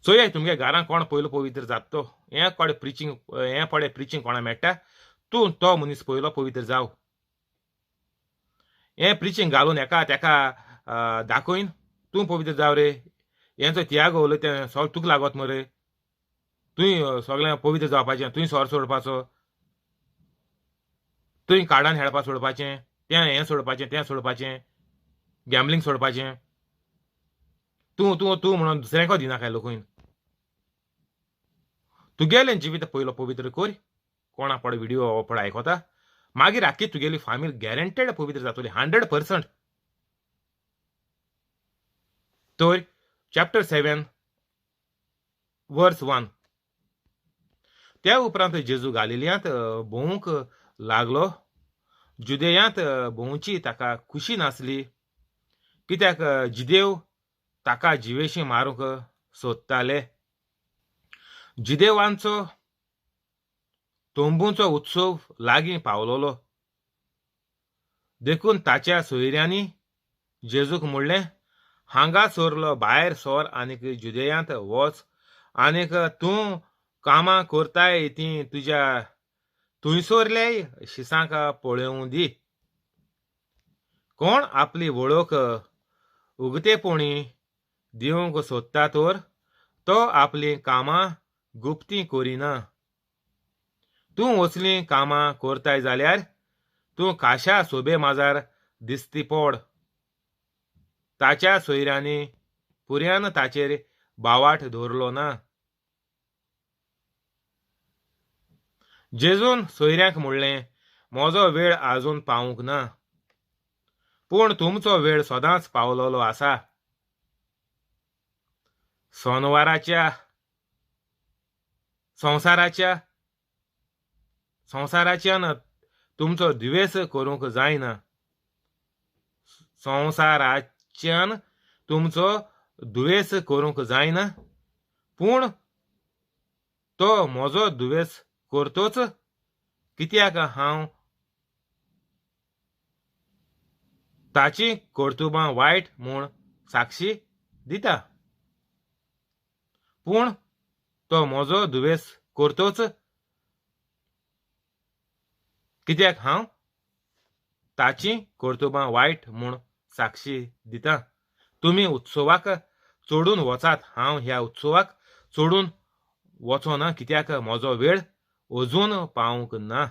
चोयाय तुमगे घरां कोण पयलो पवित्र जाता तो. हें कोडे प्रिचींग, हें पडे प्रिचींग कोणा मेळटा, तूं तो मनीस पयलो पवित्र जाव. हें प्रिचींग घालून एका तेका दाखयन तूं पवित्र जाव रे. हेंचो तियागो उलयता तें सगळें तुका लागत मरे. तुंय सगळें पवित्र जावपाचें, तुंय सोरो सोडपाचो, तुंय कार्डान खेळपा सोडपाचें, तें हें सोडपाचें, तें सोडपाचें, गॅमलींग सोडपाचें. तूं तूं तूं म्हणून दुसऱ्यांक दिनाकाय लोकून. तुगेलें जिवीत पयलो पवित्र कर. कोणा पड व्हिडिओ पड आयकता मागीर आख्खी तुगेली फामील गॅरंटेड पवित्र जातली 100%. तर चॅप्टर 7 वर्स 1. त्या उपरांत जेजू गालिलियांत भोंवूंक लागलो. जुदेयांत भोंवची ताका खुशी नासली, कित्याक जिदेव ताका जिवेशी मारूंक सोदताले. जिदेवांचो तंबूचो उत्सव लागीं पावलोलो, देखून ताच्या सोयऱ्यांनी जेजूक म्हणलें, हांगा सोरलो भायर सोर आनीक जुदेयांत वच, आनीक तूं कामां करताय तीं तुज्या थंयसरल्याय शिसांक पळोवं दी. कोण आपली वळख उगतेपणी दिवंक सोदता तर तो आपलीं कामां गुप्तीं करिना. तूं असलीं कामां करताय जाल्यार तूं काशा सोबे माजार दिसती पड. ताच्या सोयऱ्यांनी पुऱ्यान ताचेर बावाट दवरलो ना. जेजून सोयऱ्यांक म्हणलें, म्हजो वेळ आजून पावूंक ना, पूण तुमचो वेळ सदांच पावलोलो आसा. सोनवाराच्या संवसाराच्या संवसाराच्यान तुमचो द्वेस करूंक जायना. संवसाराच्यान तुमचो दुवेस करूंक जायना, पूण तो म्हजो दुवेस करतोच, कित्याक हांव ताची कर्तुबां वायट म्हूण साक्षी दिता. पूण तो म्हजो दुवेस करतोच, कित्याक हांव ताची कर्तुबां वायट म्हूण साक्षी दिता. तुमी उत्सवाक चडून वचात, हांव ह्या उत्सवाक चडून वचो ना, कित्याक म्हजो वेळ अजून पावूंक ना.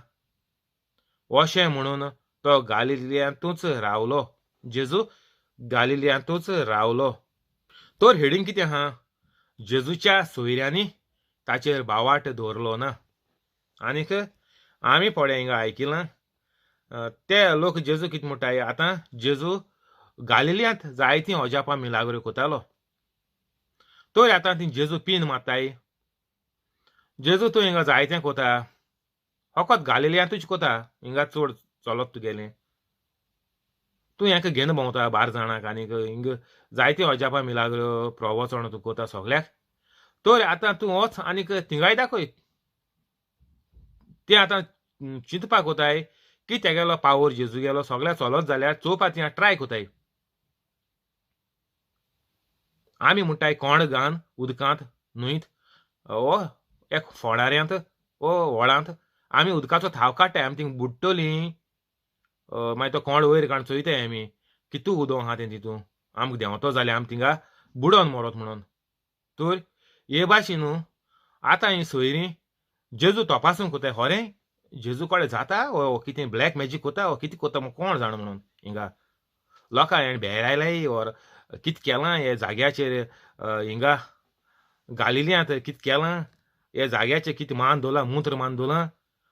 अशें म्हणून तो गालिलियांतूच रावलो. जेजू गालिलियांतूच रावलो. तर हेडींग कितें आहा? जेजूच्या सोयऱ्यांनी ताचेर बावाट दवरलो ना. आनीक आमी पळय हिंगा आयकिलां ते लोक जेजू कितें म्हणटाय, आतां जेजू गालिलियांत जायतीं अजापां मिलाग्रो कोतालो, तर आतां ती जेजू पीन मारताय. जेजू तूं हिंगा जायतें कोता, फकत गालिलियांतूच कोता, हिंगा चड चलत तुगेलें, तूं हेका घेवन भोंवता बार जाणांक, आनीक हिंग जायतीं अजापां मिलाग्रो प्रवचन तूं कोता सगळ्याक, तर आतां तूं वच आनीक थिंगाय दाखय. ते आतां चिंतपाक वताय की तेगेलो पावर जेजू गेलो सगळ्या चलत जाल्यार चोवपा ती ट्राय कोताय. आमी म्हणटाय कोण गान उदकांत न्हंयत ओ एक फोडाऱ्यांत ओ व्हळांत आमी उदकाचो थाव काडटाय, आमी थिंग बुडटलीं, मागीर तो कोंड वयर काडून चोयताय आमी कितू उदक आहा तें तितून, आमकां देंवतो जाल्यार आमी थिंगा बुडोन मरत म्हणून. तर हे भाशेन न्हू आतां ही सोयरीं जेजू तपासूंक कोताय, खरें जेजू कडेन जाता ओ कितें ब्लॅक मॅजीक कोता ओ कितें कोता कोण जाणा म्हणून. हिंगा लोकां हेणें भेरायलाय ओर कितें केलां हे जाग्याचेर, हिंगा गालिलियांत कितें केलां हे जाग्याचेर, कितें मान दवरलां, मूत्र मान दवरलां,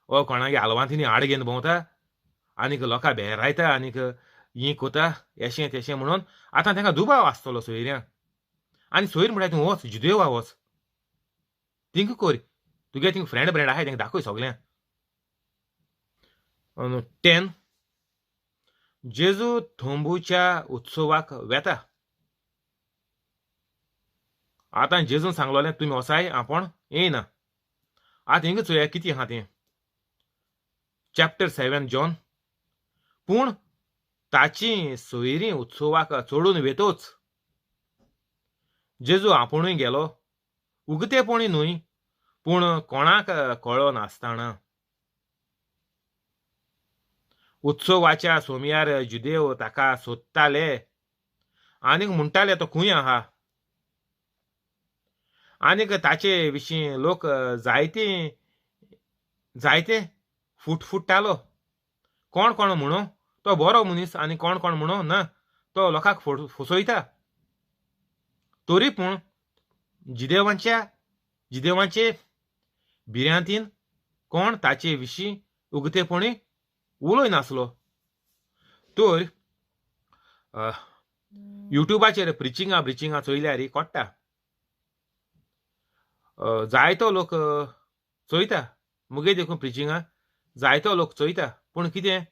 ओ कोणागे आलवांतीनी आड घेवन भोंवता आनीक लोकां भेरायता आनीक ही कोता एशें तेशें म्हणून आतां तांकां दुबाव आसतलो सोयऱ्यांक. आनी सोयर म्हणल्यार तूं वच जुदेवा वच, थिंग कर, तुगे थिंग फ्रेंड ब्रेंड आहाय तांकां दाखय सगळ्यांक. 10 जेजू थोंबूच्या उत्सवाक वेता. आतां जेजून सांगलोलें तुमी वसाय आपूण येयना. आतां हिंगा चोया कितें आहा तें, चॅप्टर 7 जॉन. पूण ताची सोयरीं उत्सवाक चडून वेतोच जेजू आपुणूय गेलो उगतेपणी न्हय पूण कोणाक कळो नासतना. उत्सवाच्या सोमयार जुदेव ताका सोदताले आनीक म्हणटाले तो खंय आहा. आनीक ताचे विशीं लोक जायते जायते फुटफुट्टालो. कोण कोण म्हणो तो बरो मनीस आनी कोण कोण म्हणो ना तो लोकांक फसयता. तरी पूण जिदेवांचे भिरांतीन कोण ताचे विशीं उगतेपणी उलय नासलो. तर युट्यूबाचेर प्रिचिंगां ब्रिचिंगां चोयल्यार कोट्टा, जायतो लोक चोयता मुगे देखून प्रिचिंगां जायतो लोक चोयता, पूण कितें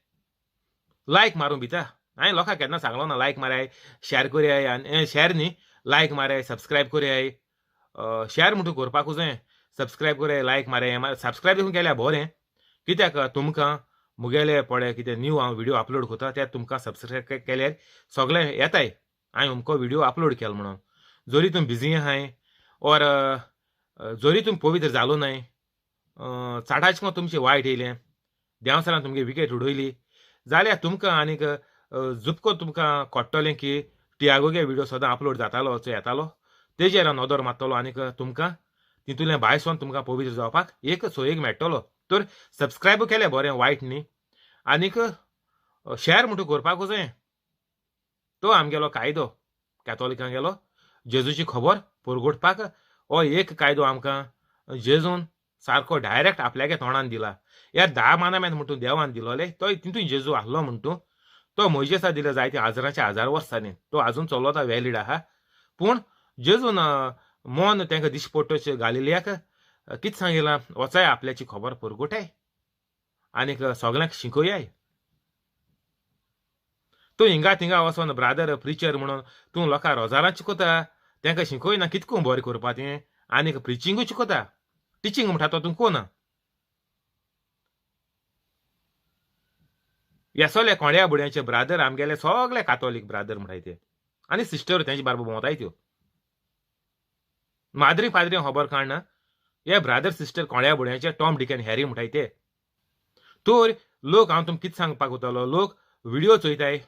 लायक मारूंक भिता. हांवें लोकांक केन्ना सांगलो ना लायक माराय, शेअर करयाय, आनी शेअर न्ही लायक माराय, सबस्क्रायब करयाय. शेअर म्हणटू करपाकूच जाय, सबस्क्रायब करयाय, लायक माराय. सबस्क्रायब देखून केल्यार बरें, कित्याक तुमकां मुगेले पळय कितें न्यू हांव व्हिडियो अपलोड करता ते तुमकां सबस्क्रायब केल्यार सगळें येताय हांवें अमको व्हिडियो अपलोड केलो म्हणून. जरी तुमी बिजी आहाय ऑर जरी तुमी पवित्र जालो न्हय, चाटाचें तुमचें वायट येयलें, देंवचारान तुमगे विकेट उडयली जाल्यार तुमकां आनीक जुपको तुमकां कळटलें की टियागोगे व्हिडियो सदां अपलोड जातालो येतालो तेजेर हांव नदर मारतलो आनीक तुमकां तितूंतल्यान भायर सरून तुमकां पवित्र जावपाक एक सोयीक मेळटलो. तर सबस्क्रायब केलें बरें, वायट न्ही. आनीक शेअर म्हणटू करपाकूच जाय, तो आमगेलो कायदो कॅथोलिकांगेलो जेजूची खबर परगटपाक हो एक कायदो आमकां जेजून सारको डायरेक्ट आपल्यागे तोंडान दिला. ह्या 10 मानामेन म्हणटू देवान दिलोले तो तितून जेजू आहलो म्हणटू तो मोयजेसा दिले जायते हजाराचे हजार वर्सांनी तो आजून चलता, व्हॅलीड आहा. पूण जेजून मन तांकां दिश्टी पडटच गालिलियाक कितें सांगिलां, वचाय आपल्याची खबर परगटाय आनीक सगल्यांक शिकयाय. तूं हिंगा थिंगा वचोन ब्रादर प्रिचर म्हणून तूं लोकांक रोजारां शिकयता, तांकां शिकयना कितको बरें करपा तें, आनीक प्रिचिंगूय शिकयता. टिचींग म्हणटा तो तूं कोना. ह्या सगळे कोंड्या बुड्यांचे ब्रादर आमगेले सगळे कातोलीक ब्रादर म्हणटाय ते, आनी सिस्टर तेंचे बारबर भोंवताय त्यो. माद्री पाद्री खबर काडना, हे ब्रादर सिस्टर कोंड्या बुड्यांचे टॉम डिक आनी हॅरी म्हणटाय ते. तर लोक हांव तुमकां कितें सांगपाक वतालो, लोक व्हिडियो चोयताय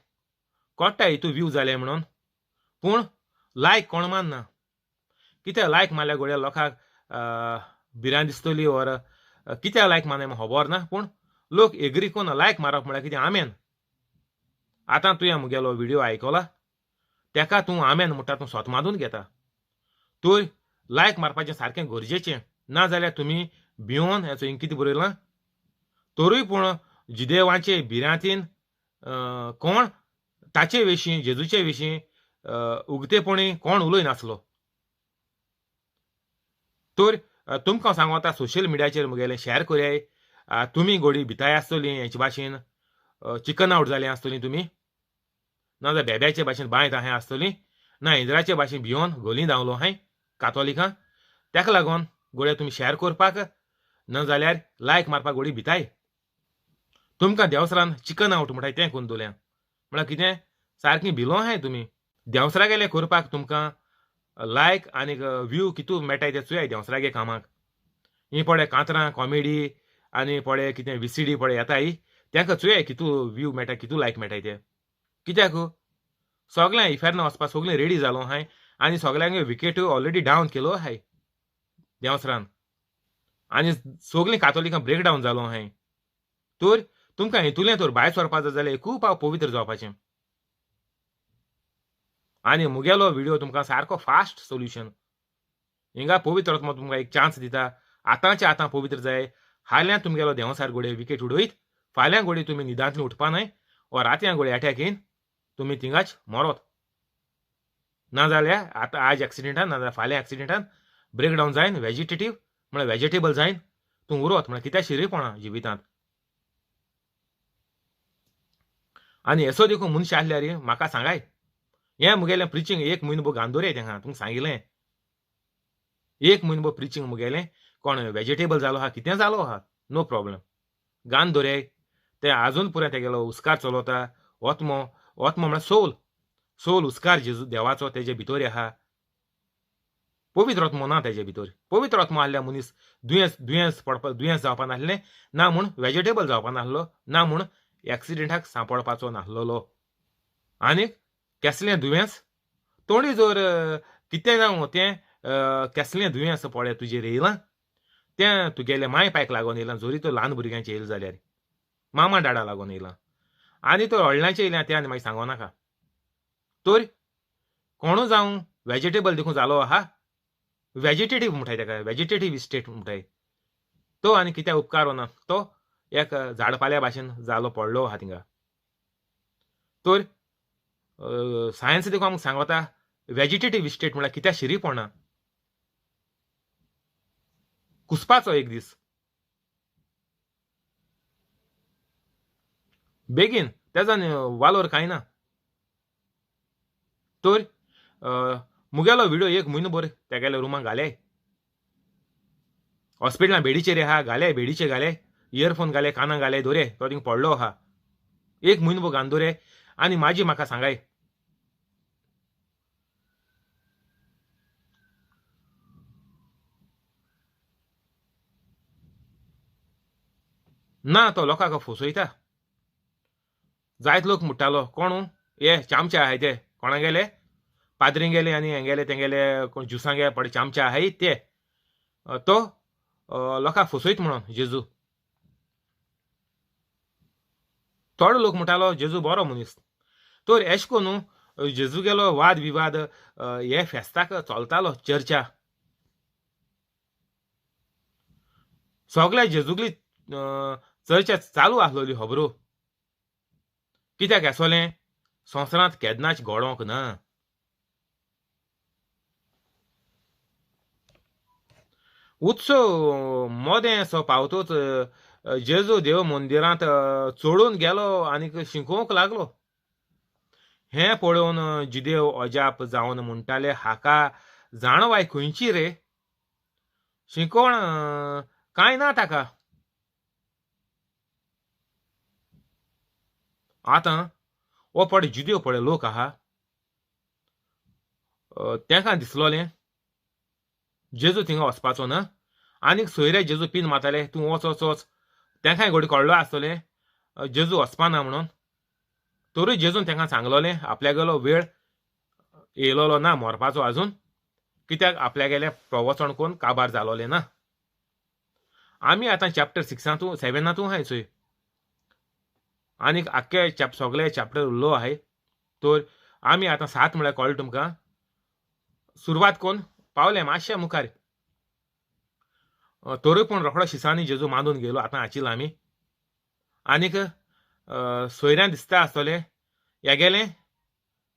कोट्टाय हितू व्यू जाले म्हणून, पूण लायक कोण मानना. कित्याक लायक मारल्यार घोड्या लोकांक भिरांत दिसतली ऑर कित्याक लायक मारना म्हाका खबर ना, पूण लोक एग्री कोना लायक मारप म्हळ्यार कितें आमेन. आतां तुवें मुगेलो व्हिडियो आयकला तेका तूं आमेन म्हणटा, तूं सोत मांदून घेता. तर लायक मारपाचें सारकें गरजेचें, ना जाल्यार तुमी भिवन हेचो हिंग कितें बरयलां. तरूय पूण जिदेवांचे भिरांतीन कोण ताचे विशीं जेजूचे विशीं उगतेपणी कोण उलय नासलो. तर तुमकां सांगू आतां सोशल मिडियाचेर मुगेलें शेअर करयाय. तुमी गोडी भिताय आसतली हेचे भाशेन, चिकन आवट जाली आसतली तुमी, ना जाल्यार बेब्याचे भाशेन बांयत आहाय आसतली, ना इंद्राचे भाशेन भिवन गोली धांवलो हांय कातोलिकां. ताका लागून गोडये तुमी शेअर करपाक ना जाल्यार लायक मारपाक गोडी भिताय. तुमकां देंवचारान चिकन आवट म्हणटाय तें करून दवरल्या म्हळ्यार कितें सारकी भिलो आहाय तुमी. देंवचारागेलें करपाक तुमकां लायक आनीक व्यू कितू मेळटाय ते चोयाय देंवचारागे कामाक. ही पळय कांतरां कॉमेडी आनी पळय कितें विसीडी पळय येताय तांकां चोयाय कितू व्यू मेळटा, कितू लायक मेळटाय ते. कित्याक सगळें इफेर्न वचपाक सगळें रेडी जालो आहाय आनी सगळ्यांक विकेट ऑलरेडी डावन केलो आहाय देंवचारान, आनी सगळीं कातोलिकां ब्रेक डावन जालो आहाय. तर तुमकां हितूंतलें तर भायर सरपा जाय जाल्यार खूब हांव पवित्र जावपाचें. आनी मुगेलो व्हिडियो तुमकां सारको फास्ट सोल्युशन. हिंगा पवित्र आत्मो तुमकां एक चान्स दिता, आतांचे आतां पवित्र जाय. हाल्यां तुमगेलो देंवचार गोडये विकेट उडयत, फाल्यां गोडये तुमी न्हिदांतली उठपा न्हय वा रातयां गोडये अटॅक येवन तुमी थिंगाच मरोत. ना जाल्यार आतां आज एक्सिडेंटान ना जाल्यार फाल्यां एक्सिडेंटान ब्रेक डावन जायन, वेजिटेटीव म्हळ्यार वेजिटेबल जायन तूं उरोत म्हळ्यार कित्याक शिरीपणा जिवितांत. आनी येसो देखून मनशां आसल्यार म्हाका सांगाय, हें मुगेलें प्रिचींग एक म्हयनो भोव गांदोरे तेंका तुमकां सांगिल्लें, एक म्हयनो भोव प्रिचींग मुगेलें कोण वेजिटेबल जालो आहा कितें जालो आहा नो प्रॉब्लम, गान दोरे ते आजून पुराय तेगेलो उस्कार चलता. ओत्मो ओत्मो म्हळ्यार सोल, सोल उस्कार जेजू देवाचो तेजे भितर आहा. पवित्र आत्मो ना तेजे भितर. पवित्र आत्मो आहल्या मनीस दुयेंस दुयेंस पडपा दुयेंस जावपा नासलें ना म्हूण वेजिटेबल जावपा नासलो ना म्हूण एक्सिडेंटाक सांपडपाचो नासलेलो. आनीक केसलें दुयेंस तोंडी जर कितें जावं तें केसलें दुयेंस पळय तुजेर येयलां तें तुगेले माय पायक लागून येयलां, जरी तो ल्हान भुरग्यांचेर येयलें जाल्यार मामा डाडा लागून येयलां, आनी तो व्हडल्यांचेर येयलां तें आनी मागीर सांगो नाका. तर कोणू जावं वेजिटेबल देखून जालो आहा, वेजिटेटीव म्हणटाय ताका, वेजिटेटीव स्टेट म्हणटाय तो, आनी कित्याक उपकार ना, तो एक झाडपाल्या भाशेन जालो पडलो आहा थिंगा. तर सायन्स देखून आमकां सांगता वेजिटेटीव स्टेट म्हळ्यार कित्याक शिरी पडना, कुसपाचो एक दीस बेगीन तेजो वालोर कांय ना. तर मुगेलो व्हिडियो एक म्हयनो भर तेगेल्या रुमाक घाले, हॉस्पिटलान बेडीचेर आहा घाले, बेडीचेर घाले, इयरफोन घाले, कानाक घाले, दोरे तो थिंग पडलो आहा एक म्हयनो भर घालून दोरे. आनी माजी म्हाका सांगाय ना तो लोकांक फसयता. जायत लोक म्हणटालो कोण हे चामचे आहाय ते कोणा गेले पाद्रीं गेले आनी हेंगेले तेंगेले कोण ज्युसां गेले पडे चामचे आहाय ते, तो लोकांक फसयत म्हणून जेजू. थोडो लोक म्हणटालो जेजू बरो मनीस. तर एश कोन्नू जेजू गेलो वाद विवाद हे फेस्ताक चलतालो चर्चा, सगळे जेजूगली चर्चा चालू आसलोली खबरो. कित्याक आसोलें संवसारांत केन्नाच घडोवंक ना. उत्सव मदें सो पावतोच जेजू देव मंदिरांत चडून गेलो आनीक शिकोवंक लागलो. हें पळोवन जिदेव अजाप जावन म्हणटाले हाका जाणवाय खंयची रे, शिकोवण कांय ना ताका. आतां हो पळय जुदेव पळय लोक आहा तेंकां दिसलोलें जेजू थिंगा वचपाचो ना, आनीक सोयरे जेजू पीन मारताले तूं वच वच वच, तेंकांय घोडी कळ्ळो आसतलें जेजू वचपाना म्हणून. तरूय जेजून तेंकां सांगलोलें आपल्यागेलो वेळ येयलोलो ना मरपाचो आजून, कित्याक आपल्यागेलें प्रवचन कोण काबार जालोलें ना. आमी आतां चॅप्टर 6 7 आहाय चोय, आनीक आख्खे सगळे चॅप्टर उरलो आहाय. तर आमी आतां 7 म्हळ्यार कळ्ळें तुमकां सुरवात कोण पावले मातशे मुखार. तरूय पूण रोखडो शिसांनी जेजू मांदून गेलो आतां आचिल आमी. आनीक सोयऱ्यां दिसता आसतलें हेगेलें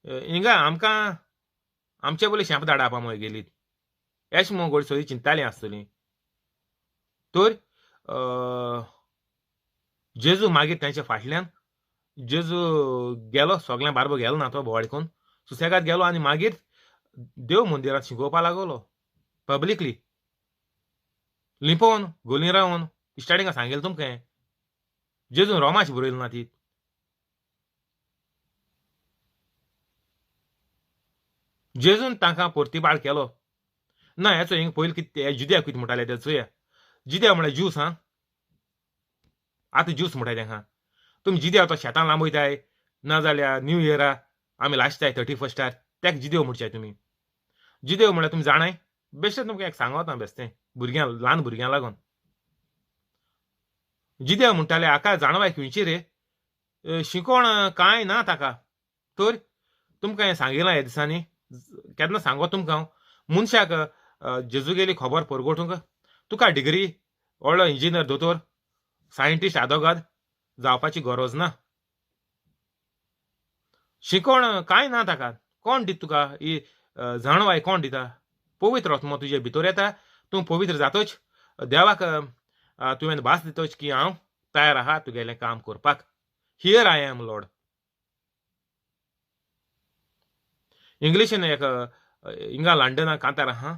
हिंगा आमकां आमचे बोले शेंप धाडापा मुगो गेली एश मुगो गोड सोयरी चिंतालीं आसतलीं. तर जेजू मागीर तेंच्या फाटल्यान जेजू गेलो सगळ्यां बारबो गेलो ना तो बोवाळ करून सुसेगाद गेलो आनी मागीर देव मंदिरांत शिकोवपा लागलो पब्लिकली लिपोवन गोली रावन. स्टार्टिंगा सांगेल तुमकां जेजून रोमाश बरयलो ना ती. जेजून तांकां परतिबाळ केलो ना. हेचो हिंग पयलीं कितें जुद्याक कितें म्हणटाले ते चोया. जुद्या म्हळ्यार ज्यूस हा, आतां ज्यूस म्हणटाय तेंकां. तुमी जिदेव तो शेतां लांबयताय ना जाल्यार न्यू इयरा आमी लासताय 31 तेका जिदेव म्हणचाय तुमी. जिदेव म्हळ्यार तुमी जाणाय बेश्टें तुमकां एक सांगता बेश्टें भुरग्यां ल्हान भुरग्यां लागून. जिदेव म्हणटाले हाका जाणवाय खंयची रे, शिकोवण कांय ना ताका. तर तुमकां हें सांगिलां ह्या दिसांनी केन्ना सांगो तुमकां हांव मनशाक जेजूगेली खबर परगटूंक तुका डिग्री व्हडलो इंजिनियर दोतोर सायंटिस्ट आदोगाद जावपाची गरज ना. शिकोवण कांय ना ताका. कोण दिता तुका ही जाणवाय, कोण दिता? पवित्र आत्मो तुजे भितर येता, तूं पवित्र जातोच, देवाक तुवें भास दितोच की हांव तयार आहा तुगेलें काम करपाक. Here I am Lord. इंग्लिशीन एक हिंगा लंडनाक कांतार आहा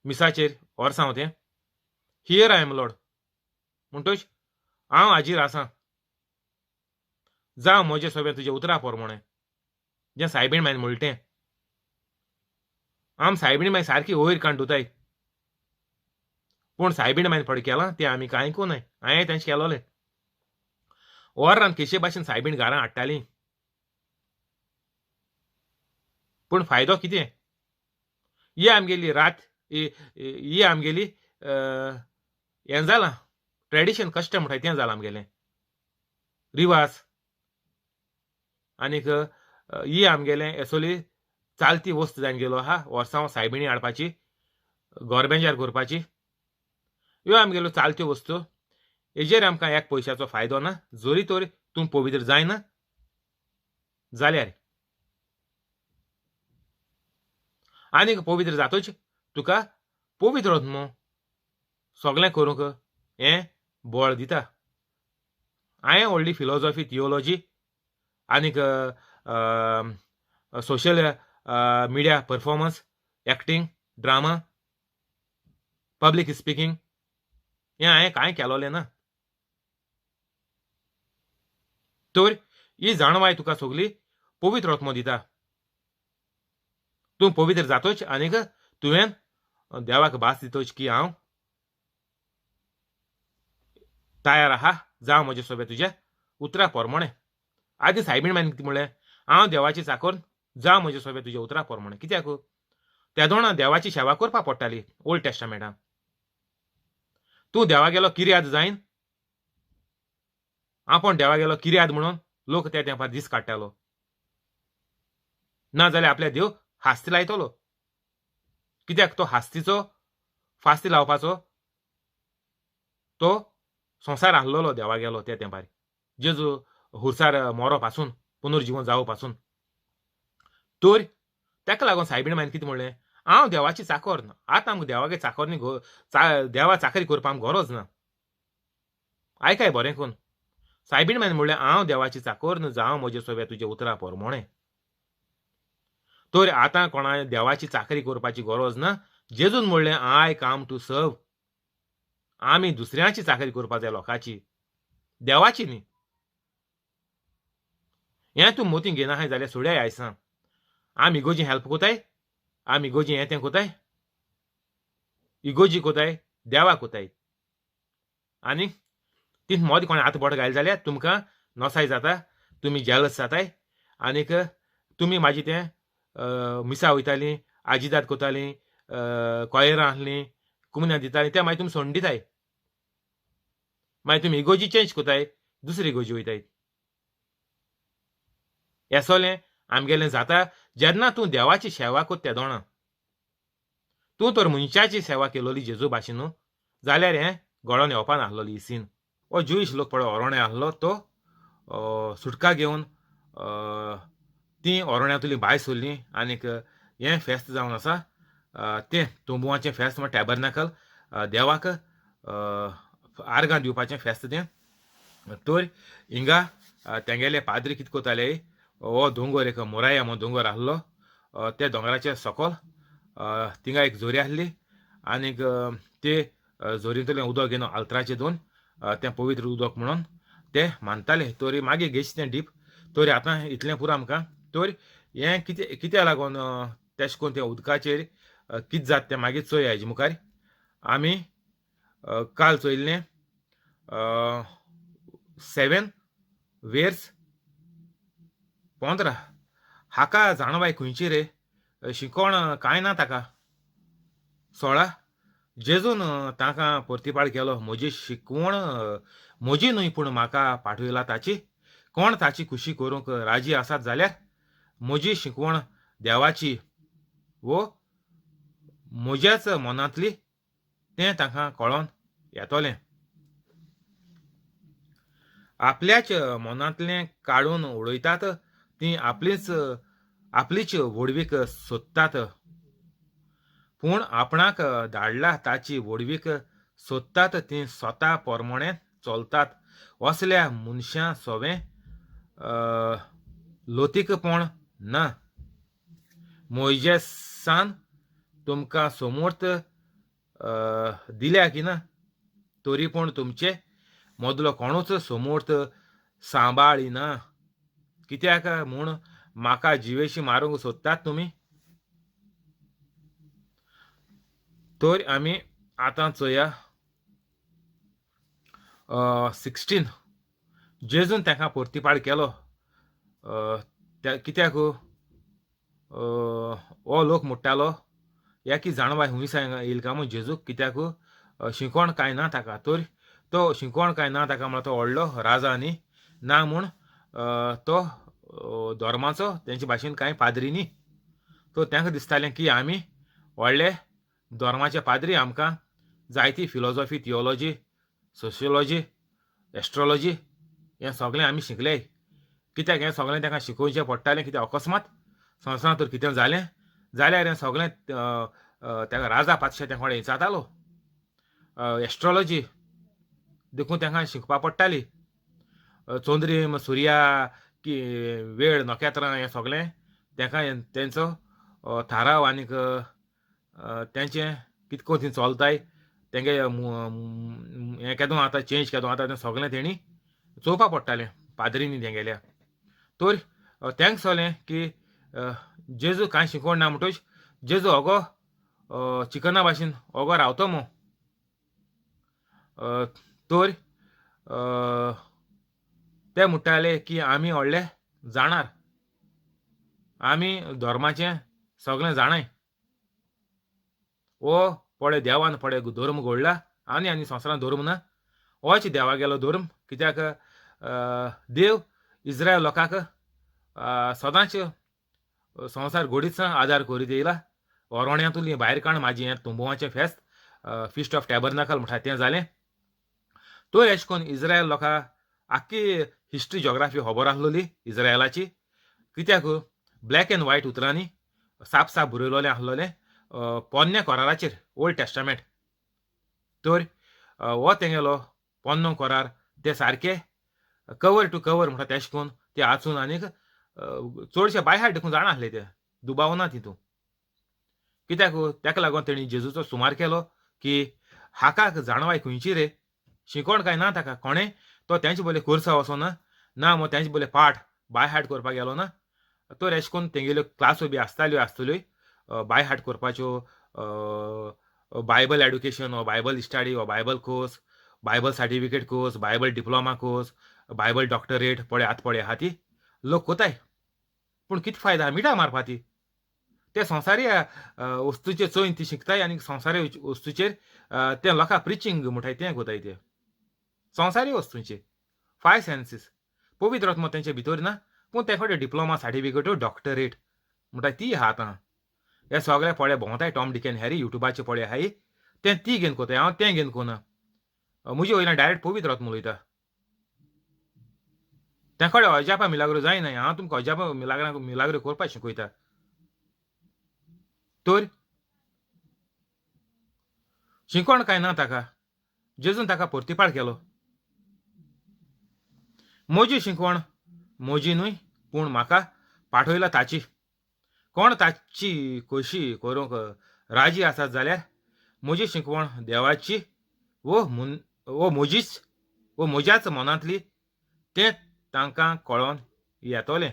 मिसाचेर वर्सां तें here I am Lord म्हणटोच हांव हाजीर आसा, जावं म्हजें सगळें तुजें उतरा प्रमाणें जें सायबीण मायन म्हणलें तें. आम सायबीण मागीर सारकी वयर काडून धुताय, पूण सायबीण मागीर फड केलां तें आमी कांय कोनाय. हांवें तेंच केलोलें. ओर्रान केशे भाशेन सायबीण घरां हाडटाली, पूण फायदो कितें? ही आमगेली रात, ही आमगेली हें जालां ट्रेडिशन, कस्टम म्हणटाय तें जालां आमगेलें रिवाज. आनीक ही आमगेलें असली चालती वस्त जावन गेलो आहा. वर्सां सायबिणी हाडपाची, गोरबेंजार करपाची, ह्यो आमगेल्यो चालत्यो वस्तू. हेजेर आमकां एक पयशाचो फायदो ना, जरी तर तूं पवित्र जायना जाल्यार. आनीक पवित्र जातूच तुका पवित्र आत्मो सगळें करूंक हें बळ दिता. हांवें व्हडली फिलोजॉफी, थियोलॉजी आनीक social media performance, acting, drama, public speaking हें हांवें कांय केलोलें ना. तर ही जाणवाय तुका सगली पवित्र आत्मो दिता. तूं पवित्र जातोच आनीक तुवें देवाक भास दितोच की हांव तयार आहा, जावं म्हजे सोबे तुज्या उतरा पोरमोणें. आदी सायबीण मागीर कितें म्हणलें? हांव देवाची चाकर, जावं म्हजे सोबे तुज्या उतरा पोरमोणें. कित्याक त्या दोणा देवाची सेवा करपाक पडटाली ओल्ड टेस्टामेंटान. तूं देवा गेलो किर्याद जायन, आपूण देवा गेलो किर्याद म्हणून लोक त्या तेंपार दीस काडटालो, ना जाल्यार आपल्या देव हास्ती लायतलो. कित्याक तो हास्तीचो फास्ती लावपाचो तो संवसार आहलोलो देवा गेलो त्या तेंपार, जेजू हुरसार मोरो पासून पुनर्जीवन जावो पासून. तर ताका लागून सायबीण मायन कितें म्हणलें? हांव देवाची चाकर ना, आतां आमकां देवागे चाकर न्ही, देवा चाकरी करपाक आमकां गरज ना. आयकाय बरें करून. सायबीण मायन म्हणलें हांव देवाची चाकर न्हू, जावं म्हजे सोबे तुजे उतरां पोरमोणें. तर आतां कोणा देवाची चाकरी करपाची गरज ना. जेजून म्हणलें I come to serve. आमी दुसऱ्यांची चाकरी करपाक जाय, लोकांची, देवाची न्ही. हें तूं मोती घेनाहाय जाल्यार सोड्याय आयसां. आमी इगोजी हेल्प कोताय, आमी इगोजी हें तें कोताय, इगोजी कोताय, देवाक कोताय. आनी ती मोद कोणें हात बोट घायले जाल्यार तुमकां नोसाय जाता, तुमी जेलस जाताय. आनीक तुमी मागीर तें मिसा वयतालीं, आजिदाद कोतालीं, कोयरां आहलीं, कुमन्या दितालीं, तें मागीर तुमी सोडून दिताय. मागीर तुमी इगोजी चेंज कोताय, दुसरी इगोजी वयताय. हें आमगेलें जाता जेन्ना तूं देवाची सेवा कोत्ता तेदोणा. तूं तर मनशाची सेवा केलोली जेजू भाशेन न्हू जाल्यार हें गळोन येवपा नासलोली ही सीन. हो ज्युईश लोक पळय ओरोणे आहलो तो सुटका घेवन तीं ओरोण्यांतली भायर सरलीं. आनीक हें फेस्त जावन आसा तें तंबुवाचें फेस्त म्हळ्यार टॅबरनॅकल, देवाक आर्गां दिवपाचें फेस्त तें. तर हिंगा तेंगेले पाद्री कितें कोताले, हो दोंगर एक मोराया म्हूण दोंगर आहलो, त्या दोंगराचे सकल थिंगा एक जोरी आहली आनीक ते जोरींतलें उदक घेवन आल्तराचें दोन तें पवित्र उदक म्हणून ते मानताले. तरी मागीर घेयचे तें डीप. तरी आतां इतलें पुरो आमकां. तर हें कितें कित्याक लागून तेश कोन्न तें उदकाचेर कितें जाता तें मागीर चोया. हेजे मुखार आमी काल चोयल्लें 7 वेर्स 15. हाका जाणवाय खंयची रे, शिकोण कांय ना ताका. 16 जेजून तांकां प्रतिपाळ केलो, म्हजी शिकवण म्हजी न्हय पूण म्हाका पाठयला ताची. कोण ताची खुशी करूंक राजी आसात जाल्यार म्हजी शिकवण देवाची वो म्हज्याच मनांतली तें तांकां कळोन येतलें. आपल्याच मनांतलें काडून उडयतात तीं आपलीच व्हडवीक सोदतात, पूण आपणाक धाडला ताची व्हडवीक सोदतात तीं स्वता पोरमोणें चलतात. असल्या मनशां सोवें लोतीकपण ना. मोयजेसान तुमकां समर्थ दिल्या की ना, तरी पूण तुमचे मदलो कोणूच समर्थ सांबाळिना. कित्याक म्हूण म्हाका जिवेशी मारूंक सोदतात तुमी? तर आमी आतां चोया 16. जेजून तांकां परतिपाळ केलो कित्याक हो लोक म्हणटालो ह्या की जाणवाय हुंय सावन येयली काय म्हूण जेजूक, कित्याक शिकोण कांय ना ताका. तर तो शिकोण कांय ना ताका म्हळ्यार तो व्हडलो राजा न्ही ना म्हूण तो धर्माचो तेंचे भाशेन कांय पाद्री न्ही. तर तांकां दिसतालें की आमी व्हडले धर्माचे पाद्री, आमकां जायती फिलोजॉफी, थियोलॉजी, सोशियोलॉजी, एस्ट्रोलॉजी हें सगळें आमी शिकले. कित्याक हें सगळें तांकां शिकोवचें पडटालें, कित्याक अकस्मात संवसारांत तर कितें जालें जाल्यार हें सगळें ताका राजा पातशा तें कोणें विचारतालो एस्ट्रोलॉजी, देखून तांकां शिकपा पडटाली. चंद्रीम, सुर्या की वेळ, नखेत्रां हें सगळें तांकां तेंचो थाराव आनीक तेंचें कितको थंय चलताय तेंगे हें केदो आतां चेंज केदो आतां तें सगळें तेणी चोवपा पडटालें पाद्रीनी तेंगेल्या. तर तांकां सगळें की जेजू कांय शिकोवण ना म्हणटच जेजू अगो चिकना भाशेन अगो रावतो मू. तर ते म्हणटाले की आमी व्हडले जाणार, आमी धर्माचें सगळें जाणाय, हो पळय देवान पळय धर्म घडला आनी आनी संवसारांत धर्म ना, होच देवागेलो धर्म. कित्याक देव इस्रायल लोकांक सदांच संवसार घडीत आदार करीत येयला. ओरोण्यांतली भायर काण म्हाजी हें तुंबुवाचें फेस्त फिस्ट ऑफ टॅबरनाकल म्हणटा तें जालें. तर एशें करून इस्रायल लोकांक आख्खी हिस्ट्री जोग्राफी खबर आसलोली इस्रायलाची, कित्याक ब्लॅक एंड व्हायट उतरांनी साप साप बरयलोलें आसलोलें पोन्न्या कोराराचेर, ओल्ड टेस्टामेंट. तर हो तेंगेलो पोन्नो कोरार ते सारके कवर टू कवर म्हणटा तेशें करून ते आचून आनीक चडशे बाय हार्ट देखून जाणा आसले ते, दुबाव ना तितून. कित्याक ताका लागून तेणी जेजूचो सुमार केलो की हाका जाणवाय खंयची रे, शिकोण कांय ना ताका, कोणें तो तेंचे बोले कोर्सा वचोना ना मो तेंचे बोले पाठ बाय हार्ट करपाक गेलो ना. तर एशें करून तेंगेल्यो क्लासो बी आसताल्यो आसतल्यो बाय हार्ट करपाच्यो, बायबल एडुकेशन वो बायबल स्टडी वो Bible course, Bible certificate course, Bible diploma course, Bible doctorate पळय आतां पळय आहा ती लोक कोताय. पूण कितें फायदा मिठा मारपा ती, ते संवसारी वस्तूचेर चोयन ती शिकताय आनी संवसारी वस्तूचेर ते लोकांक प्रिचींग म्हणटाय तें कोताय ते संवसारी वस्तूंचेर. फायव सेन्सीस पवित्र आत्मो तेंचे भितर ना, पूण ते कडेन डिप्लोमा सर्टिफिकेट डॉक्टरेट म्हणटा ती आहा. आतां हे सगळे पळय भोंवताय टॉम डिक एंड हॅरी युट्यूबाचेर पळय आहाय तें ती घेवन कोताय, हांव तें घेवन कोना, म्हजे वयल्यान डायरेक्ट पवित्र आत्मो उलयता. ते कडेन अजापा मिलाग्रो जायना, हांव तुमकां अजापा मिलाग्रो करपाक शिकयता. तर शिकोण कांय ना ताका, जेजून ताका परतिपाळ केलो. म्हजी शिकवण म्हजी न्हय पूण म्हाका पाठयला ताची. कोण ताची खोशी करूंक राजी आसात जाल्यार म्हजी शिकवण देवाची वो वो म्हजीच वो म्हज्याच मनांतली तें तांकां कळोन येतलें.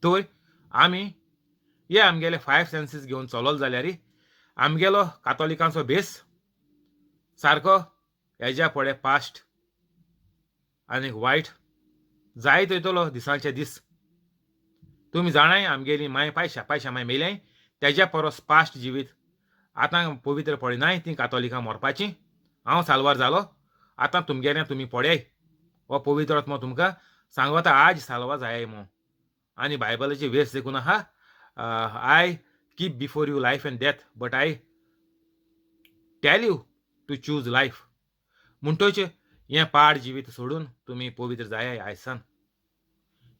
तर आमी हे आमगेले फायव सेन्सीस घेवन चलल जाल्यार आमगेलो कातोलिकांचो भेस सारको हेज्या पळय पास्ट आनीक वायट जायत वयतलो दिसांचे दीस. तुमी जाणाय आमगेली माय पाय शापाय शामाय मेल्याय तेज्या परस पास्ट जिवीत आतां पवित्र पळयनाय ती कातोलिकां मरपाची. हांव साल्वार जालो, आतां तुमगेलें तुमी पळयाय, हो पवित्र आत्मो तुमकां सांगता आज साल्वार जाय म्हूण. आनी बायबलाची वेस देखून आहा, I keep before you life and death but I tell you to choose life. म्हणटोच हें पाड जिवीत सोडून तुमी पवित्र जायाय आयसान.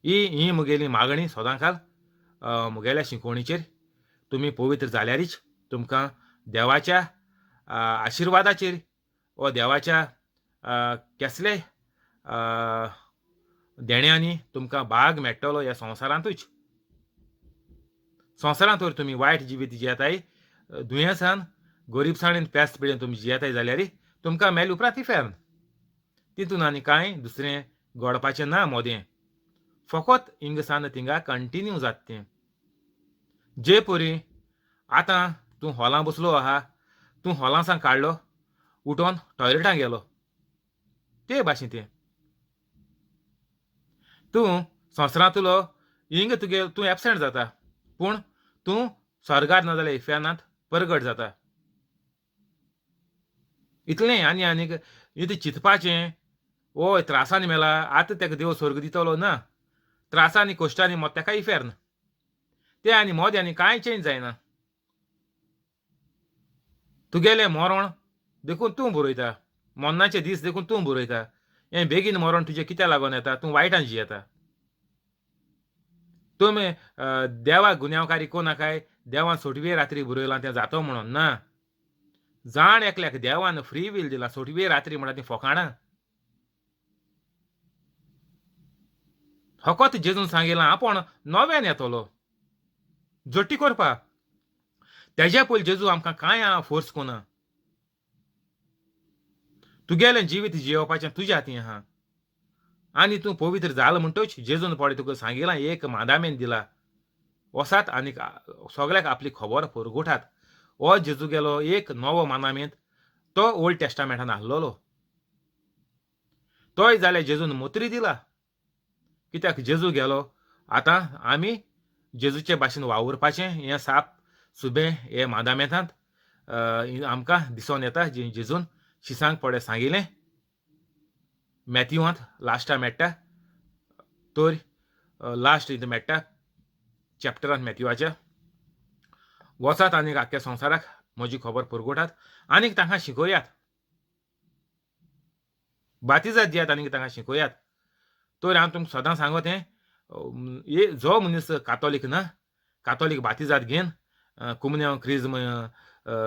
ही ही म्हगेली मागणी सदांकाल म्हगेल्या शिकवणीचेर. तुमी पवित्र जाल्यारीच तुमकां देवाच्या आशिर्वादाचेर वा देवाच्या केसले देण्यांनी तुमकां भाग मेळटलो ह्या संवसारांतूच. संवसारांत तर तुमी वायट जिवीत जियेताय, दुयेंसान गरिबसाणेन पेस्त पिडेन तुमी जियेताय जाल्यार तुमकां मेले उपरांत इफेर्न, तितून आनी कांय दुसरें घडपाचें ना मोदें, फकत हिंगसान थिंगा कंटिन्यू जाता तें. जे परी आतां तूं हॉलां बसलो आहा, तूं हॉलां सावन काडलो, उठोन टॉयलेटां गेलो, ते भाशेन तें तूं संवसारांतलो हिंग तुगे तूं एबसेंट जाता, पूण तूं स्वर्गार ना जाल्यार इफेर्नांत परगट जाता. इतलें आनी आनीक इतलें चिंतपाचें, ओय त्रासांनी मेला आतां ताका देव स्वर्ग दितलो ना, त्रासांनी कश्टांनी मत ताका इफेर्न, तें आनी मोदें आनी कांय चेंज जायना. तुगेलें मरण देखून तूं बरयता, मरणाचे दीस देखून तूं बरयता, हें बेगीन मरण तुजें कित्याक लागून येता, तूं वायटान जियेता. तुमी देवाक गुन्यांवकारी कोण नाकाय, देवान सोटवे रात्री बरयलां तें जातो म्हणून ना. जाण एकल्याक देवान फ्री will दिला, सोटवे रात्री म्हणटा ती फोकाणां. फकत जेजून सांगिलां आपूण नव्यान येतलो जोटी करपा. तेज्या पयलीं जेजू आमकां कांय फोर्स कोना. तुगेलें जिवीत जियोवपाचें तुज्या हातीं आहा आनी तूं पवित्र जाल म्हणटच जेजून पळय तुका सांगिलां, एक मादामेन दिला, वसात आनी सगळ्याक आपली खबर पुरगुठात. हो जेजू गेलो एक नवो मानामेंत, तो ओल्ड टेस्टामेंटान आहलोलो, तोय जाल्यार जेजून मोत्री दिला. कित्याक जेजू गेलो, आतां आमी जेजूचे भाशेन वावुरपाचें हें साप सुबें हे मादामेंतांत आमकां दिसोन येता. जेजून शिसांक पळय सांगिलें मॅथ्यूवांत लास्टा मेळटा, तर लास्ट इतून मेळटा चॅप्टरांत मॅथ्यूवाच्या, वचात आनीक आख्ख्या संवसाराक म्हजी खबर पुरगुटात आनीक तांकां शिकयात, बातिजाद दियात आनीक तांकां शिकयात. तर हांव तुमकां सदां सांगो तें, जो मनीस कातोलीक ना, कातोलीक बातिजाद घेवन कुमन्यांव क्रिज्म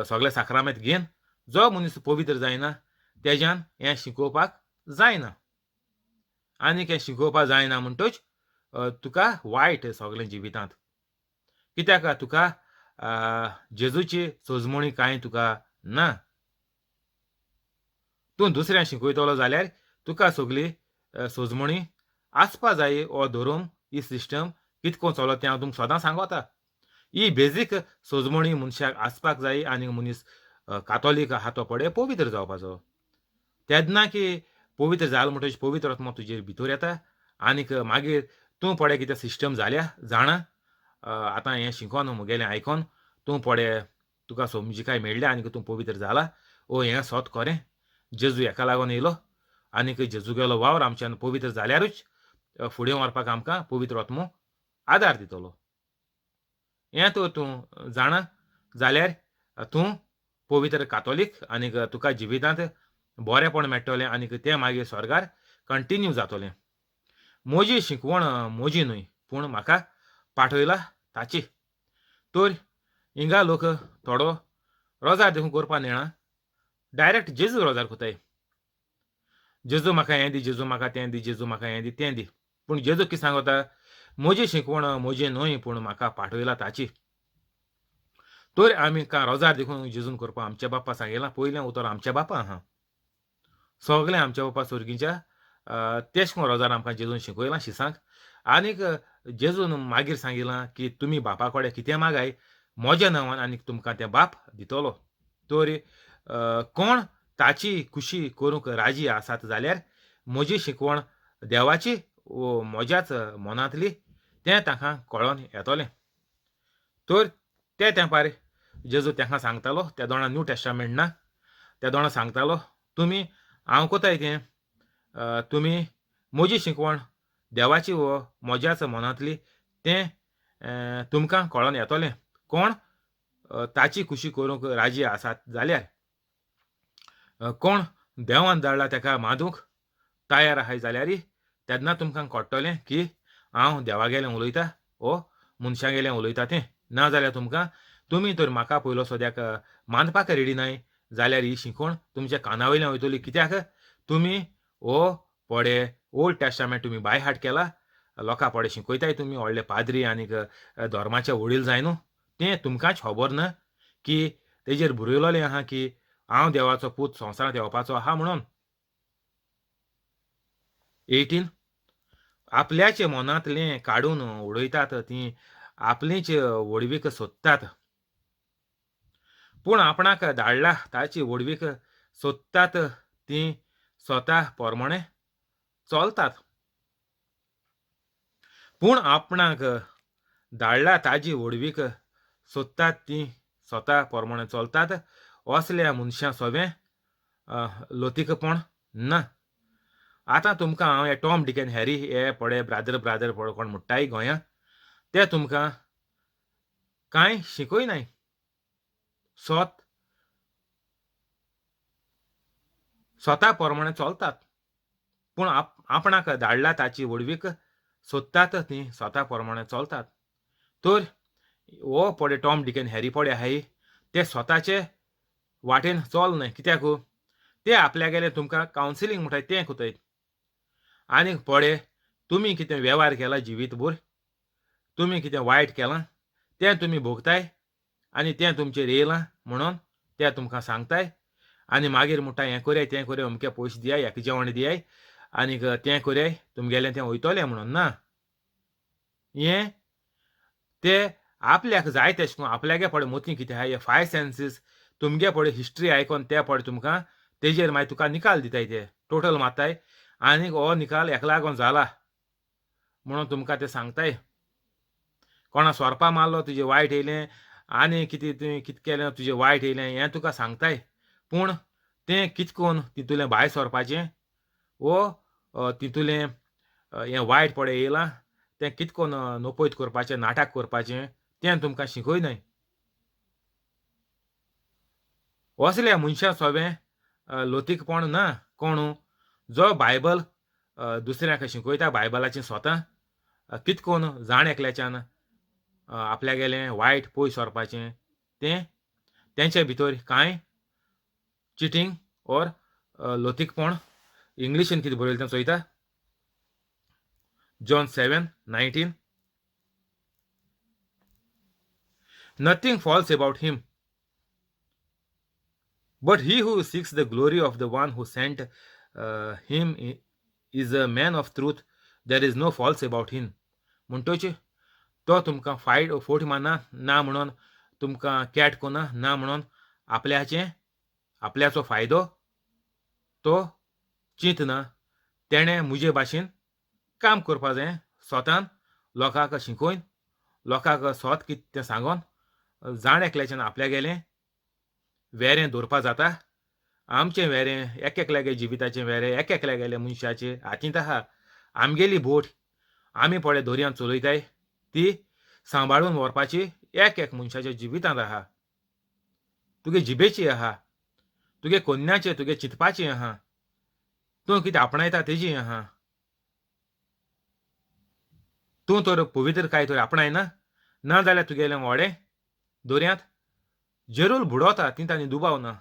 सगळे साक्रामेंत घेवन जो मनीस पवित्र जायना तेज्यान हें शिकोवपाक जायना. आनीक हें शिकोवपाक जायना म्हणटच तुका वायट सगळें जिवितांत, कित्याक तुका जेजूची सोजमणी कांय तुका ना. तूं दुसऱ्यांक शिकयतलो जाल्यार तुका सगळी सोजमणी आसपा जाय. हो धर्म ही सिस्टम कितको चलता तें हांव तुमकां सदां सांगता. ही बेजीक सोजमणी मनशाक आसपाक जाय आनी मनीस कातोलीक आहा तो पळय पवित्र जावपाचो. तेन्ना की पवित्र जाल म्हणटकीच पवित्र आत्मो तुजेर भितर येता आनीक मागीर तूं पळय कितें सिस्टम जाल्या जाणा, आतां हें शिकोन म्हगेलें आयकोन तूं पळय तुका समजिकाय मेळ्ळ्या आनीक तूं पवित्र जाला, ओ हें सोत खरें, जेजू हेका लागून येयलो आनीक जेजू गेलो वावर आमच्यान पवित्र जाल्यारूच फुडें व्हरपाक आमकां पवित्र आत्मो आदार दितलो. हें तर तूं जाणा जाल्यार तूं पवित्र कातोलीक आनीक तुका जिवितांत बरेंपण मेळटलें आनीक तें मागीर स्वर्गार कंटिन्यू जातलें. म्हजी शिकवण म्हजी न्हय पूण म्हाका पाठयला ताची. तर हिंगा लोक थोडो रोजार देखून करपा नेणा, डायरेक्ट जेजू रोजार कोताय, जेजू म्हाका हें दी, जेजू म्हाका तें दी, जेजू म्हाका हें दी तें दी. पूण जेजू कितें सांगता, म्हजी शिकवण म्हजी न्हय पूण म्हाका पाठयला ताची. तर आमी कांय रोजार देखून जेजून करपा आमच्या बाप्पा सांगिलां, पयलें उतर आमच्या बापा आहा, सगळें आमच्या बाप्पा स्वर्गीच्या तेश कोन रोजार आमकां जेजून शिकयलां शिसांक. आनीक जेजून मागीर सांगिलां की तुमी बापा कडेन कितें मागाय म्हज्या नांवान आनीक तुमकां तें बाप दितलो. तर कोण ताची खुशी करूंक राजी आसात जाल्यार म्हजी शिकवण देवाची वो म्हज्याच मनांतली तें तांकां कळोन येतलें. तर ते तेंपार जेजू तांकां सांगतालो, त्या दोणा न्यू टेस्टामेंट ना, त्या दोणा सांगतालो तुमी हांव कोताय तें, तुमी म्हजी शिकवण देवाची वो म्हज्याच मनांतली तें तुमकां कळोन येतलें. कोण ताची खुशी करूंक राजी आसात जाल्यार, कोण देवान धाडला ताका मादूंक तयार आहाय जाल्यार तेन्ना तुमकां कळटलें की हांव देवागेलें उलयता वो मनशागेलें उलयता तें. ना जाल्यार तुमकां तुमी तर म्हाका पयलो सद्याक मानपाक रेडी नाय जाल्यार ही शिकवण तुमच्या काना वयल्यान वयतली. कित्याक तुमी हो पडे ओल्ड टेस्टामेंट तुमी बाय हार्ट केला, लोकां पडे शिकयताय तुमी व्हडले पाद्री आनीक धर्माचे वडील जाय न्हू, तें तुमकांच खबर ना की तेजेर बरयलोलें आहा की हांव देवाचो पूत संवसारांत येवपाचो आहा म्हणून. 18 आपल्याचे मनांतलें काडून उडयतात, ती आपलीच व्हडवीक सोदतात. पूण आपणाक धाडला ताची व्हडवीक सोदतात तीं स्वता पोरमोणे चलतात. पूण आपणाक धाडला ताजी व्हडवीक सोदतात तीं स्वता पोरमोणे चलतात. असल्या मनशां सोवें लोतीकपण ना. आतां तुमकां हांव हे टॉम डिक एन हॅरी हे पळय ब्रादर ब्रादर पळय कोण म्हणटाय गोंया, ते तुमकां कांय शिकयनाय. स्वत स्वता प्रमाणे चलतात, पूण आपणाक धाडला ताची व्हडवीक सोदतात ती स्वता प्रमाणे चलतात. तर हो पळय टॉम डिक एन हॅरी पळय आहाय ते स्वताचे वाटेन चल न्हय, कित्याक ते आपल्यागेले तुमकां कावन्सिलींग म्हणटाय तें कोताय. आनी पळय तुमी कितें वेव्हार केला जिवीतभर, तुमी कितें वायट केलां तें तुमी भोगताय आनी तें तुमचेर येयलां म्हणून ते तुमकां सांगताय. आनी मागीर म्हणटा हें कोराय तें कोराय, अमके पयशे दियाय, हेका जेवण दियाय आनीक तें कोराय, तुमगेलें तें वयतलें म्हणून ना. हें ते आपल्याक जाय तेशें करून आपल्यागे पळय मोती कितें आहा, हे फायव सेन्सीस तुमगे पळय हिस्ट्री आयकोन ते पळय तुमकां तेजेर मागीर तुका निकाल दिताय, ते टोटल मारताय आनीक हो निकाल हेका लागून जाला म्हणून तुमकां ते सांगताय. कोणा सोरपा मारलो तुजें वायट येयलें आनी कितें तुवें कितें केलें तुजें वायट येयलें हें तुका सांगताय, पूण तें कितें करून तितूलें भायर सरपाचें वो तितूलें हें वायट पळय येयलां तें कितें करून नपयत करपाचें, नाटक करपाचें तें तुमकां शिकयनाय. असल्या मनशां सोवें लोतीकपण ना. कोण जो बायबल दुसऱ्यांक शिकयता, बायबलाचें स्वता कितें करून जाण एकल्याच्यान आपल्यागेलें वायट पयस व्हरपाचें तें तेंचे भितर कांय चिटींग ओर लोतीकपण. इंग्लिशीन कितें बरयलें तें चोयता. John 7:19. Nothing false about him, but he who seeks the glory of the one who sent him is a man of truth, there is no false about him. म्हणटोच तो तुमकां फायट फोट मारना ना म्हणून तुमकां कॅट कोना ना म्हणून आपल्याचें आपल्याचो फायदो तो चिंतना. तेणें म्हजे भाशेन काम करपा जाय, स्वतान लोकांक शिकोवन लोकांक स्वत कितें तें सांगोन जाण एकल्याच्यान आपल्यागेलें वेरें दवरपा जाता. आमचें वेरें एक एकल्यागे जिविताचें वेरें एक एकल्यागेले मनशाचे हातींत आहा. आमगेली बोट आमी पळय दर्यांत चलयताय ती सांबाळून व्हरपाची एक एक मनशाच्या जिवितांत आहा. तुगे जिबेची आहा, तुगे कोन्याचें, तुगे चिंतपाचें आहा, तूं कितें आपणायता तेजी आहा. तूं तर पवित्रकाय तर आपणायना ना जाल्यार तुगेलें व्हडें दर्यांत जेरूल बुडोता, ती तांणी दुबाव ना.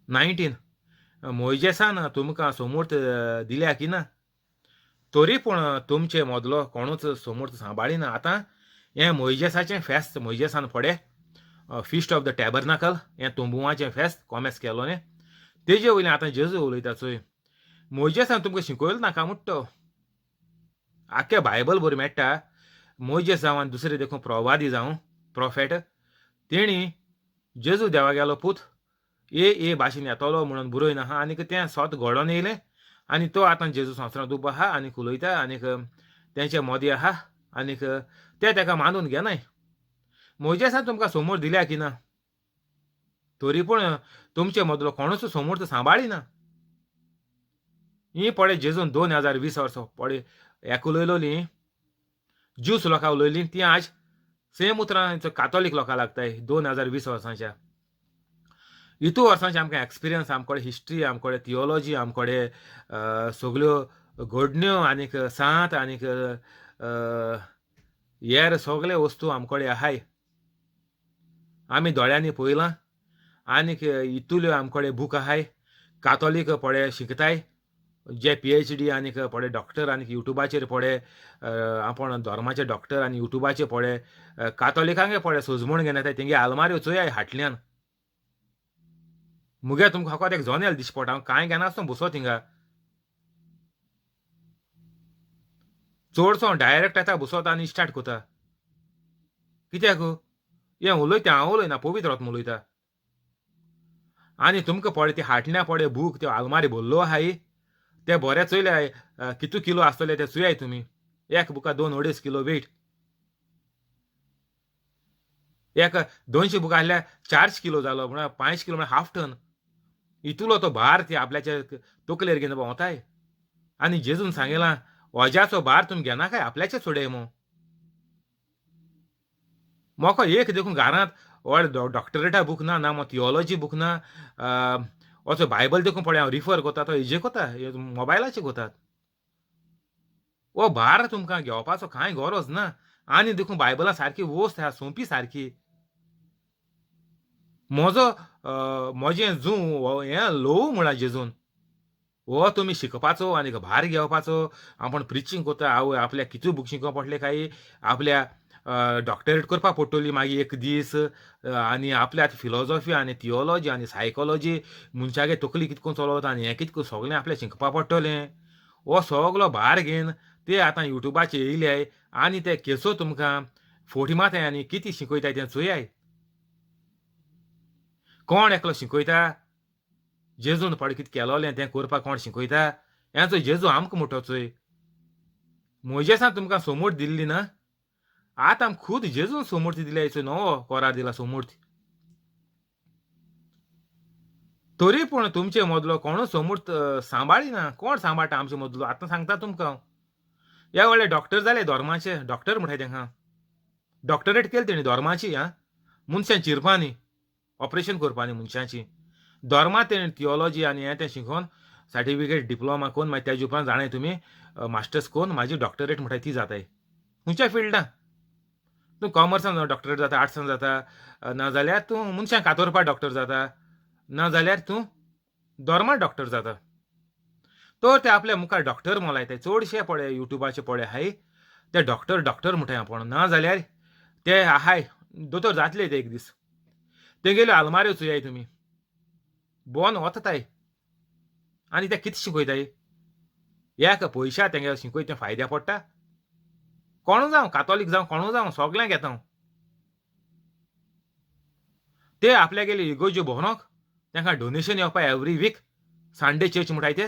19 मोयजेसान तुमकां सोमूर्त दिल्या की ना, तरी पूण तुमचे मदलो कोणूच सोमूर्त सांबाळिना. आतां हें मोयजेसाचें फेस्त, मोयजेसान फुडें फिस्ट ऑफ the टॅबरनाकल हें तंबुवाचें फेस्त कॉमेस केलो न्ही, तेजे वयल्यान आतां जेजू उलयता. चोय मोयजेसान तुमकां शिकयलो नाका म्हणटा, आख्खे बायबल बरी मेळटा. मोयजेस जावं आनी दुसरे देखून प्रवादी जावं प्रोफेट, तेणी जेजू देवागेलो पूत ए ए भाशेन येतलो म्हणून बरयन आहा आनीक तें स्वत घडोवन येयलें आनी तो आतां जेजू संवसारांत उबो आहा आनीक उलयता आनीक तेंचे मोदी आहा आनीक ते तेका मानून घेनाय. मोयजेसान तुमकां समोर दिल्या की ना, तरी पूण तुमचे मदलो कोणूच समोर तर सांबाळिना. ही पळय जेजून 2020 वर्सां पळय हेका उलयलोली ज्यूस लोकां उलयलीं ती आज सेम उतरां कातोलीक लोकां लागताय. 2020 वर्सांच्या इतू वर्सांचे आमकां एक्सपिरियन्स, आमकडे हिस्ट्री, आमकडे थियोलॉजी, आमकडे सगल्यो घडण्यो आनीक सांत आनीक हेर सगळे वस्तू आमकडे आहाय, आमी दोळ्यांनी पळयलां आनीक इतुल्यो आमकडे बूक आहाय. कातोलीक पळय शिकताय जे PhD आनीक पळय डॉक्टर आनीक युट्यूबाचेर पळय आपूण धर्माचे डॉक्टर आनी युट्यूबाचेर पळय कातोलिकांक पळय सोजमण घेनाय तेंगे आलमाऱ्यो चोयाय हाटल्यान. मुगे तुमकां फकत एक जनेल दिश्टी पडटा, हांव कांय घेनासतना बसो थिंगा, चडसो हांव डायरेक्ट येता बसोता आनी स्टार्ट करता. कित्याक हें उलयता हांव उलयना, पवित्र आत्मा उलयता. आनी तुमकां पळय ते हाटण्या पळय बूक त्यो आलमारी भरलो आहाय ते बरे चोयले कितू किलो आसतले ते चोयाय तुमी. एक बुका 2-2.5 किलो वेट, एक 200 बुकां आहल्यार 400 किलो जालो, म्हळ्यार 5 किलो म्हळ्यार हाफ टन. इतलो तो भार ते आपल्याच्या तकलेर घेवन भोंवताय. आनी जेजून सांगिलां वज्याचो भार तुमी घेनाकाय, आपल्याचे सोडय मो. म्हाका एक देखून घरांत व्हड डॉक्टरेटा बूक ना, ना मो थियोलॉजी बूक ना, असो बायबल देखून पळय हांव रिफर करता तो हेजे कोता, मोबायलाचे कोतात. हो भार तुमकां घेवपाचो कांय गरज ना. आनी देखून बायबलां सारकी वस्त आहा, सोंपी सारकी. म्हजो म्हजें जूं हें ल्हवू म्हळ्यार जेजून हो तुमी शिकपाचो आनी भार घेवपाचो. आपूण प्रिचींग करता, आवय आपल्याक कितू बूक शिकोवंक पडलें काय, आपल्या डॉक्टरेट करपाक पडटली मागीर एक दीस, आनी आपल्या फिलॉजॉफी आनी थियोलॉजी आनी सायकोलॉजी मनशागे तकली कितको चलत आनी हें कितको सगळें आपल्याक शिकपाक पडटलें. हो सगलो भार घेवन ते आतां युट्यूबाचेर येयले आनी ते केसो तुमकां फोटी मारताय आनी कितें शिकयताय तें चोयाय. कोण एकलो शिकयता जेजून पळय कितें केलोलें तें करपाक कोण शिकयता? हें चोय जेजू आमकां म्हणटा चोय, म्हजेसान तुमकां सोमूर्त दिल्ली ना, आतां आमकां खूद जेजून सोमूर्त दिल्या, चोय नवो करार दिला सोमूर्त. तरी पूण तुमचे मदलो कोणूच सोमूर्त सांबाळिना. कोण सांबाळटा आमचे मदलो? आतां सांगता तुमकां, ह्या व्हडले डॉक्टर जाले धर्माचे, डॉक्टर म्हणटाय तेंकां, डॉक्टरेट केली तेणी धर्माची. आं, मनशां चिरपानी, ऑपरेशन करपानी मनशांची. धर्मा तेणी थियोलॉजी आनी हें तें शिकोवन सर्टिफिकेट डिप्लोमा करून मागीर तेजे उपरांत जाणाय तुमी मास्टर्स करून मागीर डॉक्टरेट म्हणटाय ती जाताय. खंयच्या फिल्डान तूं कॉमर्सान डॉक्टरेट जाता, आर्ट्सान जाता, नाजाल्यार तूं मनशां कातोरपा डॉक्टर जाता, नाजाल्यार तूं धर्मा डॉक्टर जाता. तर ते आपल्या मुखार डॉक्टर मोलायताय चडशे पळय युट्यूबाचे पळय आहाय ते डॉक्टर डॉक्टर म्हणटाय आपूण, नाजाल्यार ते आहाय दोतोर जातले ते एक दीस. तेगेल्यो आलमाऱ्यो चोयाय तुमी, बोन वताय आनी ते कितें शिकयताय? एक पयशा तेंगे शिकयता तें फायद्या पडटा. कोणू जावं, कातोलीक जावं, कोणू जावं, सगळ्यांक घेता हांव. ते आपल्यागेले इगोर्ज्यो भोंवरोंक तांकां डोनेशन येवपा एवरी वीक, संडे चर्च म्हणटाय ते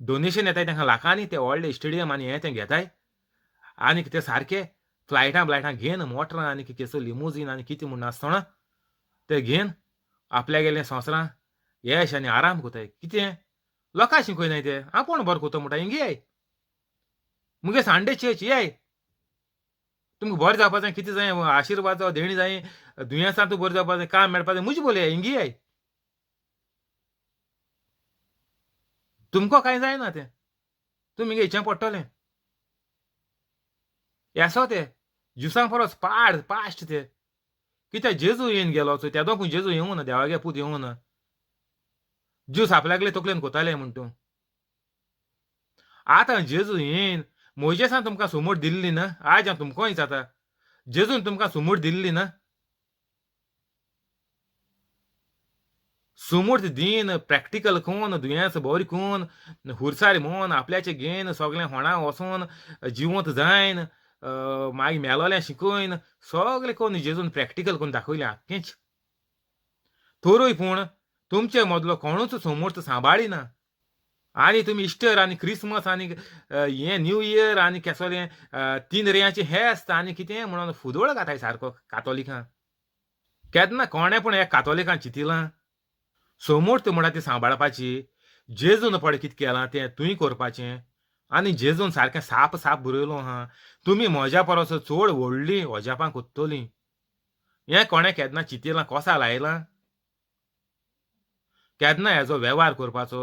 डोनेशन येताय तांकां लाखांनी. ते व्हडले स्टेडियम आनी हें तें घेताय आनी ते सारके फ्लायटां ब्लायटां घेवन मोटरां आनी केसो लिमोजीन आनी कितें म्हूण आसतना ते घेवन आपल्यागेले संवसारां येश आनी आराम कोताय. कितें लोकांक शिकयनाय ते, आपूण बरो कोता म्हणटा हिंगी याय मुगे संडे चर्च याय, तुमकां बरें जावपा जाय, कितें जाय, आशिर्वाद जावं, देणी जाय, दुयेंसां तूं बरें जावपा जाय, काम मेळपा जाय, मुजे बोलया हिंगी याय. तुमकां कांय जायना तें, तुमी हिंगा हेचें पडटलें. येसो ते ज्युसां परस पाड पाश्ट ते. कित्याक जेजू येवन गेलो चोय, तेदो पूण जेजू येवंक ना, देवागे पूत येवंक ना, ज्यूस आपल्यागेले तकलेन कोताले म्हण तूं. आतां जेजू येवन म्हजेसान तुमकां सोमूर दिल्ली ना, आयज हांव तुमकांय जाता, जेजून तुमकां सोमूर दिल्ली ना, सोमूर्त दीन प्रॅक्टिकल कोन, दुयेंस बरें कोन, हुरसार मोन आपल्याचें घेवन सगळें होणा वचोन जिवंत जायन, मागीर मेलोलें शिकयन, सगळें कोन जेजून प्रॅक्टिकल कोन दाखयलें आख्खेंच. तरूय पूण तुमचे मदलो कोणूच सोमूर्त सांबाळिना. आनी तुमी इस्टर आनी क्रिसमस आनी हें न्यू इयर आनी केसोलें 3 रेयांचें हेस्त आनी कितें म्हणून फुदोळ घाताय सारको कातोलिकां. केन्ना कोणें पूण ह्या कातोलिकां चिंतिलां सोमूर्त म्हणटा ती सांबाळपाची, जेजून पळय कितें केलां तें तुवें करपाचें. आनी जेजून सारकें साप साप बरयलो आहा, तुमी म्हज्या परस चड व्हडलीं अजापां कोत्तलीं. हें कोणें केन्ना चिंतिलां, कोसा लायलां केन्ना हेजो वेव्हार करपाचो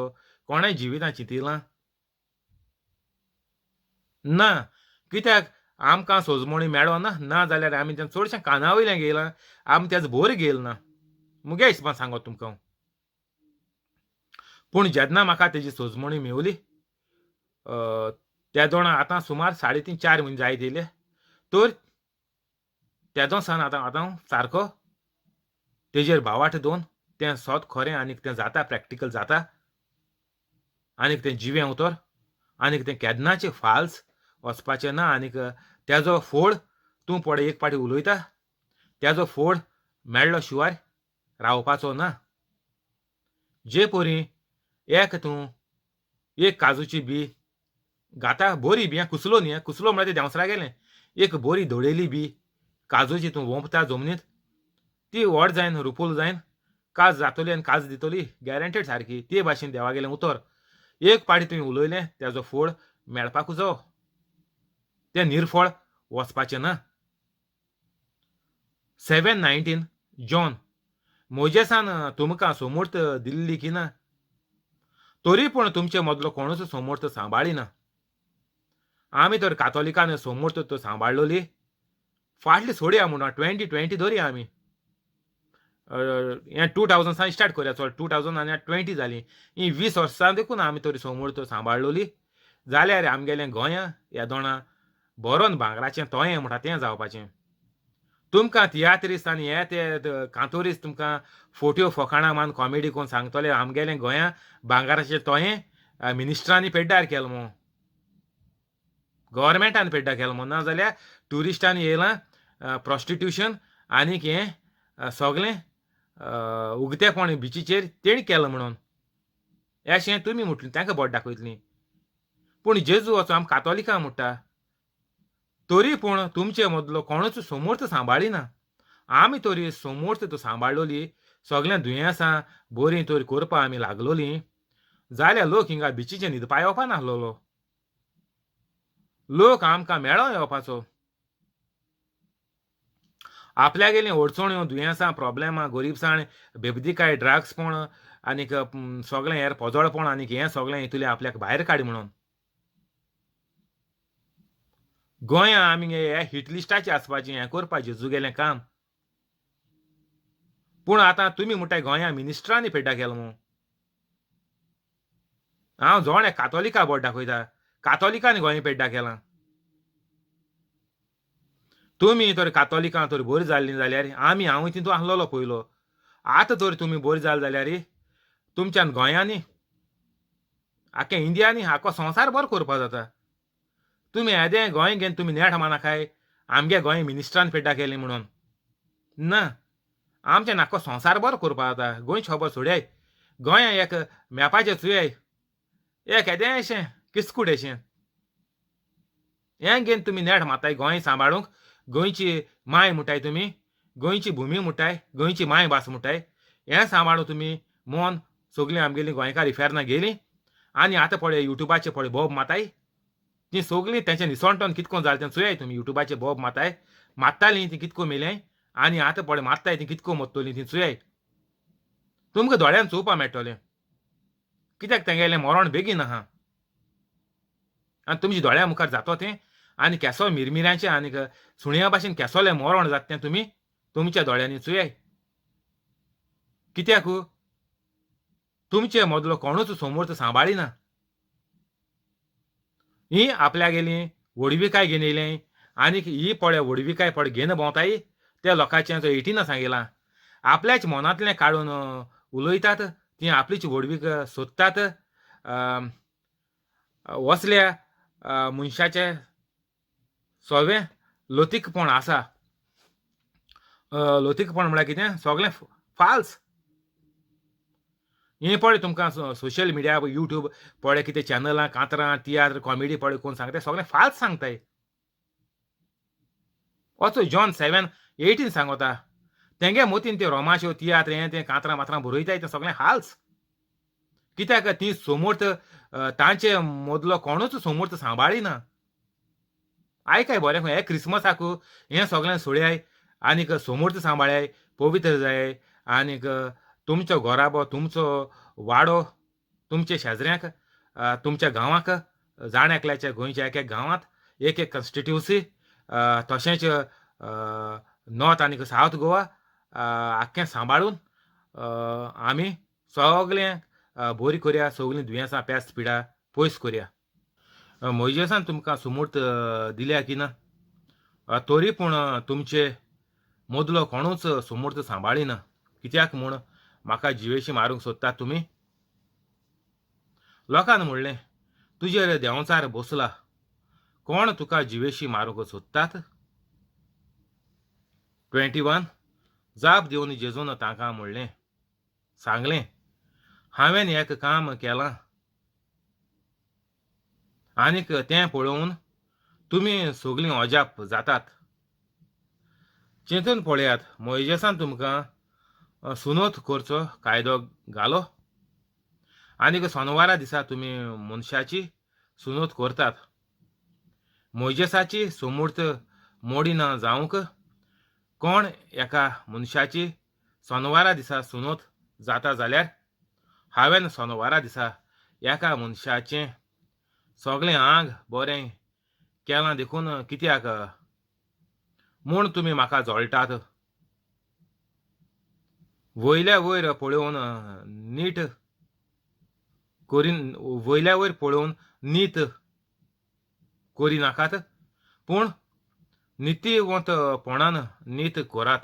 कोणें जिवितां चिंतिलां ना. कित्याक आमकां सोजमणी मेळना, ना जाल्यार आमी तें चडशें काना वयल्यान घेयलां, आमी तेजो भोर घेयल ना. मुगे हिसपान सांगत तुमकां. पूण जेन्ना म्हाका तेजी सोजमणी मेवली तेदोणा आतां सुमार 3.5-4 म्हयने जायत येयले, तर तेदो सान आतां आतां सारको तेजेर भावार्थ दोन तें सत खरें आनीक तें जाता, प्रॅक्टिकल जाता, आनीक तें जिवें उतर, आनीक तें केन्नाचें फाल्स वचपाचें ना. आनीक तेजो फोड तूं पळय एक पाटी उलयता तेजो फोड मेळ्ळो शिवाय रावपाचो ना. जे परी एक तूं एक काजूची बी घाता, बोरी बी, कुसलो न्ही, कुसलो म्हळ्यार तें देंवसरा गेलें. एक बोरी धोडेली बी काजूची तूं वोंपता जमनीत, ती व्हड जायन, रुपूल जायन, काज जातली आनी काज दितली गॅरंटेड सारकी. ते भाशेन देवा गेलें उतर एक पाटी तुवें उलयलें तेजो फोड मेळपाकूच जावो, तें निर्फळ वचपाचें ना. 7:19 जॉन, मोजेसान तुमकां सोमूर्त दिल्ली की ना, तरी पूण तुमचे मदलो कोणूच सोमूर्त सांबाळिना. आमी तर कातोलिकान सोमूर्त तो सांबाळलोली फाटली सोडया म्हणून 2020 धरया आमी, हें 2000 सान स्टार्ट करया, चल 2020 जालीं, ही 20 वर्सां देखून आमी तरी सोमूर्त सांबाळलोली जाल्यार आमगेलें गोंया ह्या दोणा बरोन भांगराचें तोयें म्हणटा तें जावपाचें. तुमकां तियात्रिस्त आनी हे ते कांतोरीस्त तुमकां फोट्यो फोकाणां मान कॉमेडी कोण सांगतले आमगेलें गोंया भांगराचें तोयें मिनिस्टरांनी पेड्ड्यार केलें म्हूण, गव्हर्मेंटान पेड्ड्यार केलें म्हूण, ना जाल्यार ट्युरिस्टांनी येयलां प्रोस्टिट्युशन आनीक हें सगलें उगतेपण बिचीचेर तेणी केलां म्हणून अशें तुमी म्हटलें, तांकां बोट दाखयतलीं. पूण जेजू वचो आम कातोलिकां म्हणटा, तरी पूण तुमचे मदलो कोणूच सोमूर्त सांबाळिना. आमी तरी सोमूर्त तो सांबाळलोली, सगळ्यां दुयेंसां बरीं तरी करपा आमी लागलोलीं जाल्यार लोक हिंगा बिचीचेर न्हिदपा येवपा नासलोलो, लोक आमकां मेळों येवपाचो. आपल्यागेलीं अडचण्यो, दुयेंसां, प्रोब्लेमां, गरिबसाण, बेबदीकाय, ड्रग्सपण आनीक सगळें हेर पोजोळपण आनीक हें सगळें हितूंतलें आपल्याक भायर काड म्हणून गोंया आमी हे हिट लिस्टाचेर आसपाचें, हें करपाचें जेजू गेलें काम. पूण आतां तुमी म्हणटाय गोंया मिनिस्टरांनी पेड्ड्यार केलां म्हूण. हांव जोण कातोलिका बोट दाखयता, कातोलिकांनी गोंय पेड्ड्यार केलां. तुमी तर कातोलिकां तर बरी जाल्लीं जाल्यार आमी हांवूय तितूंत आसलेलो पयलो, आतां तर तुमी बरी जाली जाल्यार तुमच्यान गोंयांनी आख्या इंडियांनी आख्खो संवसार बरो करपा जाता. तुमी येदें गोंय घेवन तुमी नेट मानाकाय आमगे गोंय मिनिस्टरान पेड्ड्यार केलें म्हणून, ना, आमच्यान आख्खो संवसार बरो करपा जाता. गोंयची खबर सोडयाय, गोंया एक मॅपाचेर चोयाय, एक येदेंशें किस्कूट अशें हें घेवन तुमी नेट मारताय गोंय सांबाळूंक. गोंयची माय म्हणटाय तुमी, गोंयची भुमी म्हणटाय, गोंयची मायभास म्हणटाय, हें सांबाळूं तुमी मन सगळीं आमगेलीं गोंयकार इफेर्ना गेलीं. आनी आतां पळय युट्यूबाचेर पळय बोब माताय, तीं सगळीं तेंचे निसणटोन कितको जालें तें चोयाय तुमी. युट्यूबाचेर बोब माताय मारतालीं तीं कितको मेलें, आनी आतां पळय मारताय तीं कितको मरतलीं तीं चोयाय, तुमकां दोळ्यान चोवपा मेळटलें. कित्याक तेंगेलें मरण बेगीन आहा आनी तुमच्या दोळ्या मुखार जातो तें, आनी केसो मिरमिऱ्यांचें आनीक सुण्या भाशेन केसोलें मरण जाता तें तुमी तुमच्या दोळ्यांनी चोयाय. कित्याक तुमचे मदलो कोणूच सोमूर्त सांबाळिना. ही आपल्यागेली व्हडविकाय घेवन येयलें आनीक ही पळय व्हडविकाय पळय घेवन भोंवताय त्या लोकांचें जो एटीना सांगिलां, आपल्याच मनांतलें काडून उलयतात, ती आपलीच व्हडवीक सोदतात. वसल्या मनशाचें सगळें लतीकपण आसा. लतीकपण म्हळ्यार कितें, सगळें फाल्स. हें पळय तुमकां सोशल मिडिया युट्यूब पळय कितें चॅनलां, कांतरां, तियात्र, कॉमेडी पळय कोण सांगता, सगळें फाल्स सांगताय. वचो जॉन 7:18 सांगता, तेंगे मोतीन ते रोमाच्यो तियात्र हें तें कांतरां मात्रां बरयताय तें सगळें हाल्स. कित्याक ती सोमूर्त तांचे मदलो कोणूच सोमूर्त सांबाळिना. आयकाय बरें, हे क्रिसमसाक हें सगळें सोडयाय आनीक सोमूर्त सांबाळाय, पवित्र जाय आनीक तुमचो घराबो, तुमचो वाडो, तुमचे शेजऱ्यांक, तुमच्या गांवाक, जाण एकल्याच्या गोंयच्या एक एक गांवांत एक एक कॉन्स्टिट्युन्सी, तशेंच नॉर्थ आनी सावथ गोवा आख्खें सांबाळून आमी सगळें बरी करया, सगळीं दुयेंसां पेस्त पिडा पयस करया. मोयजेसान तुमकां सुमूर्त दिल्या की ना, तरी पूण तुमचे मदलो कोणूच सुमूर्त सांबाळिना. कित्याक म्हूण म्हाका जिवेशी मारूंक सोदतात तुमी? लोकान म्हणलें, तुजेर देंवचार बसला, कोण तुका जिवेशी मारूंक सोदतात? 21 जाप दिवन जेजून तांकां म्हणलें, सांगलें, हांवें एक काम केलां आनीक तें पळोवन तुमी सगलीं अजाप जातात. चिंतून पळयात, मोयजेसान तुमकां सुनोत करचो कायदो घालो आनीक सोनवारा दिसा तुमी मनशाची सुनोत करतात. मोयजेसाची सोमूर्त मोडिना जावंक कोण एका मनशाची सोनवारा दिसा सुनोत जाता जाल्यार हांवें सोनवारा दिसा एका मनशाचें सगळें आंग बरें केलां देखून कित्याक म्हूण तुमी म्हाका जळटात? वयल्या वयर पळोवन नीट करीन, वयल्या वयर पळोवन नीत करिनाकात, पूण नितीवंतपणान नीत करात.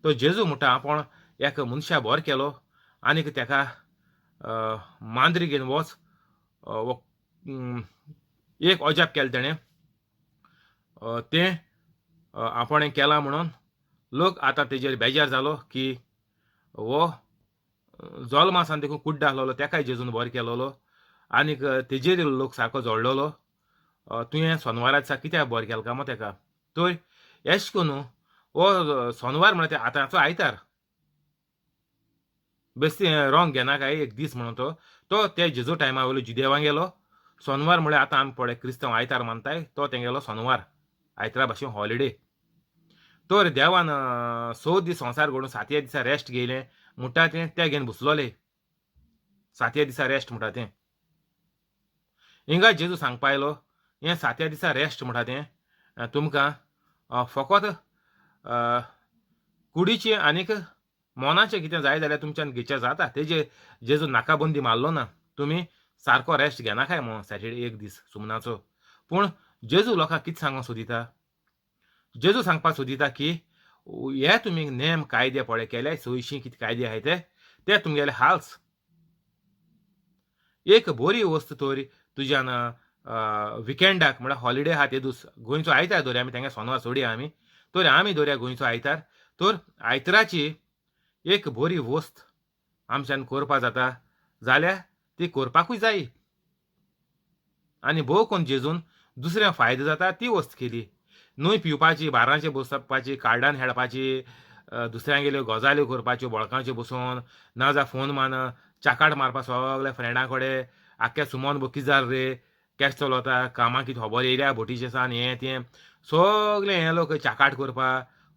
तो जेजू म्हणटा आपूण एका मनशा बरो केलो आनीक तेका मांद्री घेवन वच, एक अजाप केलें तेणें, तें आपणें केलां म्हणून लोक आतां तेजेर बेजार जालो की हो जल्मासान देखून कुड्डो आसलेलो तेकाय जेजून बरो केलोलो आनीक तेजेर लोक सारको जळ्ळलो, तुवें सोनवारा दिसा कित्याक बरें केलें काय मो तेका? तर एश करून हो सोनवार म्हळ्यार ते आतांचो आयतार, बेस्ती रोंग घेनाकाय एक दीस म्हणून तो तो ते जेजू टायमा वयलो जुदेवां गेलो. सोनवार म्हळ्यार आतां आमी पळय क्रिस्तांव आयतार मानताय, तो तेंगेलो सोनवार, आयतारा भाशेन हॉलिडे. तर देवान 6 दीस संवसार घडून 7व्या दिसा रेस्ट घेयलें म्हणटा तें ते घेवन बसलोले, 7व्या दिसा रेस्ट म्हणटा तें. हिंगा जेजू सांगपा आयलो हें 7व्या दिसा रेस्ट म्हणटा तें तुमकां फकत कुडीचें आनीक मनाचें कितें जाय जाल्यार तुमच्यान घेवचें जाता. तेजे जेजू नाकाबंदी मारलो ना, तुमी सारको रेस्ट घेनाकाय म्हणून सॅटर्डे एक दीस सुमनाचो. पूण जेजू लोकांक कितें सांगूंक सोदिता? जेजू सांगपाक सोदिता की हे तुमी नेम कायदे पळय केले, 600 कितें कायदे आहाय ते, ते तुमगेले हाल्स. एक बरी वस्त तर तुज्यान विकेंडाक म्हळ्यार हॉलिडे आहा ते दीस, गोंयचो आयतार दवरया आमी, तेंगे सोनवार सोडया आमी, तर आमी दवरया गोंयचो आयतार. तर आयताराची एक बरी वस्त आमच्यान करपा जाता जाल्यार ती करपाकूय जाय. आनी भोव कोण जेजून दुसऱ्या फायदो जाता ती वस्त केली न्हय, पिवपाची, बारांचे बसपाची, कार्डान खेळपाची, दुसऱ्यांगेल्यो गजाल्यो करपाच्यो बोळकांच्यो बसून, ना जा फोन मान चाकाट मारपा सगल्या फ्रेंडां कडेन, आख्ख्या सुमोन बोकिजार रे कॅश चलता, कामां कितें खबर येयल्या बोटीचे सान हें तें सगलें हें लोक चाकाट करपा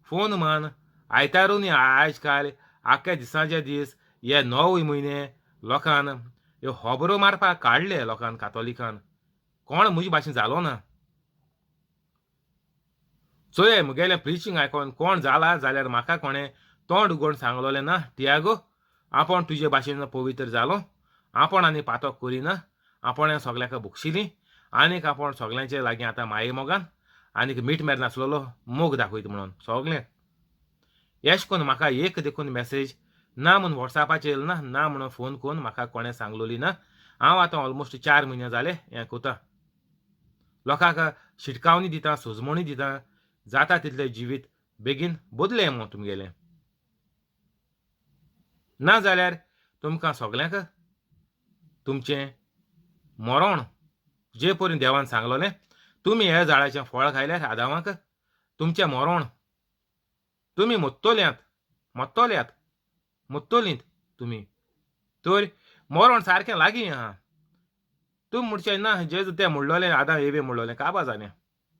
फोन मान. आयतारू न्ही आयज काल आख्ख्या दिसांचे दीस हे 9 म्हयने लोकान ह्यो खबरो मारपाक काडले लोकान, कातोलिकान. कोण म्हजे भाशेन जालो ना. चोय म्हगेलें प्रिचींग आयकोन कोण जाला जाल्यार म्हाका कोणें तोंड उगोवन सांगलोलें ना, टियागो आपूण तुजे भाशेन पवित्र जालो, आपूण आनी पातक करिना, आपूण सगल्यांक बक्षिली आनीक आपूण सगल्यांचे लागीं आतां माये मोगान आनीक मीठ मेर नासलेलो मोग दाखयता म्हणून सगळें. एश कोन्न म्हाका एक देखून मॅसेज ना म्हूण वॉट्सॅपाचेर ना, ना म्हणून फोन करून म्हाका कोणें सांगलोली ना. हांव आतां ऑलमोस्ट 4 म्हयने जाले हें कोता, लोकांक शिटकावणी दिता, सोजमणी दिता, जाता तितलें जिवीत बेगीन बदलें म्हूण तुमगेलें, ना जाल्यार तुमकां सगल्यांक तुमचें मरण. जे परी देवान सांगलोलें तुमी ह्या झाडाचें फळ खायल्यार आदावांक तुमचें मरण, तुमी मोत्तोल्यात मोत्तोल्यात मोत्तोलींत तुमी. तर मरण सारकें लागीं आहा. तुमी म्हणचें ना जेजू तें म्हणलोलें आदां एवे म्हणलोलें काबा जालें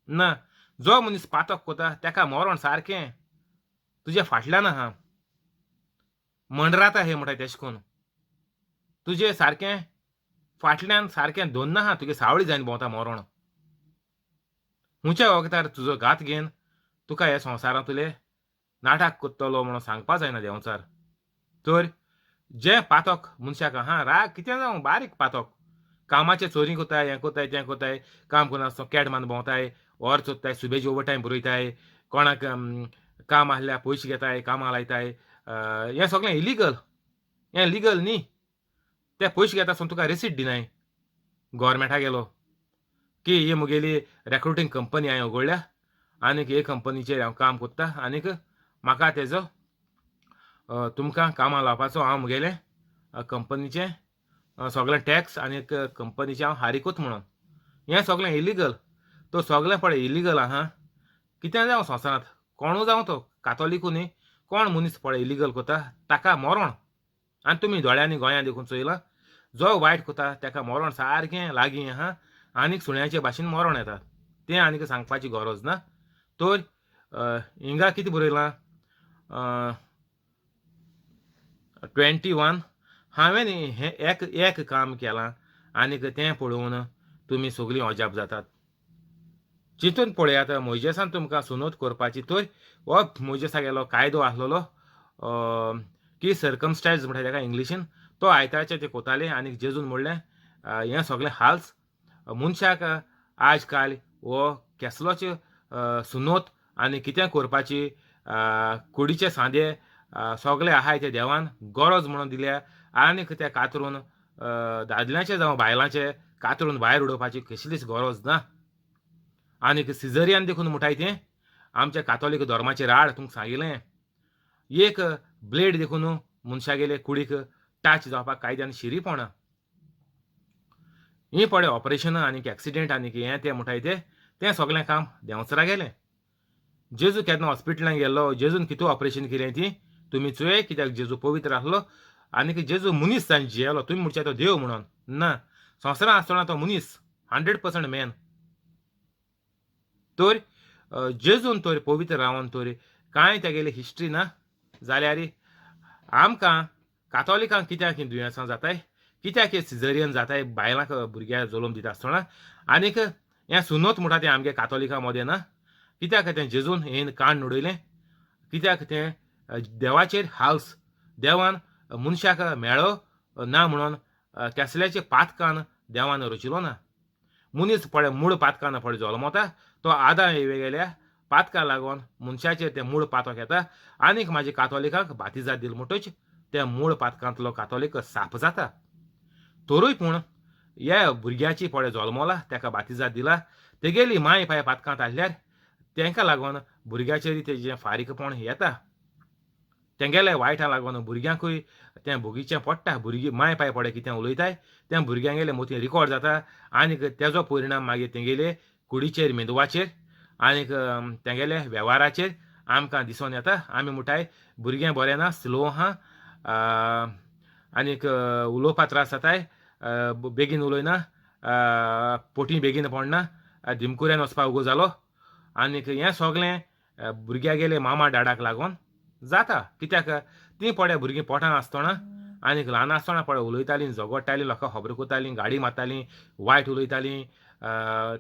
ना. जो मनीस पातक कोता तेका मरण सारकें तुजे फाटल्यान आहा, मंडराता हे म्हणटा तेश कोन्न तुजे सारकें फाटल्यान सारकें दोन आहा, तुगे सावळी जायन भोंवता मरण. हुंच्या वखदार तुजो घात घेवन तुका ह्या संवसारांतले नाटक कोत्तलो म्हणून सांगपा जायना देंवचार. तर जें पातक मनशाक आहा राग कितें जावं बारीक पातक, कामाचें चोरी कोताय, हें कोताय तें कोताय, काम करनासतना कॅट मान भोंवताय, or चोत्ताय, सुबेज ओवर टायम बरयताय, कोणाक काम आहल्यार पयशे घेताय, कामां लायताय, हें सगळें इलिगल, हें लिगल न्ही. ते पयशे घेता आसतना तुका रिसीट दिनाय गोवोरमेंटा गेलो की ही मुगेली रेक्रुटींग कंपनी हांवें उगडल्या आनीक हे कंपनीचेर हांव काम कोत्ता आनीक म्हाका तेजो तुमकां कामां लावपाचो हांव म्हगेलें कंपनीचें सगळें टॅक्स आनीक कंपनीचें हांव हारीकूच म्हणून. हें सगळें इलिगल. तो सगळें पळय इलिगल आहा. कितें जावं संवसारांत कोणू जावं तो कातोलिकू न्ही कोण मनीस पळय इलिगल कोता ताका मरण. आनी तुमी दोळ्यांनी गोंयांत देखून चोयलां जो वायट कोता ताका मरण सारकें लागीं आहा आनीक सुण्याचे भाशेन मरण येता. तें आनीक सांगपाची गरज ना. तर हिंगा कितें बरयलां 21 हांवें हें एक एक काम केलां आनीक तें पळोवन तुमी सगळीं अजाप जातात. चिंतून पळयात मोयजेसान तुमकां सुनोत करपाची तर हो मोयजेसागेलो कायदो आसलेलो की सर्कमस्टायज म्हणटा ताका इंग्लिशीन तो आयतारचे ते कोताले आनीक जेजून म्हणलें हें सगळें हाल्स मनशाक आज काल हो केसलोच सुनोत आनी कितें करपाची कुडीचे सांदे सगळे आहाय ते देवान गरज म्हणून दिल्या आनीक ते कातरून दादल्यांचे जावं बायलांचे कातरून भायर उडोवपाची कसलीच गरज ना. आनीक सिजरियन देखून म्हणटाय तें आमच्या कातोलीक धर्माचेर आड तुमकां सांगिल्लें एक ब्लेड देखून मनशागेले कुडीक टच जावपाक कायद्यान शिरी पडना. ही पळय ऑपरेशनां आनीक एक्सिडेंट आनीक हें तें म्हणटाय तें तें सगळें काम देंवचरा गेलें. जेजू केन्ना हॉस्पिटलान गेल्लो जेजून कितू ऑपरेशन केलें ती तुमी चोय कित्याक जेजू पवित्र आसलो आनीक जेजू मनीस जावन जियेलो. तुमी म्हणचे तो देव म्हणून ना संवसारांत आसतना तो मनीस 100% मॅन. तर जेजून तर पवित्र रावन तर कांय तेगेली हिस्ट्री ना जाल्यार आमकां कातोलिकांक कित्याक ही दुयेंसां जाताय कित्याक हे सिजरियन जाताय बायलांक भुरग्याक जल्म दिता आसतना आनीक हें सुनोत म्हणटा तें आमगे कातोलिकां मदें ना कित्याक तें जेजून हें काण उडयलें कित्याक तें देवाचेर हाल्स देवान मनशाक मेळो ना म्हणून केसल्याचे पातकान देवान रचिलो ना. मनीस पळय मूळ पातकान पळय जल्मता तो आदां वेगेल्या पातका लागून मनशाचेर तें मूळ पातक येता आनीक म्हाजे कातोलिकांक बातिजाद दिल म्हणटच त्या मूळ पातकांतलो कातोलीक साप जाता. तरूय पूण ह्या भुरग्याची पळय जल्मला ताका बातिजाद दिला तेगेली माय पाय पातकांत आसल्यार तांकां लागून भुरग्याचेर तेजें फारीकपण येता. तेंगेले वायटा लागून भुरग्यांकूय तें भोगीचें पडटा. भुरगीं माय पाय पळय कितें उलयताय तें भुरग्यांगेले मोती रिकॉर्ड जाता आनीक तेजो परिणाम मागीर तेंगेले कुडीचेर मेंदवाचेर आनीक तेंगेले वेव्हाराचेर आमकां दिसून येता. आमी म्हणटाय भुरगें बरें ना स्लो आहा आनीक उलोवपा त्रास जाताय बेगीन उलयना पोटी बेगीन पडना दिमकुऱ्यान वचपाक उगो जालो आनीक हें सगळें भुरग्यागेले मामा डाडाक लागून जाता. कित्याक तीं पळय भुरगीं पोटां आसतना आनीक ल्हान आसतना पळय उलयतालीं झगडटालीं लोकांक खबर करतालीं गाडी मारतालीं वायट उलयतालीं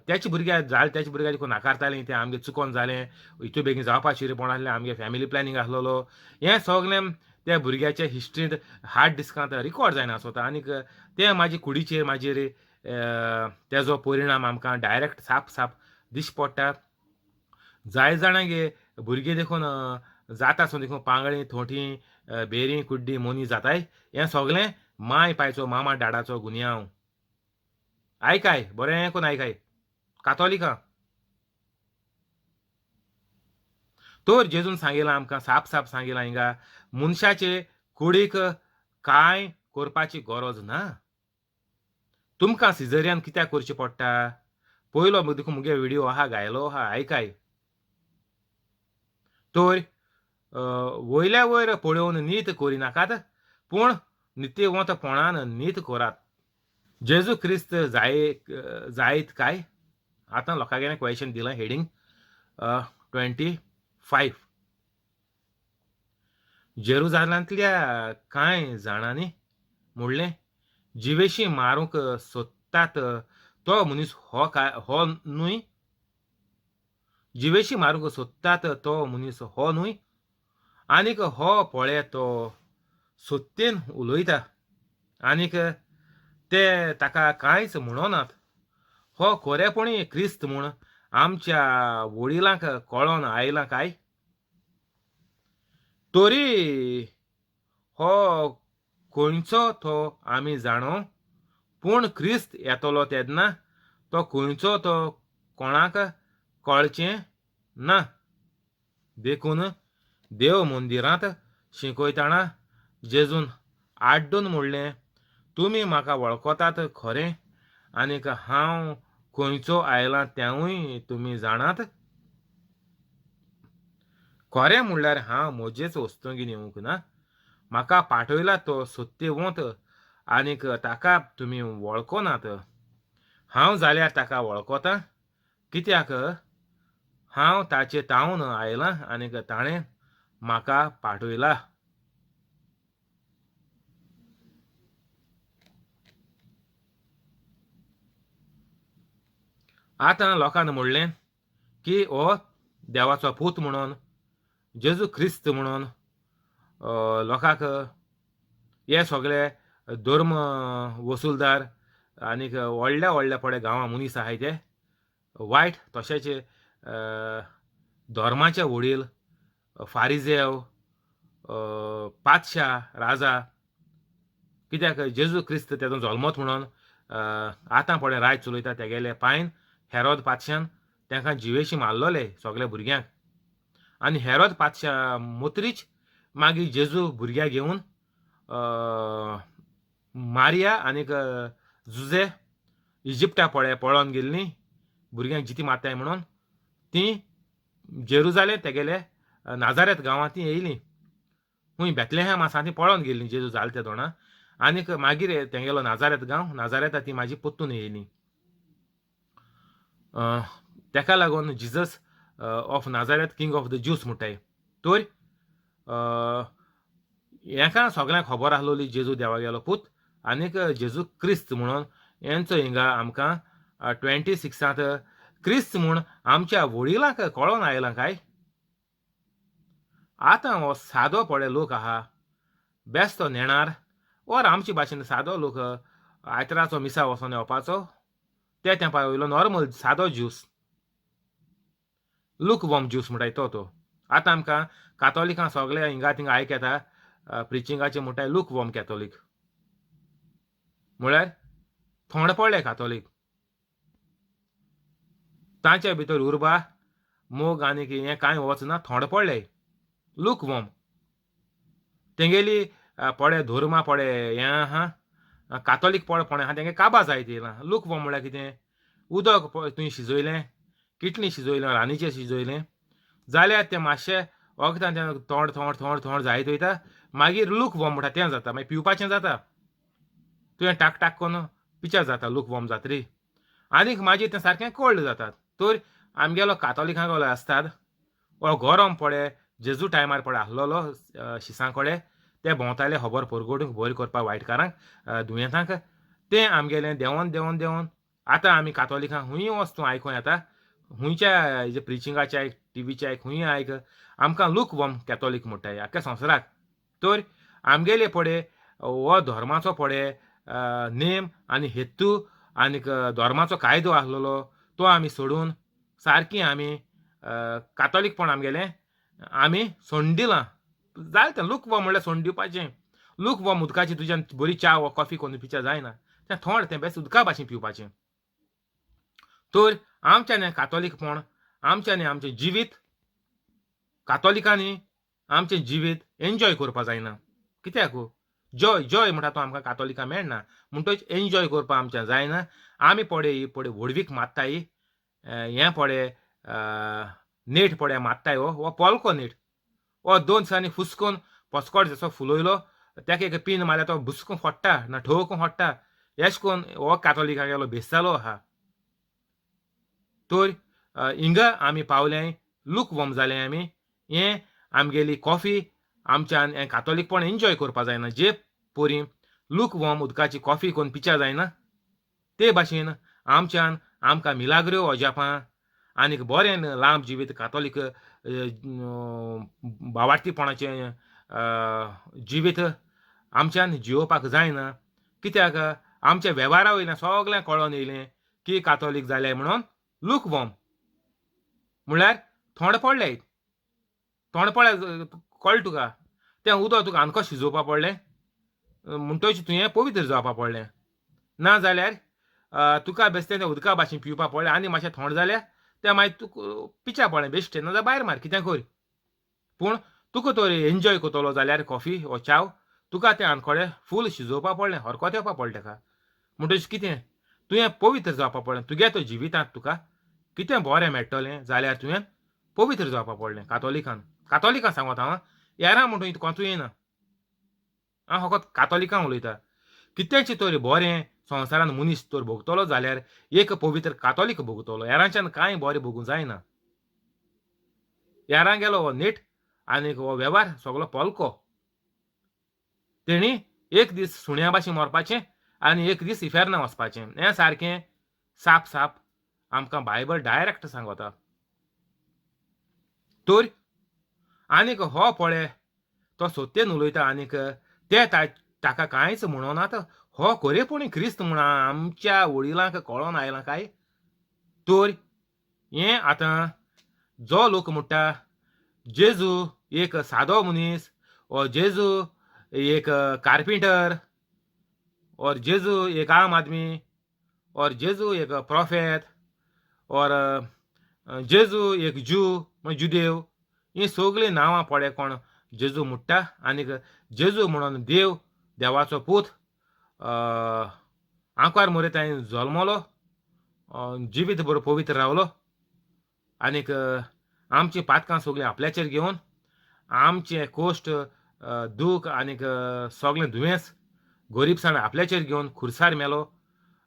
त्याच भुरग्याक जालें त्याच भुरग्याक देखून नाकारतालीं तें आमगें चुकोन जालें इतू बेगीन जावपा शिरपण आसलें आमगे फॅमिली प्लॅनिंग आसलेलो हें सगळें त्या भुरग्याच्या हिस्ट्रींत हार्ड डिस्कांत रिकॉर्ड जायना आसता आनीक तें म्हाजे कुडीचेर मागीर तेजो परिणाम आमकां डायरेक्ट साप साप दिश्टी पडटा. जाय जाणांगे भुरगीं देखून जाता आसून देखून पांगळीं थोंटी बेरीं कुड्डीं मोनी जाताय हें सगळें माय पायचो मामा डाडाचो गुन्यांव. आयकाय बरें कोन्न आयकाय कातोलिकां. तर जेजून सांगिलां आमकां साप साप सांगिलां हिंगा मनशाचे कुडीक कांय करपाची गरज ना. तुमकां सिजरियन कित्याक करचें पडटा पयलो देखून मुगे व्हिडियो आहा घायलो आहा आयकाय. तर वयल्या वयर पळोवन नीत करिनाकात पूण नितीवंतपणान नीत करात. जेजू क्रिस्त जायत काय आतां लोकांगेलें क्वेशन दिलां हेडींग 25. जेरुजालांतल्या कांय जाणांनी म्हणलें जिवेशी मारूंक सोदतात तो मनीस हो काय हो न्हय जिवेशी मारूंक सोदतात तो मनीस हो न्हय आनीक हो पळय तो सत्तेन उलयता आनीक ते ताका कांयच म्हणनात. हो खरेपणी क्रिस्त म्हूण आमच्या वडिलांक कळोन आयलां काय तरी हो खंयचो तो आमी जाणो पूण क्रिस्त येतलो तेन्ना तो खंयचो तो कोणाक कळचें ना. देखून देव मंदिरांत शिकयतना जेजून आड्डून म्हणलें, तुमी म्हाका वळखतात खरें, आनीक हांव खंयचो आयलां तेंवूय तुमी जाणात. खरें म्हणल्यार हांव म्हजेच वस्तुगीन येवंक ना, म्हाका पाठयला तो सत्यवंत, आनीक ताका तुमी वळखनात. हांव जाल्यार ताका वळखतां, कित्याक हांव ताचे तावन आयलां आनीक ताणें म्हाका पाठयला. आतां लोकान म्हणलें की हो देवाचो पूत म्हणून, जेजू क्रिस्त म्हणून लोकांक हे सगळे धर्म वसुलदार आनीक व्हडल्या व्हडल्या पडे गांवां मनीस आहाय ते वायट, तशेंच धर्माचे वडील फारिजेव पातशा राजा, कित्याक जेजू क्रिस्त तेजो जल्मत म्हणून आतां पळय राज चलयता तेगेले पायन हेरोद पातशान तांकां जिवेशी मारलोले सगल्या भुरग्यांक. आनी हेरोद पातशा मोत्रीच मागीर जेजू भुरग्याक घेवन मारिया आनीक जुजे इजिप्टा पळय पळोवन गेल्लीं भुरग्यांक जिती मारताय म्हणून तीं जेरुजालें तेगेले नाजारेत गांवांत तीं येयलीं. खूंय बेतलेहॅम आसा तीं पळोवन गेल्लीं जेजू जाल ते दोणां. आनीक मागीर तेंगेलो नाजारेत गांव, नाजारेता तीं म्हाजी परतून येयलीं. तेका लागून Jesus of Nazareth king of the Jews म्हणटाय. तर हेका सगळ्यांक खबर आसलोली जेजू देवागेलो पूत आनीक जेजू क्रिस्त म्हणून. हेंचो हिंगा आमकां 26 क्रिस्त म्हूण आमच्या वडिलांक कळोन आयलां काय. आतां हो सादो पळय लोक आहा बेस्तो नेणार वर आमचे भाशेन सादो लोक आयतराचो मिसा वचोन येवपाचो ते तेंपा वयलो नॉर्मल सादो ज्यूस, लूक वॉर्म ज्यूस म्हणटाय तो तो. आतां आमकां कातोलिकां सगळे हिंगा थिंगा आयक येता प्रिचिंगाचे म्हणटाय लूक वॉर्म कॅथोलीक, म्हळ्यार थोंड पडले कातोलीक. तांच्या भितर उर्बा मोग आनी हें कांय वचना, थोंड पडले लूक वॉर्म. तेंगेली पडे धर्मा पडे हें आहा कातोलीक पड पणे आहा तेंगे काबा जायत येयला. लूक वॉर्म म्हळ्यार कितें, उदक तुवें शिजयलें, किटली शिजयलें, रान्नीचेर शिजयलें जाल्यार तें मातशें वखदान तें तोंड थोंड थोंड थोंड जायत वयता, मागीर लूक वॉर्म म्हणटा तें जाता, मागीर पिवपाचें जाता, तुवें टाक टाक करून पिच्या जाता लूक वॉर्म जातरी. आनीक मागीर तें सारकें कोल्ड जातात. तर आमगेलो कातोलिकांगेलो आसतात हो गरम पडे जेजू टायमार पडे आसलेलो शिसां कडेन ते भोंवताले खबर परगटूंक बरें करपाक वायटकारांक दुयेंतांक, तें आमगेलें देंवन देंवन देंवन आतां आमी कातोलिकां खूंय वच तूं आयकूं येता, खुंयच्या हेजे प्रिचिंगाचे आयक, टिवीचे आयक, खूंय आयक, आमकां लूक वॉर्म कॅथोलीक म्हणटाय आख्ख्या संवसाराक. तर आमगेले पडे हो धर्माचो पडे नेम आनी हेतू आनीक धर्माचो कायदो आसलेलो तो आमी सोडून सारकी आमी कातोलीकपण आमगेलें आमी सोडून दिलां. जालें तें लूक वॉर्म म्हणल्यार सोडून दिवपाचें. लूक वॉर्म उदकाची तुज्यान बरी च्या वा कॉफी करून पिच्या जायना, तें थोंड तें बेस्ट उदका भाशेन पिवपाचें. तर आमच्यांनी कातोलीकपण, आमच्यांनी आमचें जिवीत कातोलिकांनी आमचें जिवीत एन्जॉय करपा जायना. कित्याक जॉय जॉय म्हणटा तो आमकां कातोलिकां मेळना, म्हणटच एन्जॉय करपा आमचें जायना. आमी पडे ही पडे व्हडवीक मात्ताय, हें पडे नेट पडे मात्ताय, हो हो पोलको नेट, हो 2 दिसांनी फुसकून पस्कोट जसो फुलयलो ताका एक पीन मारल्यार तो बुसकून फोडटा ना ठोकून फोडटा, एश कोन हो कातोलिकागेलो भेस जालो आहा. तर हिंगा आमी पावले लूक वॉर्म जाले आमी. हें आमगेली कॉफी आमच्यान हें कातोलीकपण एन्जॉय करपा जायना. जे परी लूक वॉर्म उदकाची कॉफी कोन्न पिच्या जायना ते भाशेन आमच्यान आमकां मिलाग्र्यो अजापां आनीक बरें लांब जिवीत कातोलीक बावार्थीपणाचें जिवीत आमच्यान जियोवपाक जायना. कित्याक आमच्या वेव्हारा वयल्यान सगळें कळोन येयलें की कातोलीक जाले म्हणून लूक वॉर्म म्हणल्यार थोंड पडले, तोंड पडले कळ्ळें तुका, तें उदक तुका आनको शिजोवपा पडलें म्हणटच तुवें पवित्र जावपा पडलें, ना जाल्यार तुका बेश्टें तें उदका भाशेन पिवपा पडलें आनी मातशें थोंड जाल्यार तें मागीर तुका पिच्या पडलें बेश्टें, नाजाल्यार भायर मार कितें कर. पूण तुका तर एन्जॉय करतलो जाल्यार कॉफी वो च्याव तुका तें आनकोडें फूल शिजोवपा पडलें, हरकत येवपा पडलें तेका. म्हणटच कितें तुवें पवित्र जावपा पडलें. तुगे तो जिवितांत तुका कितें बरें मेळटलें जाल्यार तुवें पवित्र जावपा पडलें. कातोलिकान, कातोलिकां सांगत हांव, येरां म्हणटून कोंतूय येना, हांव फकत कातोलिकां उलयता. कितेंच तर बरें संवसारान मनीस तर भोगतलो जाल्यार एक पवित्र कातोलीक भोगतलो, हेरांच्यान कांय बरें भोगूंक जायना. हेरां गेलो हो नेट आनीक हो वेव्हार सगलो पोलको. तेणी एक दीस सुण्या भाशेन मरपाचें आनी एक दीस इफेर्ना वचपाचें, हें सारकें साप साप आमकां बायबल डायरेक्ट सांगता. तर आनीक हो पळय तो सत्येन उलयता आनीक ते ताका कांयच म्हणनात. हो खरेपणी क्रिस्त म्हूण आमच्या वडिलांक कळोन आयलां काय? तर हें आतां जो लोक म्हणटा जेजू एक सादो मनीस, ओ जेजू एक कार्पेंटर, और जेजू एक आम आदमी, और जेजू एक प्रोफेत, और जेजू एक ज्यू म्हणजे जुदेव, हीं सगळीं नांवां पळय कोण जेजू म्हणटा. आनीक जेजू म्हणून देव, देवाचो पूत, आंकवार मोरे ताणें जल्मलो, जिवीत बरो पवित्र रावलो आनीक आमचीं पातकां सगळीं आपल्याचेर घेवन आमचें कोश्ट दूख आनीक सगळें दुयेंस गरिबसाण आपल्याचेर घेवन खुरसार मेलो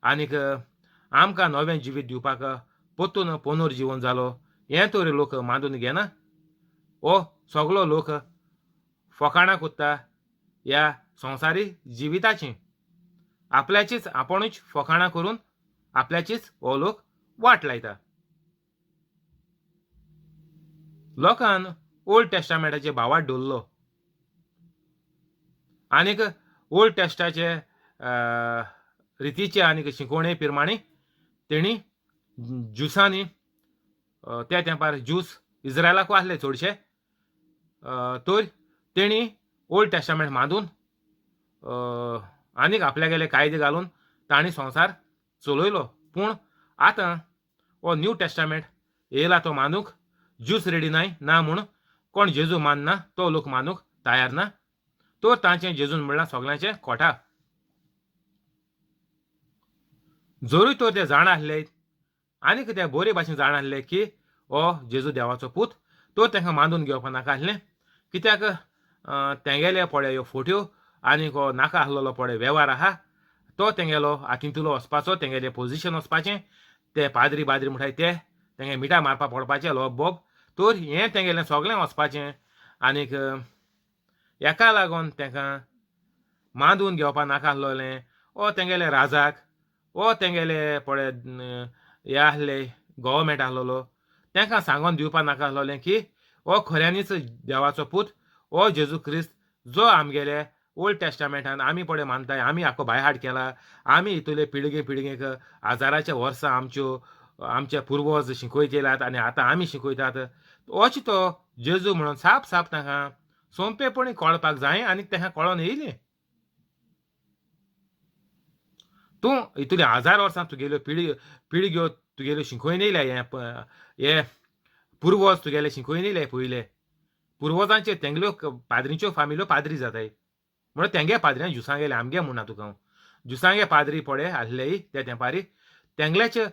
आनीक आमकां नवें जिवीत दिवपाक परतून पुनर्जिवन जालो. हें तर लोक मानून घेना. हो सगलो लोक फकाणां कोत्ता ह्या संवसारी जिविताचीं, आपल्याचीच आपुणूच फकाणां करून आपल्याचीच हो लोक वाट लायता. लोकान ओल्ड टेस्टामेंटाचे भावार्थ दवरलो आनीक ओल्ड टेस्टाचे रितीचे आनीक शिकोवणे प्रमाणे तेणी ज्युसांनी त्या तेंपार ज्यूस इज्रायलाकू आसले चडशे, तर तेणी ओल्ड टेस्टामेंट मांदून आनीक आपल्यागेले कायदे घालून तांणी संवसार चलयलो. पूण आतां हो न्यू टेस्टामेंट येयला तो मानूंक ज्यूस रेडी नाय ना म्हूण कोण जेजू मानना, तो लोक मानूंक तयार ना. तर तांचें जेजून म्हणलां सगल्यांचें खोटा. जरूय तर ते जाणा आसले आनीक ते बरे भाशेन जाणा आसले की हो जेजू देवाचो पूत, तर तांकां मानून घेवपा नाका आसलें. कित्याक तेंगेले पळय ह्यो फोट्यो आनीक हो नाका आसलेलो पळय वेव्हार आहा तो तेंगेलो हातींतलो वचपाचो, तेंगेलें पोजिशन वचपाचें, ते पाद्री बाद्री म्हणटाय ते तेंगे मिठां मारपा पडपाचें लोब बोब, तर हें तेंगेलें सगळें वचपाचें. आनीक हेका लागून तांकां मांदून घेवपा नाका आसलोलें. ओ तेंगेले राजाक, ओ तेंगेले पळय हे आसले गव्हर्मेंट आसलेलो तांकां सांगोन दिवपा नाका आसलोलें की हो खऱ्यांनीच देवाचो पूत, हो जेजू क्रिस्त जो आमगेले ओल्ड टेस्टामेंटान आमी पळय मानताय, आमी आख्खो बायहार्ट केला, आमी हितूले पिळगे पिळगेक हजाराच्या वर्सां आमच्यो आमचे पुर्वज शिकयत येयल्यात आनी आतां आमी शिकयतात, होच तो जेजू म्हणून साप साप तांकां सोंपेपणी कळपाक जाय आनी तांकां कळोन येयलें. तूं हितूले हजार वर्सां तुगेल्यो पिळग्यो तुगेल्यो शिकयन येयल्या, हे पुर्वज तुगेले शिकयन येयले, पयले पुर्वजांचे तेंगल्यो पाद्रीच्यो फामिल्यो पाद्री जाताय म्हणून तेंगे पाद्र्यां ज्युसां गेले आमगे म्हणना तुका हांव, ज्युसांगे पाद्री पळय आसलेय ते तेंपारी तेंगल्याचे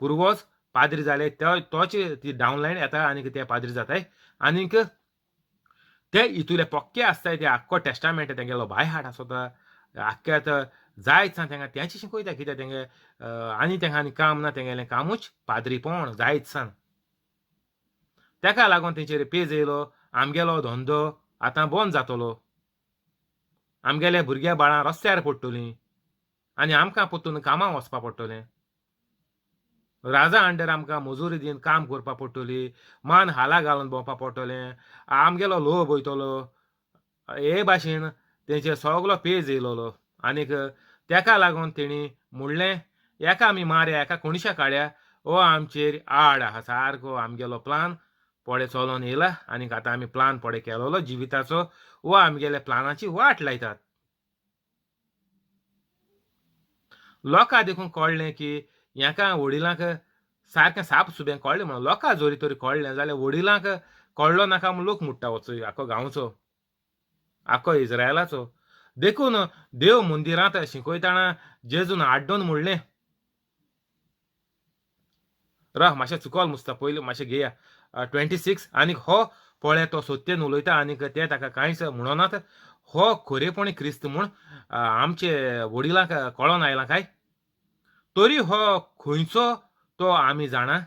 पुर्वज पाद्री जाले, तोच ती डावनलायन येता आनीक ते पाद्री जाताय आनीक ते हितूले पक्के आसताय, ते आख्खो टेस्टामेंट तेंगेलो बाय हार्ट आसता आख्खे आतां जायत सान तेंका तेंच शिकयता. कित्याक तेंगे आनी तेंका आनी काम ना, तेंगेलें कामूच पाद्रीपण जायत सान. तेका लागून तेंचेर पेज येयलो, आमगेलो धंदो आतां बंद जातलो, आमगेले भुरग्या बाळां रस्त्यार पडटलीं आनी आमकां परतून कामां वचपा पडटलें, राजा अंडर आमकां मजुरी दिवन काम करपा पडटली, मान हाला घालून भोंवपा पडटलें, आमगेलो लोभ वयतलो, हे भाशेन तेंचेर सगलो पेज येयलोलो. आनीक तेका लागून तेणी म्हणलें एका आमी मारया, एका कोणशा काडया, हो आमचेर आड आहा सारको आमगेलो प्लान पळय चलोन येयला आनीक आतां आमी प्लान पळय केलोलो जिविताचो, हो आमगेल्या प्लानाची वाट लायतात. लोकां देखून कळ्ळें की हेका वडिलांक सारकें साप सुबें कळ्ळें म्हणून लोकां जोरी तरी कळ्ळें जाल्यार वडिलांक कळ्ळो नाका म्हूण लोक मुट्टा वचूय आख्खो गांवचो, आख्खो इस्रायलाचो. देखून देव मंदिरांत शिकयतना जेजून आड्डून म्हणलें, राव मातशें चुकोल मुसता पयलीं मातशें घेया 26. आनीक हो पळय तो सत्येन उलयता आनीक ते ताका कांयच म्हणनात. हो खरेपणी क्रिस्त म्हूण आमचे वडिलांक कळोन आयलां काय? तरी हो खंयचो तो आमी जाणा,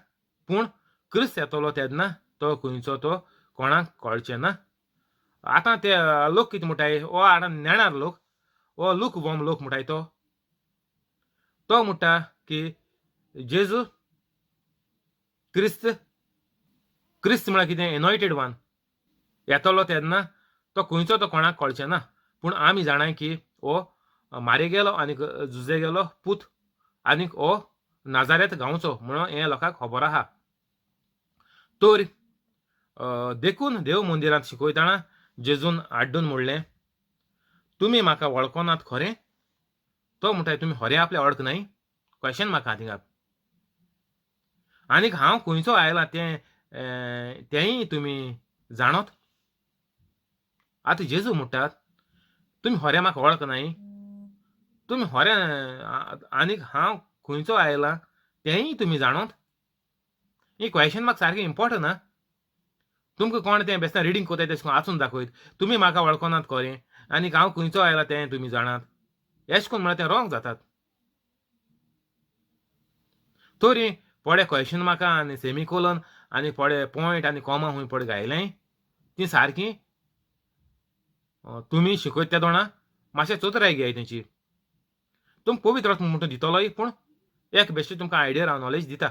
पूण क्रिस्त येतलो तेन्ना तो खंयचो तो कोणाक कळचें ना. आतां ते लोक कितें म्हणटाय, हो आतां नेणार लोक, हो लूक वॉम लोक म्हणटाय. तो तो म्हणटा की जेजू क्रिस्त, क्रिस्त म्हळ्यार कितें, एनॉयटेड वन येतलो तेन्ना तो खंयचो तो कोणाक कळचें ना, पूण आमी जाणाय की हो मारे गेलो आनीक जुजे गेलो पूत आनीक हो नाजारेत गांवचो म्हणून हें लोकांक खबर आहा. तर देखून देव मंदिरांत शिकयतना जेजून आड्डून म्हणलें, तुमी म्हाका वळखनात खरें? तो म्हणटा तुमी खरें आपलें वळख न्हय? क्वेशन म्हाका थिंगा. आनीक हांव खंयचो आयलां तें तेंय तुमी जाणत? आतां जेजू म्हणटात तुमी खरें म्हाका वळख न्हय, तुमी खरें आनीक हांव खंयचो आयलां तेंय तुमी जाणत? ही क्वेशन म्हाका सारकें इम्पोर्टंट आं. तुमकां कोण तें बेस्ता रिडींग कोताय तेशें वाचून दाखयत, तुमी म्हाका वळखनात खरें आनीक हांव खंयचो आयला तें तुमी जाणात, एशें करून म्हळ्यार तें रोंग जातात. तरी पडे क्वेशन म्हाका आनी सेमिकोलन आनी पडे पॉयंट आनी कॉमा खूंय पडे घायलें ती सारकी तुमी शिकयत त्या दोणा मातशें चतुराय घेयाय तेंची. तुमकां पवित्र आत्मो म्हणटा दितलोय, पूण एक बेश्टी तुमकां आयडिया हांव नॉलेज दिता.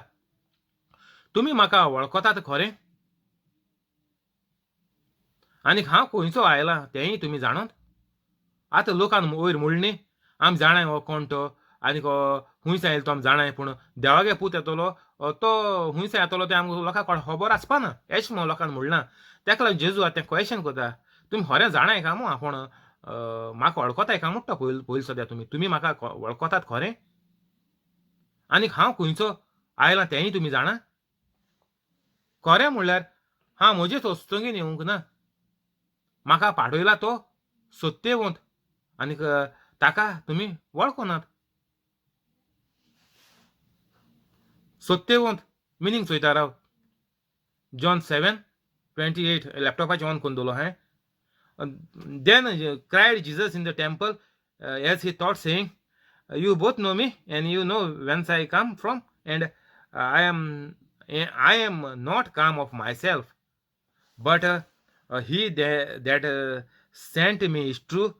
तुमी म्हाका वळखतात खरें आनीक हांव खंयचो आयला तेंय तुमी जाणत? आतां लोकान वयर म्हणलें आमी जाणाय हो कोण तो आनीक हो खुंयसान येयलो तो आमी जाणाय, पूण देवागे पूत येतलो तो खुंयसान येतलो तें आमकां लोकांक खबर आसपा ना एशें म्हणून लोकान म्हणलां. तेका लागून जेजू आतां तें क्वेशन करता, तुमी खरें जाणाय काय म्हूण आपूण म्हाका वळखताय काय म्हणटा पयलीं पयलीं सद्या तुमी तुमी म्हाका वळखतात खरें आनीक हांव खंयचो आयलां तेंय तुमी जाणा? खरें म्हणल्यार हांव म्हजेच वस्तुंगेन येवंक ना, म्हाका पाडयला तो सत्यवंत आनीक ताका तुमी वळखनात. सत्यवंत मिनींग चोयता राव. जॉन 7:28 लॅपटॉपाचेर ऑन करून दवरलो हांवें. Then cried Jesus in the temple as he taught, saying, You both know me and you know whence I come from, and I am not come of myself, but he that sent me is true,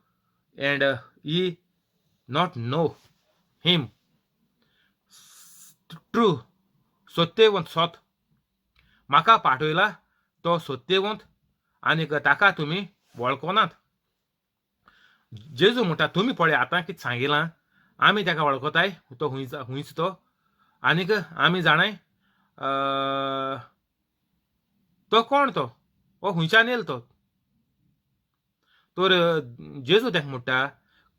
and ye not know him. True, सत्यवंत, सत. म्हाका पाठयला तो सत्यवंत आनीक ताका तुमी वळखनात. जेजू म्हणटा तुमी पळय आतां कितें सांगिलां, आमी ताका वळखताय तो हुंयच हुंयच तो आनीक आमी जाणाय तो कोण तो, हो हुंयच्यान येयलो तो. तर जेजू ताका म्हणटा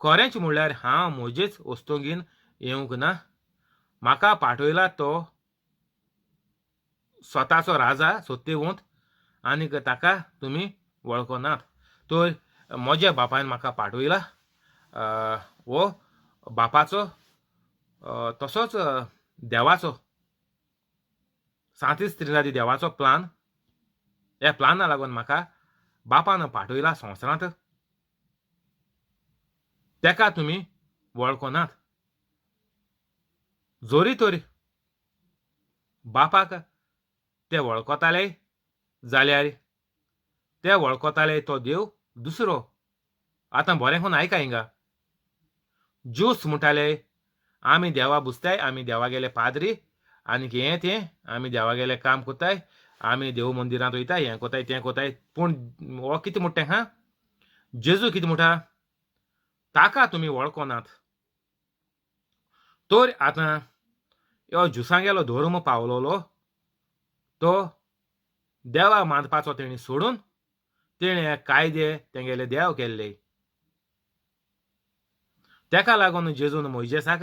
खरेंच म्हणल्यार हांव म्हजेच वस्तुंगीन येवंक ना, म्हाका पाठयला तो स्वताचो राजा सत्यवंत आनीक ताका तुमी वळखनात. तर म्हज्या बापायन म्हाका पाठयला, हो बापाचो तसोच देवाचो सांतीस त्रिनादी देवाचो प्लान, ह्या प्लाना लागून म्हाका बापान पाठयला संवसारांत, तेका तुमी वळखनात. जोरी तरी बापाक ते वळखताले जाल्यार ते वळखताले तो देव दुसरो. आतां बरें करून आयका हिंगा. ज्यूस म्हणटाले आमी देवा बुजताय, आमी देवा गेले पाद्री आनीक हें तें, आमी देवा गेले काम कोताय, आमी देव मंदिरांत वयताय, हें कोताय तें कोताय. पूण हो कितें म्हणटा हा, जेजू कितें म्हणटा, ताका तुमी वळखनात. तर आतां ह्यो ज्युसांगेलो धर्म पावलोलो तो देवा मानपाचो तेणी सोडून तेणें कायदे तेंगेले देव केल्ले. तेका लागून जेजून मोयजेसाक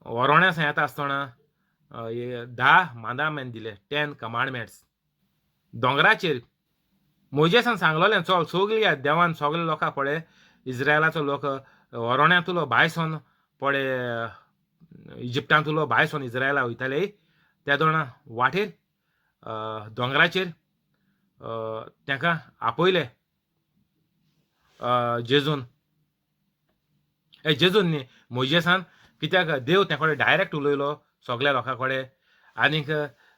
व्हरोण्या येता आसतना 10 मांदामेन दिले, 10 कमांडमेंट्स. दोंगराचेर मोजेसान सांगलोलें चल सगल्या देवान सगळे लोकां पळय इस्रायलाचो लोक वरोण्यांतलो भायसोन पळय इजिप्टांतलो भायसोन इस्रायला वयताले त्या दोणा वाटेर दोंगराचेर तांकां आपयले जेजून. जेजून न्ही मोजेसान, कित्याक देव त्या कडेन डायरेक्ट उलयलो सगल्या लोकां कडेन. आनीक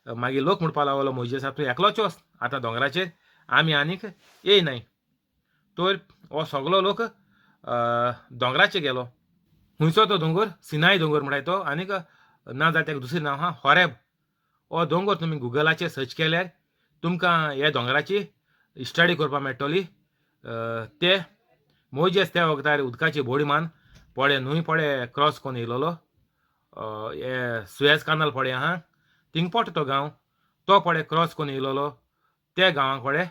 मागीर लोक म्हणपाक लागलो मोजेसा तूं एकलोच वच आतां दोंगराचेर, आमी आनीक येयनाय. तर हो सगलो लोक दोंगराचेर गेलो. खंयचो तो दोंगर? सिनाय दोंगर म्हणटाय तो. आनीक ना जाल्यार ताका दुसरें नांव आहा होरेब. हो दोंगर तुमी गुगलाचेर सर्च केल्यार तुमकां ह्या दोंगराची स्टडी करपाक मेळटली. ते मोजेस त्या वखदार उदकाची बोडी मान पळय न्हूय पळय क्रॉस करून येयलोलो, हे सुएज कानाल पळय आहा थिंग पोट तो गांव, तो पळय क्रॉस करून येयलोलो. त्या गांवा कडेन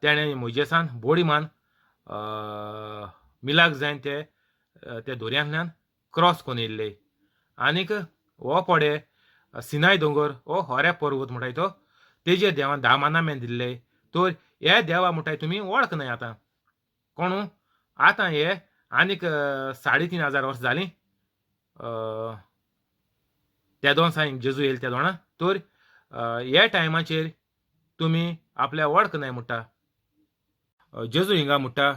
तेणें मोजेसान बोडी मान मिलाक जायन ते त्या दोरयांतल्यान क्रॉस करून येयल्ले. आनीक हो पळय सिनाय दोंगर हो होरेब पर्वत म्हणटाय तो, तेजेर देवान 10 मानामेन दिल्ले. तर हे देवा म्हणटाय तुमी वळखनाय आतां कोणू. आतां हे आनीक 3500 वर्सां जालीं त्या दोन सायन जेजू येयले त्या दोणा. तर ह्या टायमाचेर तुमी आपल्या वळखनाय म्हणटा. जेजू हिंगा म्हणटा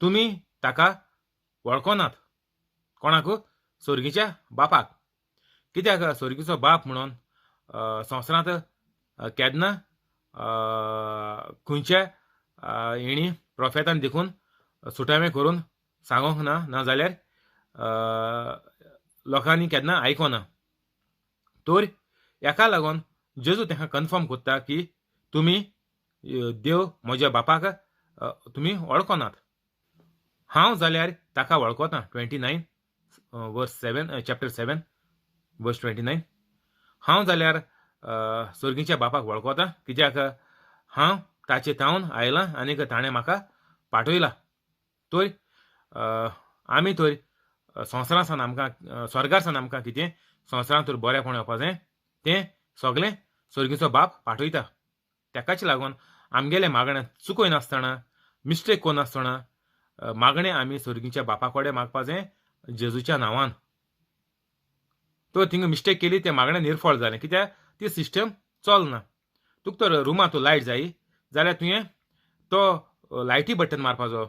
तुमी ताका वळखनात. कोणाक? सोर्गीच्या बापाक. कित्याक सोर्गीचो बाप म्हणून संवसारांत केन्ना खंयच्या हेणी प्रोफेतान देखून सुटावें करून सांगोंक ना, ना जाल्यार लोकांनी केन्ना आयकोना. तर हेका लागून जेजू तांकां कन्फर्म करता की तुमी देव म्हज्या बापाक तुमी वळखनात, हांव जाल्यार ताका वळखता. 29 वर्स 7, चॅप्टर 7 वर्स 29. हांव जाल्यार सोर्गीच्या बापाक वळखता, कित्याक हांव ताचे तावन आयलां आनीक ताणें म्हाका पाठयला. तर आमी तर संवसारां सावन आमकां स्वर्गार सावन आमकां कितें संवसारांत तर बरेंपण येवपा जाय तें सगळें सोर्गीचो बाप पाठयता. ताकाच लागून आमगेलें मागणें चुकयनासतना, मिस्टेक करनासतना मागणें आमी सोर्गीच्या बापा कडेन मागपा जाय जेजूच्या नांवान. तर थिंगा मिस्टेक केली तें मागणें निर्फळ जालें, कित्याक ती सिस्टम चलना. तुका तर रुमांत तूं लायट जाय जाल्यार तुवें तो लायटी बटन मारपाचो,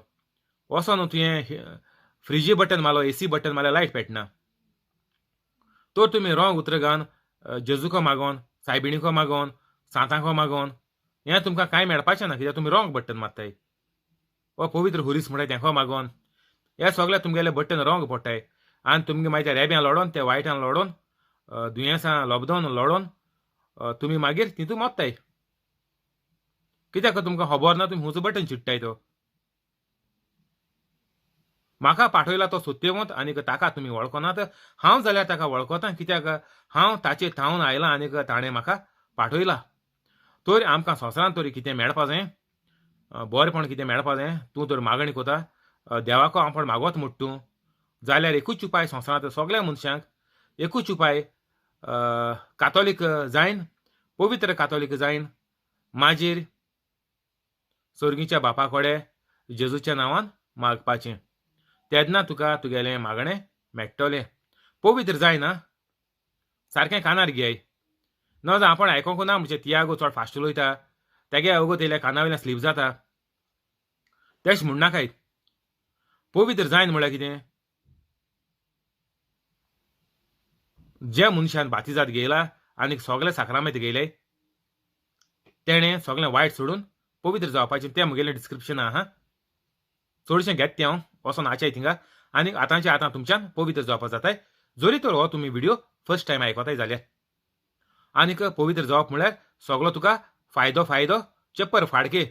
वचोन तुवें फ्रिजी बटन मारलो, एसी बटन मारल्यार लायट पेटना. तर तुमी रोंग उतरां घालून जेजूको मागोन, सायबिणीको मागोन, सांतांको मागोन हें तुमकां कांय मेळपाचें ना, कित्याक तुमी रोंग बटन मारताय. हो पवित्र हुरीस म्हणटाय तेंको मागोन हे सगळे तुमगेले बटन रोंग पडटाय आनी तुमगे मागीर त्या रेब्यान लडोन, त्या वायटान लडोन, दुयेंसां लॉकडावन लडोन तुमी मागीर तितू मोत्ताय. कित्याक तुमकां खबर ना तुमी हुंचो बटन चिट्टाय. तो म्हाका पाठयला तो सत्यवंत आनीक ताका तुमी वळखनात, हांव जाल्यार ताका वळखता, कित्याक हांव ताचे थावन आयलां आनीक ताणें म्हाका पाठयला. तर आमकां संवसारांत तरी कितें मेळपा जाय, बरेंपण कितें मेळपा जाय, तूं तर मागणी कोता देवाको आपूण मागोत म्हूण तूं जाल्यार एकूच उपाय संवसारांत सगळ्या मनशांक एकूच उपाय, कातोलीक जायन, पवित्र कातोलीक जायन, मागीर सोर्गीच्या बापा कडेन जेजूच्या नांवान मागपाचें, तेन्ना तुका तुगेलें मागणें मेळटलें. पवित्र जायना सारकें कानार घेय, न जावं आपूण आयकोंक ना म्हणजे तियागो चड फास्ट उलयता तेगे अगो तेल्या काना वयल्यान स्लीप जाता तेश म्हणनाकाय. पवित्र जायन म्हळ्यार कितें? ज्या मनशान बातिजाद घेयला आनी सगळे साक्रामेंत घेयले तेणें सगळें वायट सोडून पवित्र जावपाचें, तें म्हगेलें डिस्क्रिप्शन आहा. चडशें घेत तें हांव वचोन आचाय थिंगा आनी आतांचे आतां तुमच्यान पवित्र जावपा जाताय, जरी तर हो तुमी व्हिडियो फर्स्ट टायम आयकताय जाल्यार. आनीक पवित्र जावप म्हळ्यार सगळो तुका फायदो फायदो चप्पर फाडके.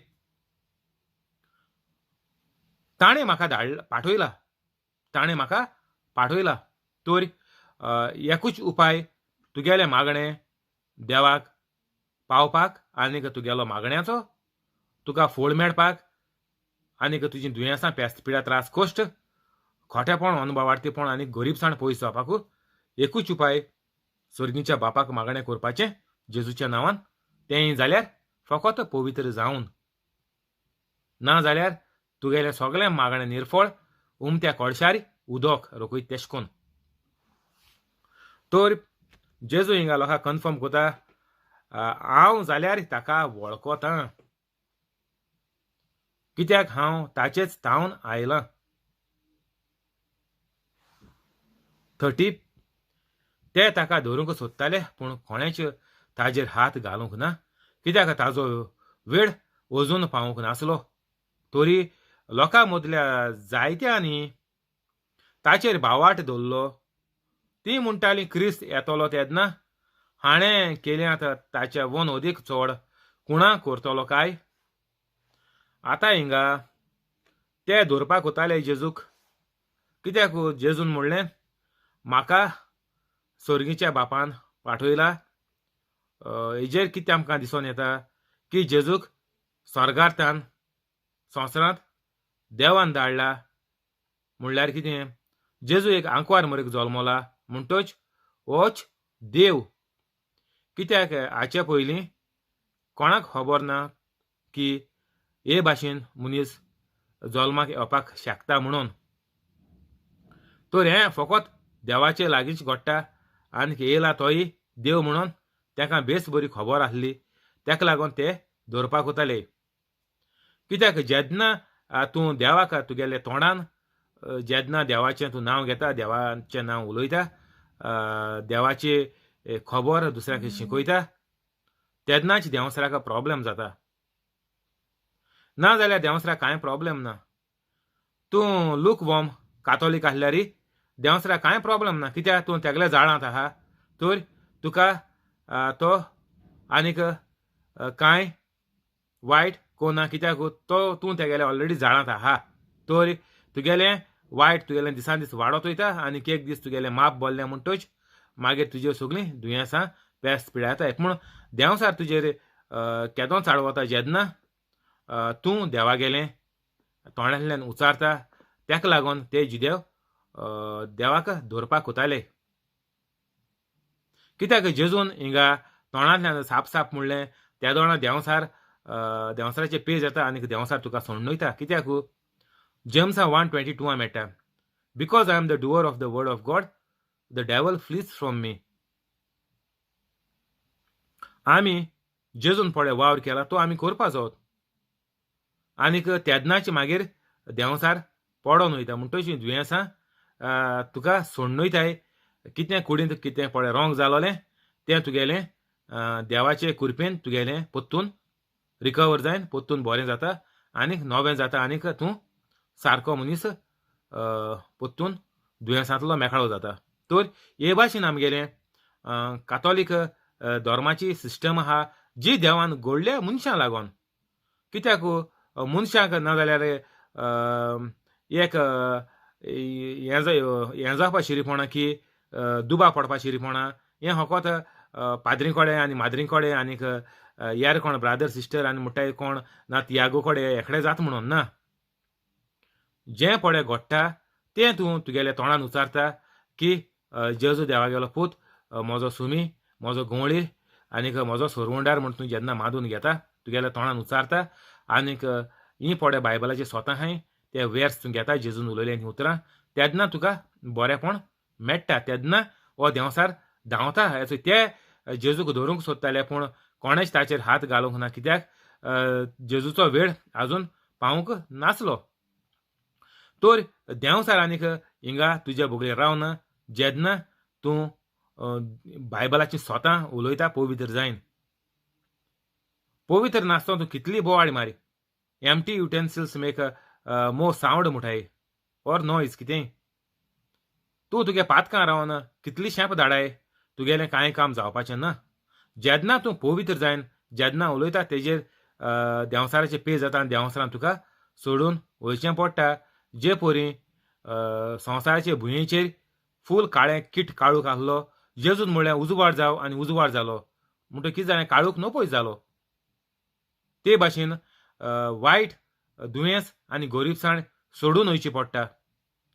ताणें म्हाका धाड पाठयला, ताणें म्हाका पाठयला. तर एकूच उपाय तुगेलें मागणें देवाक पावपाक आनीक तुगेलो मागण्याचो तुका फोळ मेळपाक आनीक तुजी दुयेंसां पेस्त पिड्या त्रास कश्ट खोटेपण अनभावार्थीपण आनी गरीबसाण पयस जावपाक एकूच उपाय सोर्गीच्या बापाक मागणें करपाचें जेजूच्या नांवान, तेंय जाल्यार फकत पवित्र जावन, ना जाल्यार तुगेलें सगळें मागणें निर्फळ उमत्या कोळशार उदक रोखयत तेश कोन्न. तर जेजू हिंगा लोकांक कन्फर्म करता, हांव जाल्यार ताका वळखतां, कित्याक हांव ताचेच तावन आयलां. 30 ते ताका धरूंक सोदताले पूण कोणेच ताजेर हात घालूंक ना, कित्याक ताजो वेळ अजून पावूंक नासलो. तरी लोकां मदल्या जायत्यांनी ताचेर भावाट दवरलो. ती म्हणटाली क्रिस्त येतलो तेन्ना हाणें केल्यात ताच्या वन अदीक चड कुणा करतलो काय. आतां हिंगा ते धरपाक वताले जेजूक, कित्याक जेजून म्हणलें म्हाका सोर्गीच्या बापान पाठयला. हेजेर कितें आमकां दिसून येता की जेजूक स्वर्गांतल्यान संवसारांत देवान धाडला. म्हणल्यार कितें, जेजू एक आंकवार मरेक जल्मला म्हणटच होच देव. कित्याक हाचे पयलीं कोणाक खबर ना की हे भाशेन मनीस जल्माक येवपाक शकता म्हणून. तर हें फकत देवाचे लागींच घडटा आनी येयला तोय देव म्हणून ताका बेस बरी खबर आसली, ताका लागून ते धरपाक वताले. कित्याक जेन्ना तूं देवाक तुगेले तोंडान जेन्ना देवाचें तूं नांव घेता, देवाचें नांव उलयता, देवाची खबर दुसऱ्यांक शिकयता, तेन्नाच देंवसराक प्रोब्लेम जाता. ना जाल्यार देंवसराक कांय प्रोब्लेम ना. तूं लूक वॉर्म कातोलीक आसल्यार देंवसराक कांय प्रोब्लेम ना, कित्याक तूं तेगल्या जाळांत आहा. तर तुका तो आनीक कांय वायट कोना, कित्याक तो तूं तेगेले ऑलरेडी जाळांत आहा. तर तुगेलें वायट तुगेलें दिसान दीस वाडत वयता आनी एक दीस तुगेलें माप बोल्लें म्हणटच मागीर तुज्यो सगळीं दुयेंसां पेस्त पिडायताय. पूण देंवसार तुजेर केदो चाड वता जेन्ना तूं देवा गेलें तोंडांतल्यान उचारता, ताका लागून ते जुदेव देवाक धरपाक वताले. कित्याक जेजून हिंगा तोंडांतल्यान साप साप म्हणलें तेदोणा देंवसार देंवसाराचे पेज येता आनी देंवसार तुका सोडून वयता. कित्याक जेम्सा 1:22 मेळटा, because I am the doer of the word of God the devil flees from me. आमी जेजून पळय वावर केला तो आमी करपा जावत आनीक तेन्नाच मागीर देंवसार पडोन वयता. म्हणटच दुयेंसां तुका सोडून वयताय. कितें कुडींत कितें पळय रोंग जालोलें तें तुगेलें देवाचे कृपेन तुगेलें पोत्तून रिकवर जायन, पोत्तून बरें जाता आनीक नवें जाता आनीक तूं सारको मनीस पोत्तून दुयेंसांतलो मेकळो जाता. तर हे भाशेन आमगेलें कातोलीक धर्माची सिस्टम आहा जी देवान घडल्या मनशां लागून. कित्याक मनशांक ना जाल्यार एक हें जावपा शिरीपणां की दुबाव पडपा शिरीपणां हें फकत पाद्री कडेन आनी माद्री कडेन आनीक यार कोण ब्रादर सिस्टर आनी म्हणटाय कोण ना तियागो कडेन एकडे जाता म्हणून ना. जें पळय घडटा तें तूं तुगेल्या तोंडान उचारता की जेजू देवागेलो पूत, म्हजो सुमी, म्हजो गंवळी आनीक म्हजो सोरवंडार म्हण तूं जेन्ना मादून घेता तुगेल्या तोंडान उचारता आनीक ही पळय बायबलाची सोतां आहाय ते वेर्स तूं घेता जेजून उलयले हीं उतरां, तेन्ना तुका बरेंपण मेळटा. तेन्ना हो देंवसार धांवता. ते जेजूक धरूंक सोदताले पूण कोणेच ताचेर हात घालूंक ना, कित्याक जेजूचो वेळ आजून पावूंक नासलो. तर देंवसार आनीक हिंगा तुज्या बोगलेर रावना जेन्ना तूं बायबलाची सोतां उलयता पवित्र जायन. पवित्र नासतना तूं कितली बोवाळ मारी, empty utensils make more sound म्हणटाय or noise कितेंय. तूं तुगे पातकां रावन कितली शेंप धाडाय तुगेलें कांय काम जावपाचें ना. जेन्ना तूं पवित्र जायन जेन्ना उलयता तेजेर देंवसाराचे पेज जाता आनी देंवसारान तुका सोडून वयचें पडटा. जे परी संवसाराचे भुंयेचेर फूल काळें किट काळूक आसलो, जेजून म्हणलें उजवाड जाव आनी उजवाड जालो, म्हणटकीर कितें जालें काळूक नपयत जालो. ते भाशेन वायट दुयेंस आनी गोरीबसाण सोडून वयची पडटा.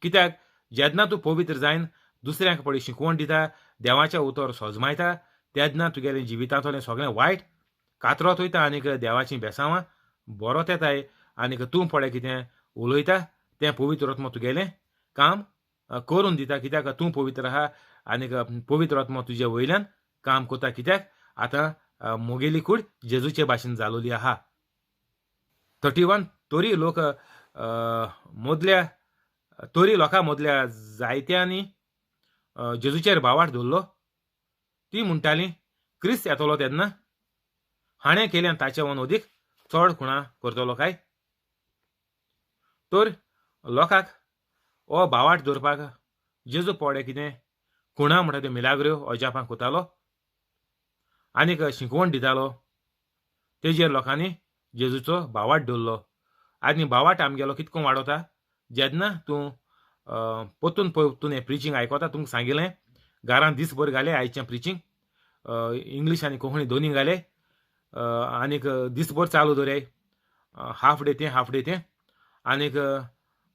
कित्याक जेन्ना तूं पवित्र जायन दुसऱ्यांक पळय शिकवण दिता, देवाचें उतर सोजमायता तेन्ना तुगेलें जिवितांतलें सगळें वायट कातरोत वयता आनीक देवाचीं बेसांवां बरोत येताय आनीक तूं पळय कितें उलयता तें पवित्र आत्मो तुगेलें काम करून दिता कित्याक तूं पवित्र आहा आनीक पवित्र आत्मो तुजे वयल्यान काम करता कित्याक आतां म्हगेली कूड जेजूचे भाशेन जालोली आहा. 31 तरी लोक मदल्या तरी लोकां मदल्या जायत्यांनी जेजूचेर भावार्थ दवरलो. ती म्हणटाली क्रिस्त येतलो तेन्ना हाणें केल्यान ताचे वन अदीक चड खुणा करतलो काय. तर लोकांक हो भावार्थ दवरपाक जेजू पडे कितें खुणा म्हणटा त्यो मिलाग्र्यो अजापां करतालो आनीक शिकवण दितालो. तेजेर लोकांनी जेजूचो भावार्थ दवरलो. आनी भावार्थ आमगेलो कितको वाडोता जेन्ना तूं परतून परतून हें प्रिचींग आयकता. तुमकां सांगिलें घरान दीसभर घालें आयचें प्रिचींग इंग्लीश आनी कोंकणी दोनी घाले आनीक दीसभर चालू दवराय हाफ डे तें हाफ डे तें. आनीक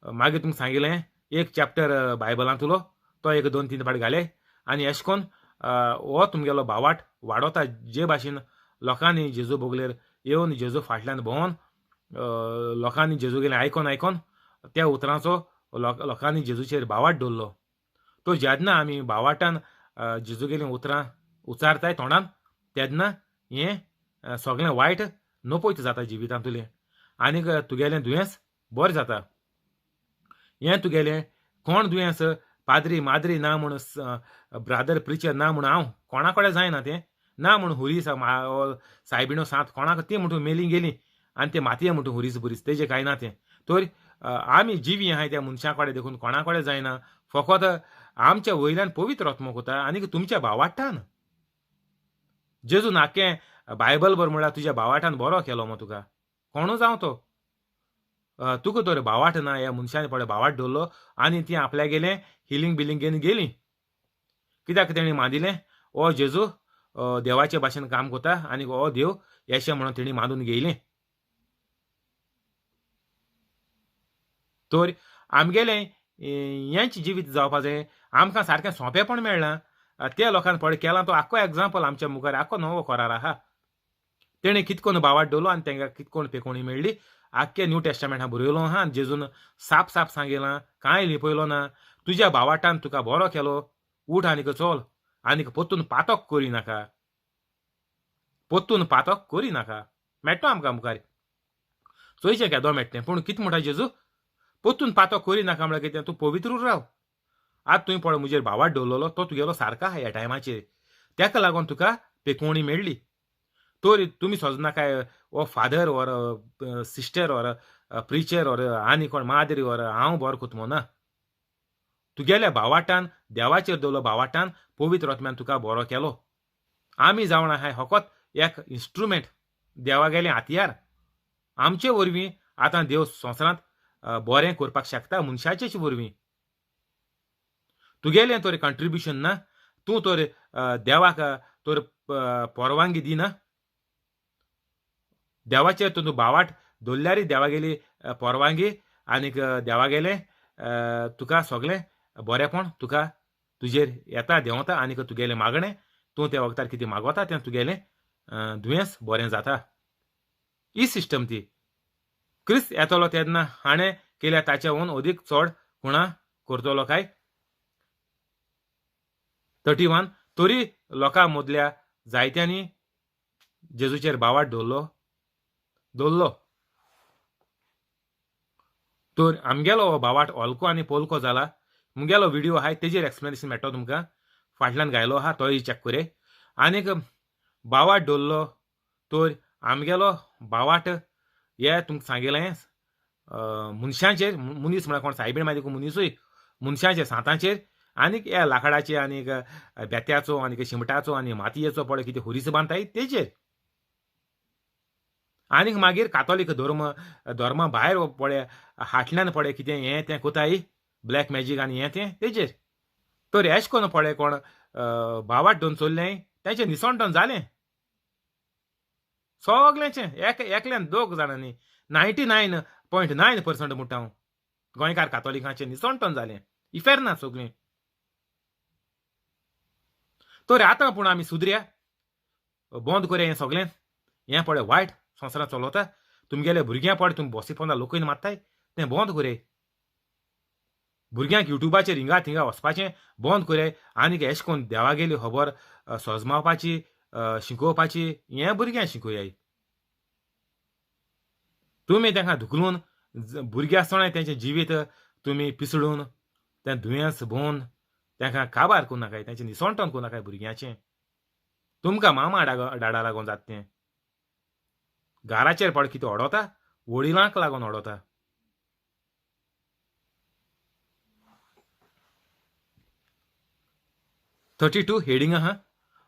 मागीर तुमकां सांगिलें एक चॅप्टर बायबलांतलो तो एक 2-3 फावट घाले आनी अशें करून हो तुमगेलो भावार्थ वाडोता. जे भाशेन लोकांनी जेजू बगलेर येवन जेजू फाटल्यान भोंवन लोकांनी जेजू गेले आयकोन आयकोन त्या उतरांचो लोकांनी जेजूचेर भावार्थ दवरलो. तो जेन्ना आमी भावार्टान जेजू गेलीं उतरां उचारताय तोंडान तेन्ना हें सगळें वायट नपयत जाता जिवितांतलें आनीक तुगेलें दुयेंस बरें जाता. हें तुगेलें कोण दुयेंस पाद्री माद्री ना म्हूण ब्रादर प्रिचर ना म्हूण हांव कोणा कडेन जायना तें ना म्हूण हुरीस सायबिणो सांत कोणाक ती म्हणटून मेली गेली आनी ते मातये म्हणटून हुरीस बुरीस तेजें कांय ना तें. तर आमी जिवी आहाय त्या मनशां कडेन देखून कोणा कडेन जायना. फकत आमच्या वयल्यान पवित्र आत्मो कोता आनी तुमच्या भावार्टान. जेजू नाकें बायबल बर म्हळ्यार तुज्या भावार्टान बरो केलो मो तुका कोणू जावं तो तुका तर भावार्थ ना. ह्या मनशान पळय भावार्थ दवरलो आनी ती आपल्या गेलें हिलींग बिलींग घेवन गेली कित्याक तेणी मांदिलें ओ जेजू देवाचे भाशेन काम करता आनी हो देव अशें म्हणून तेणी मांदून घेयलें. तर आमगेलें हेंच जिवीत जावपा जाय. आमकां सारकें सोंपेपण मेळ्ळां त्या लोकांनी पळय केलां तो आख्खो एग्जाम्पल आमच्या मुखार आख्खो नवो करार आहा. तेणें कितकोन भावार्थ दवरलो आनी तांकां कितकोन पेकोणी मेळ्ळी. आख्खे न्यू टेस्टामेंट बरयलो आहा आनी जेजून साप साप सांगिलां कांय लिपयलो ना. तुज्या भावार्टान तुका बरो केलो उठ आनीक चल आनीक परतून पातक करी नाका परतून पातक करी नाका. मेळटा आमकां मुखार चोयचें केदो मेळटलें. पूण कितें म्हणटा जेजू परतून पातक करी नाका म्हळ्यार कितें तूं पवित्र राव. आतां तुवें पळय म्हजेर भावार्थ दवरलेलो तो तुगेलो सारको आहा ह्या टायमाचेर ताका लागून तुका पेकोवणी मेळ्ळी. तर तुमी सोदनाकाय हो father or sister or preacher or आनी कोण माद्री ऑर हांव बरो कोतमो ना. तुगेल्या भावार्टान देवाचेर दवरलो भावार्टान पवित्र आत्म्यान तुका बरो केलो. आमी जावन आहाय फकत एक इन्स्ट्रुमेंट देवागेलें हातयार. आमचे वरवीं आतां देव संवसारांत बरें करपाक शकता मनशाचेच वरवीं. तुगेलें तर कंट्रिब्युशन ना तूं तर देवाक तर परवानगी दिना. देवाचेर तूं भावार्थ दवरल्यारय देवागेली परवानगी आनीक देवागेलें तुका सगळें बरेंपण तुका तुजेर येता देंवता आनीक तुगेलें मागणें तूं त्या वखदार कितें मागवता तें तुगेलें दुयेंस बरें जाता. ही सिस्टम ती. क्रिस्त येतलो तेन्ना हाणें केल्या ताचे हून अदीक चड खुणा करतलो काय. 31 तरी लोकां मदल्या जायत्यांनी जेजूचेर भावार्थ दवरलो दवरलो. तर आमगेलो हो भावार्थ हलको आनी पोलको जाला. मुगेलो व्हिडियो आहाय तेजेर एक्सप्लेनेशन मेळटलो तुमकां फाटल्यान घायलो आहा तोय चॅक करे. आनीक भावार्थ दवरलो तर आमगेलो भावार्थ हे तुमकां सांगिलें मनशांचेर मनीस म्हळ्यार कोण सायबीण मागीर मनीसूय मनशांचेर सांतांचेर आनीक ह्या लाकडाचे आनीक बेत्याचो आनीक शिमटाचो आनी मातयेचो पळय कितें हुरीस बांदताय तेजेर. आनीक मागीर कातोलीक धर्म धर्मा भायर पळय हाटल्यान पळय कितें हें तें कोताय ब्लॅक मॅजीक आनी हें तें तेजेर. तर एश कोन्न पळय कोण भावार्थ दवरून चल्लें तेंचें निसणटण जालें सगळ्यांचें एक एकल्यान दोग जाणांनी 99.9% म्हणटा हांव गोंयकार कातोलिकांचें निसणटण जालें. इफेर्ना सगळीं. तर आतां पूण आमी सुदऱ्या बंद करया हें सगळें. हें पळय वायट संवसारांत चलता. तुमगेले भुरग्यां पळय तुमी बसी पोंदा लोकूय मारताय तें बंद करया. भुरग्यांक युट्यूबाचेर हिंगा थिंगा वचपाचें बंद करया. आनीक एशें करून देवागेली खबर सजमावपाची शिकोवपाची हें भुरग्यांक शिकोयाय. तुमी तांकां धुकलून भुरगीं आसतना तेंचें जिवीत तुमी पिसडून तें दुयेंस भोवन तांकां काबार करूं नाकाय, तेंचें निसणटण करूं नाकाय भुरग्यांचें. तुमकां मामा डाडा लागून जाता तें. घराचेर पळय कितें ओडोता, वडिलांक लागून ओडोता. 32 हेडिंग आहा.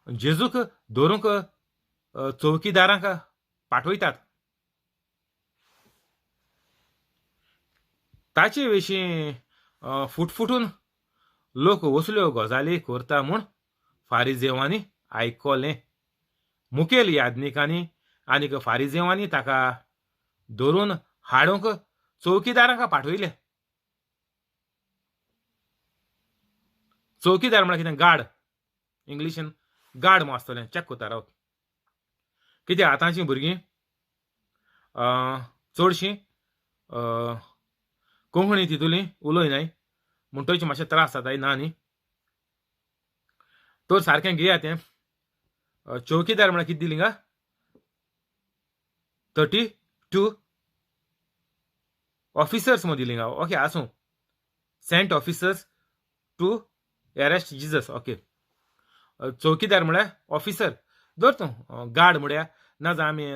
जेजूक धरूंक चौकीदारांक पाठयतात. ताचे विशीं फुटफुटून लोक असल्यो गजाली करता म्हूण फारिजेवांनी आयकलें. मुखेल याज्ञिकांनी आनीक फारिजेवांनी ताका धरून हाडूंक चौकीदारांक पाठयले. चौकीदार म्हळ्यार कितें? गार्ड. इंग्लिशीन गार्ड म्हूण आसतलें. चॅक करता राव. कितें आतांचीं भुरगीं चडशीं कोंकणी तितूली उलयनाय म्हणटकीच मातशे त्रास जाताय ना न्ही. तर सारकें घेया तें. चौकीदार म्हळ्यार कितें दिली गा? 32 ऑफिसर्स म्हूण दिली गा. ओके आसूं. Sent officers to arrest Jesus. Okay, चौकीदार म्हळ्यार ऑफिसर धर तूं, गार्ड म्हळ्यार ना जाल्यार आमी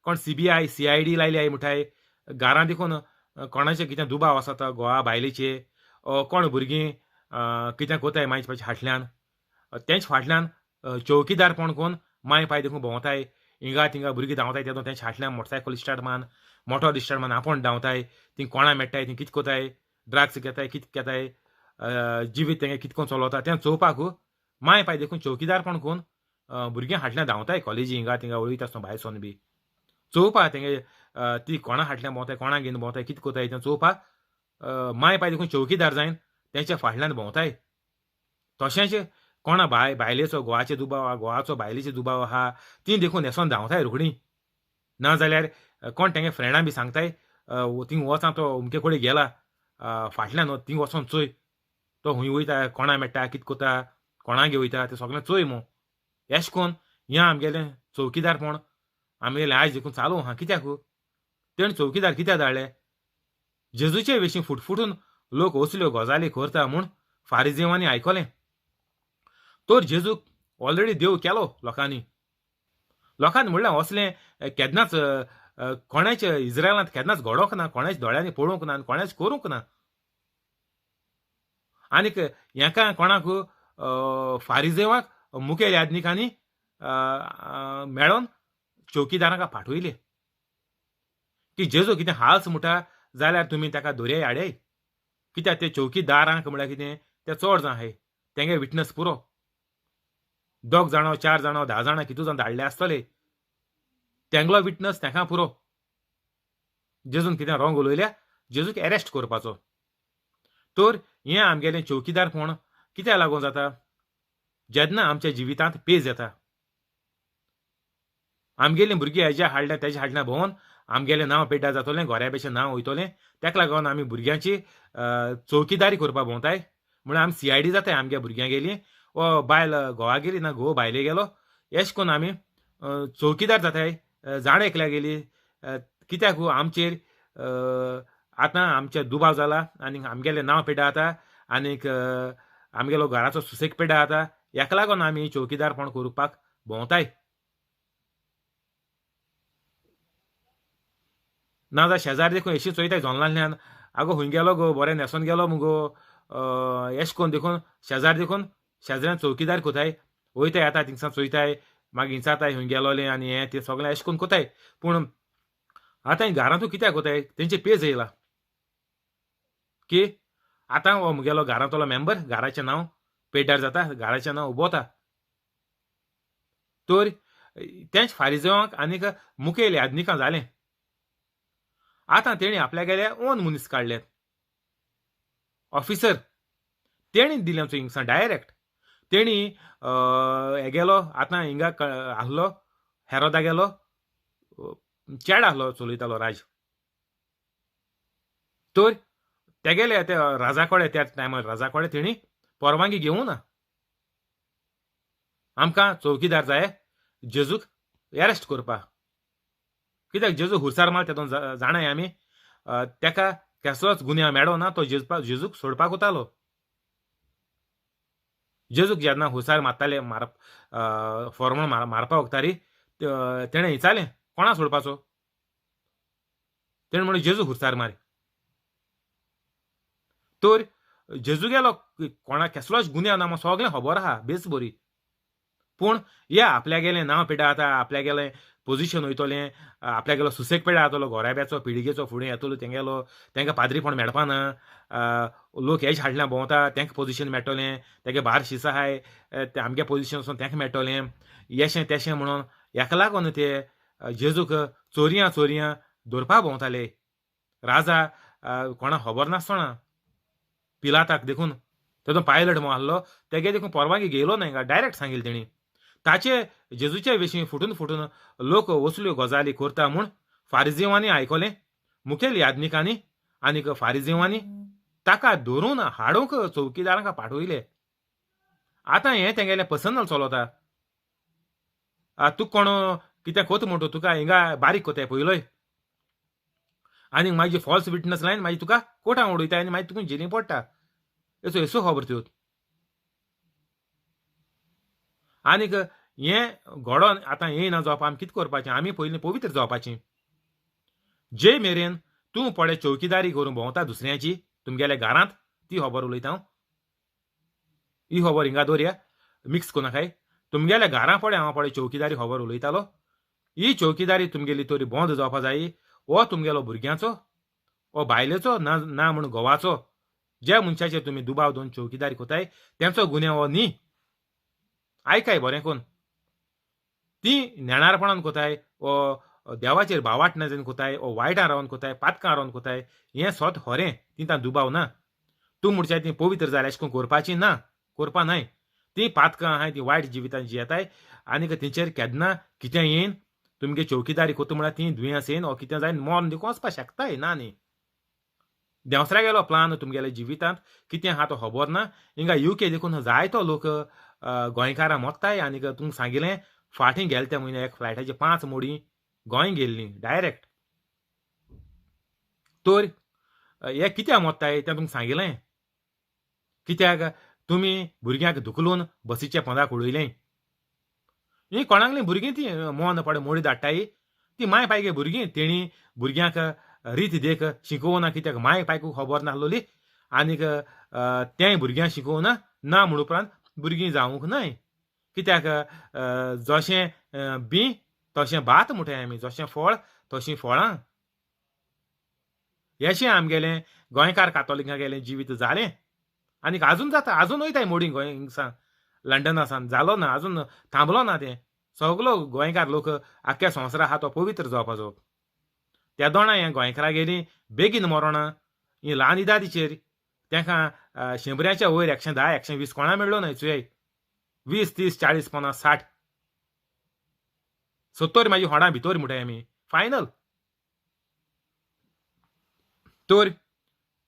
कोण CBI CID लायली म्हणटाय. घरां देखून कोणाचें कितें दुबाव आसा तो घोवा बायलेचे, कोण भुरगीं कितें कोताय मांय पायच्या फाटल्यान, तेंच फाटल्यान चौकीदारपण कोण मांय पाय देखून भोंवताय. हिंगा थिंगा भुरगीं धांवताय तेदो तेंच्या फाटल्यान मोटरसायकल स्टार्ट मान मोटोर स्टार्ट मान आपूण धांवताय. ती कोणा मेळटाय, ती कितें कोताय, ड्रग्स घेताय, कितें घेताय, जिवीत तेंगे कितें कोण चलवता तें चोवपाक मांय पाय देखून चौकीदारपण कोण भुरग्यां फाटल्यान धांवताय कॉलेजी हिंगा थिंगा वयता आसतना भायर सोन बी चोवपा तेंगे ती कोणा फाटल्यान भोंवताय, कोणा घेवन भोंवताय, कितें कोताय तें चोवपाक मांय पाय देखून चौकीदार जायन तेंच्या फाटल्यान भोंवताय. तशेंच कोणा बायलेचो घोवाचे दुबाव आहा, घोवाचो बायलेचो दुबाव आहा, ती देखून न्हेसोन धांवताय रोखडी. ना जाल्यार कोण तेंगे फ्रेंडां बी सांगताय थिंग वचां तो अमके कडेन गेला फाटल्यान थिंग वचोन चोय तो हुंय वयता, कोणा मेळटा, कितें कोता, कोणागे वयता तें सगळें चोय मू. एशें कोन्न हें आमगेलें चौकीदारपण आमगेलें आयज देखून चालू आहा. कित्याक तेणें चौकीदार कित्याक धाडले? जेजूचे विशीं फुटफुटून लोक असल्यो गजाली करता म्हूण फारिजेवांनी आयकलें. तर जेजूक ऑलरेडी देव केलो लोकांनी. लोकांनी म्हणलें असलें केन्नाच कोणाच इस्रायलांत केन्नाच घडोवंक ना, कोणाच दोळ्यांनी पळोवंक ना, कोणाच करूंक ना. आनीक हेका कोणाक फारिजेवांक मुखेल याज्ञिकांनी मेळोन चौकीदारांक पाठयले की जेजू कितें हाल्स म्हणटा जाल्यार तुमी ताका दोरये हाडय. कित्याक ते चौकीदारांक म्हळ्यार कितें ते चड जाण आहाय, तेंगे विटनस पुरो. 2 जाणां 4 जाणां 10 जाणां कितू जाण धाडले आसतले, तेंगलो विटनस तेंका पुरो. जेजून कितें रॉंग उलयल्या जेजूक एरेस्ट करपाचो. तर हें आमगेलें चौकीदारपण कित्याक लागून जाता? जेन्ना आमच्या जिवितांत पेज येता, आमगेलीं भुरगीं हेज्या हाडल्या तेज्या हाडल्या भोंवन आमगेलें नांव पेड्ड्यार जातलें, गोऱ्या नांव वयतलें, तेका लागून आमी भुरग्यांची चौकीदारी करपाक भोंवताय. म्हणल्यार आमी CID जाताय आमगे भुरग्यां गेली, ओ बायल घोवा गेली ना घोव बायले गेलो, एशें करून आमी चौकीदार जाताय. जाण एकल्या गेली कित्याक आमचेर आतां आमचे दुबाव जाला आनी आमगेलें नांव पेड्ड्यार जाता आनीक आमगेलो घराचो सुसेग पेड्ड्यार जाता, हेका लागून आमी चौकीदारपण करपाक भोंवताय. ना जाल्यार शेजारी देखून एशी चोयताय जोनलांतल्यान, आगो हुंय गेलो गो, बरें न्हेसोन गेलो मुगो, एशें करून देखून शेजारी देखून शेजाऱ्यान चौकीदार कोताय, वयताय येता थिंगसान चोयताय, मागीर विचारताय हुंय गेलोलें आनी हें तें सगळें एशें करून कोताय. पूण आतां घरांतूय कित्याक कोताय? तेंचे पेज येयला की आतां हो मुगेलो घरांतलो मेंबर, घराचें नांव पेड्ड्यार जाता, घराचें नांव उबोता. तर तेंच फारिजेवांक आनीक मुखेल याज्ञिकां जालें. आतां तेणी आपल्यागेले ओन मनीस काडले ऑफिसर, तेणी दिलें हिंगसान डायरेक्ट. तेणी हेगेलो आतां हिंगा आहलो हेरोदा गेलो चेड आहलो चलयतालो राज. तर तेगेले ते राजा कडेन त्या टायमार राजा कडेन तेणी परवानगी घेवंक ना, आमकां चौकीदार जाय जेजूक एरेस्ट करपाक. कित्याक जेजू हुरसार मार तेतून जाणाय आमी, तेका कसलोच गुन्यांव मेळो ना, तो जेजूक सोडपाक वतालो. जेजूक जेन्ना हुसार मारताले मारप फॉर्मल मारपा वखतारी तेणें विचारलें कोणा सोडपाचो, तेणें म्हणलें जेजू हुरसार मार. तर जेजू गेलो कोणा कसलोच गुन्यांव ना सगळें खबर आहा बेस बरी, पूण या आपल्या गेलें नांव पेडा आतां आपल्या गेलें पोजिशन वयतलें, आपल्या गेलो सुसेग पेडा जातलो घोराब्याचो पिळगेचो फुडें येतलो तेंगेलो, तेंकां पाद्रीपण मेळपा ना, लोक हेज हाडल्या भोंवता तेंकां पोजिशन मेळटलें, तेगे भार शिस आहाय ते आमगे पोजिशन वचून तेंकां मेळटलें येशें तेशें म्हणून हेका लागून ते जेजूक चोरयां चोरयां धरपा भोंवताले. राजा कोणा खबर नासतना पिलाताक देखून तेजो पायलट म्हूण आहलो तेगे देखून परवानगी घेयलो ना, डायरेक्ट सांगिल्लें तेणी. ताचे जेजूचे विशीं फुटून फुटून लोक असल्यो गजाली करता म्हूण फारिजीवांनी आयकलें, मुखेल याज्ञिकांनी आनीक फारिजीवांनी ताका धरून हाडूंक चौकीदारांक पाठवयले. आतां हें तेंगेलें पर्सनल चलता. तुका कोण कितें कोत म्हणटा तुका हिंगा बारीक कोताय पयलोय आनी मागीर फॉल्स विटनस लायन मागीर तुका कोर्टान उडयता आनी मागीर तुका जेलीन पडटा, येसो येसो खबर त्यो. आनीक हें घडोन आतां येयना जावपा आमी कितें करपाचें, आमी पयलीं पवित्र जावपाचें. जे मेरेन तूं पळय चौकीदारी करून भोंवता दुसऱ्याची तुमगेल्या घरांत, ती खबर उलयता हांव, ही खबर हिंगा दवरया मिक्स करूं नाकाय. तुमगेल्या घरां पळय हांव पळय चौकीदारी खबर उलयतालो, ही चौकीदारी तुमगेली तरी बंद जावपा जाय. हो तुमगेलो भुरग्यांचो हो बायलेचो ना ना म्हूण घोवाचो ज्या मनशाचेर तुमी दुबाव दोन चौकीदारी कोताय तेंचो गुन्यांव हो न्ही. आयकाय बरें कोन, ती नेणारपणान कोताय वो देवाचेर भावाट नजरेन कोताय वो वायटान रावन कोताय पातकां रावन कोताय, हें सोत खरें, ती तां दुबाव ना. तूं म्हणच्या ती पवित्र जाल्या अशें करून करपाची ना, करपा न्हय. ती पातकां आहाय ती वायट जिवितान जियेताय आनीक तेंचेर केन्ना कितें येयन तुमगे चौकीदारी कोता म्हळ्यार ती दुयेंस येयन वो कितें जाय मरण देखून वचपाक शकताय ना न्ही. देंवसरा गेलो प्लान तुमगेल्या जिवितांत कितें आहा तो खबर ना. हिंगा युके देखून जायतो लोक गोंयकारां मोत्ताय. आनीक तुमकां सांगिलें फाटीं गेले त्या म्हयन्या एक फ्लायटाची 5 मोडी गोंय गेल्ली डायरेक्ट. तर हे कित्याक मोत्ताय तें तुमकां सांगिलें, कित्याक तुमी भुरग्यांक धुकलून बसीच्या पोंदाक उडयलें. ही कोणागलीं भुरगीं ती मोन पडे मोडी धाडटाय, ती माय पायगे भुरगीं तेणी भुरग्यांक रीत देख शिकोवना, कित्याक माय पायकू खबर नासलोली आनीक तेंय भुरग्यांक शिकोवना ना म्हूण उपरांत भुरगीं जावंक न्हय. कित्याक जशें बी तशें भात म्हणटाय आमी, जशें फळ तशीं फळां. हेशें आमगेलें गोंयकार कातोलिकांगेलें जिवीत जालें आनीक आजून जाता, आजून वयताय मोडी गोंय हिंगसान लंडना सान जालो ना, आजून थांबलो ना तें. सगलो गोंयकार लोक आख्ख्या संवसारा आहा तो पवित्र जावपाचो. त्या दोणा हें गोंयकारागेलीं बेगीन मरोना, ही ल्हान इदादीचेर तेंकां 100 वयर 110 120 कोणा मेळ्ळो न्हय चुय, 20 30 40 50 60 70 मागीर होडा भितर म्हणटाय आमी फायनल. तर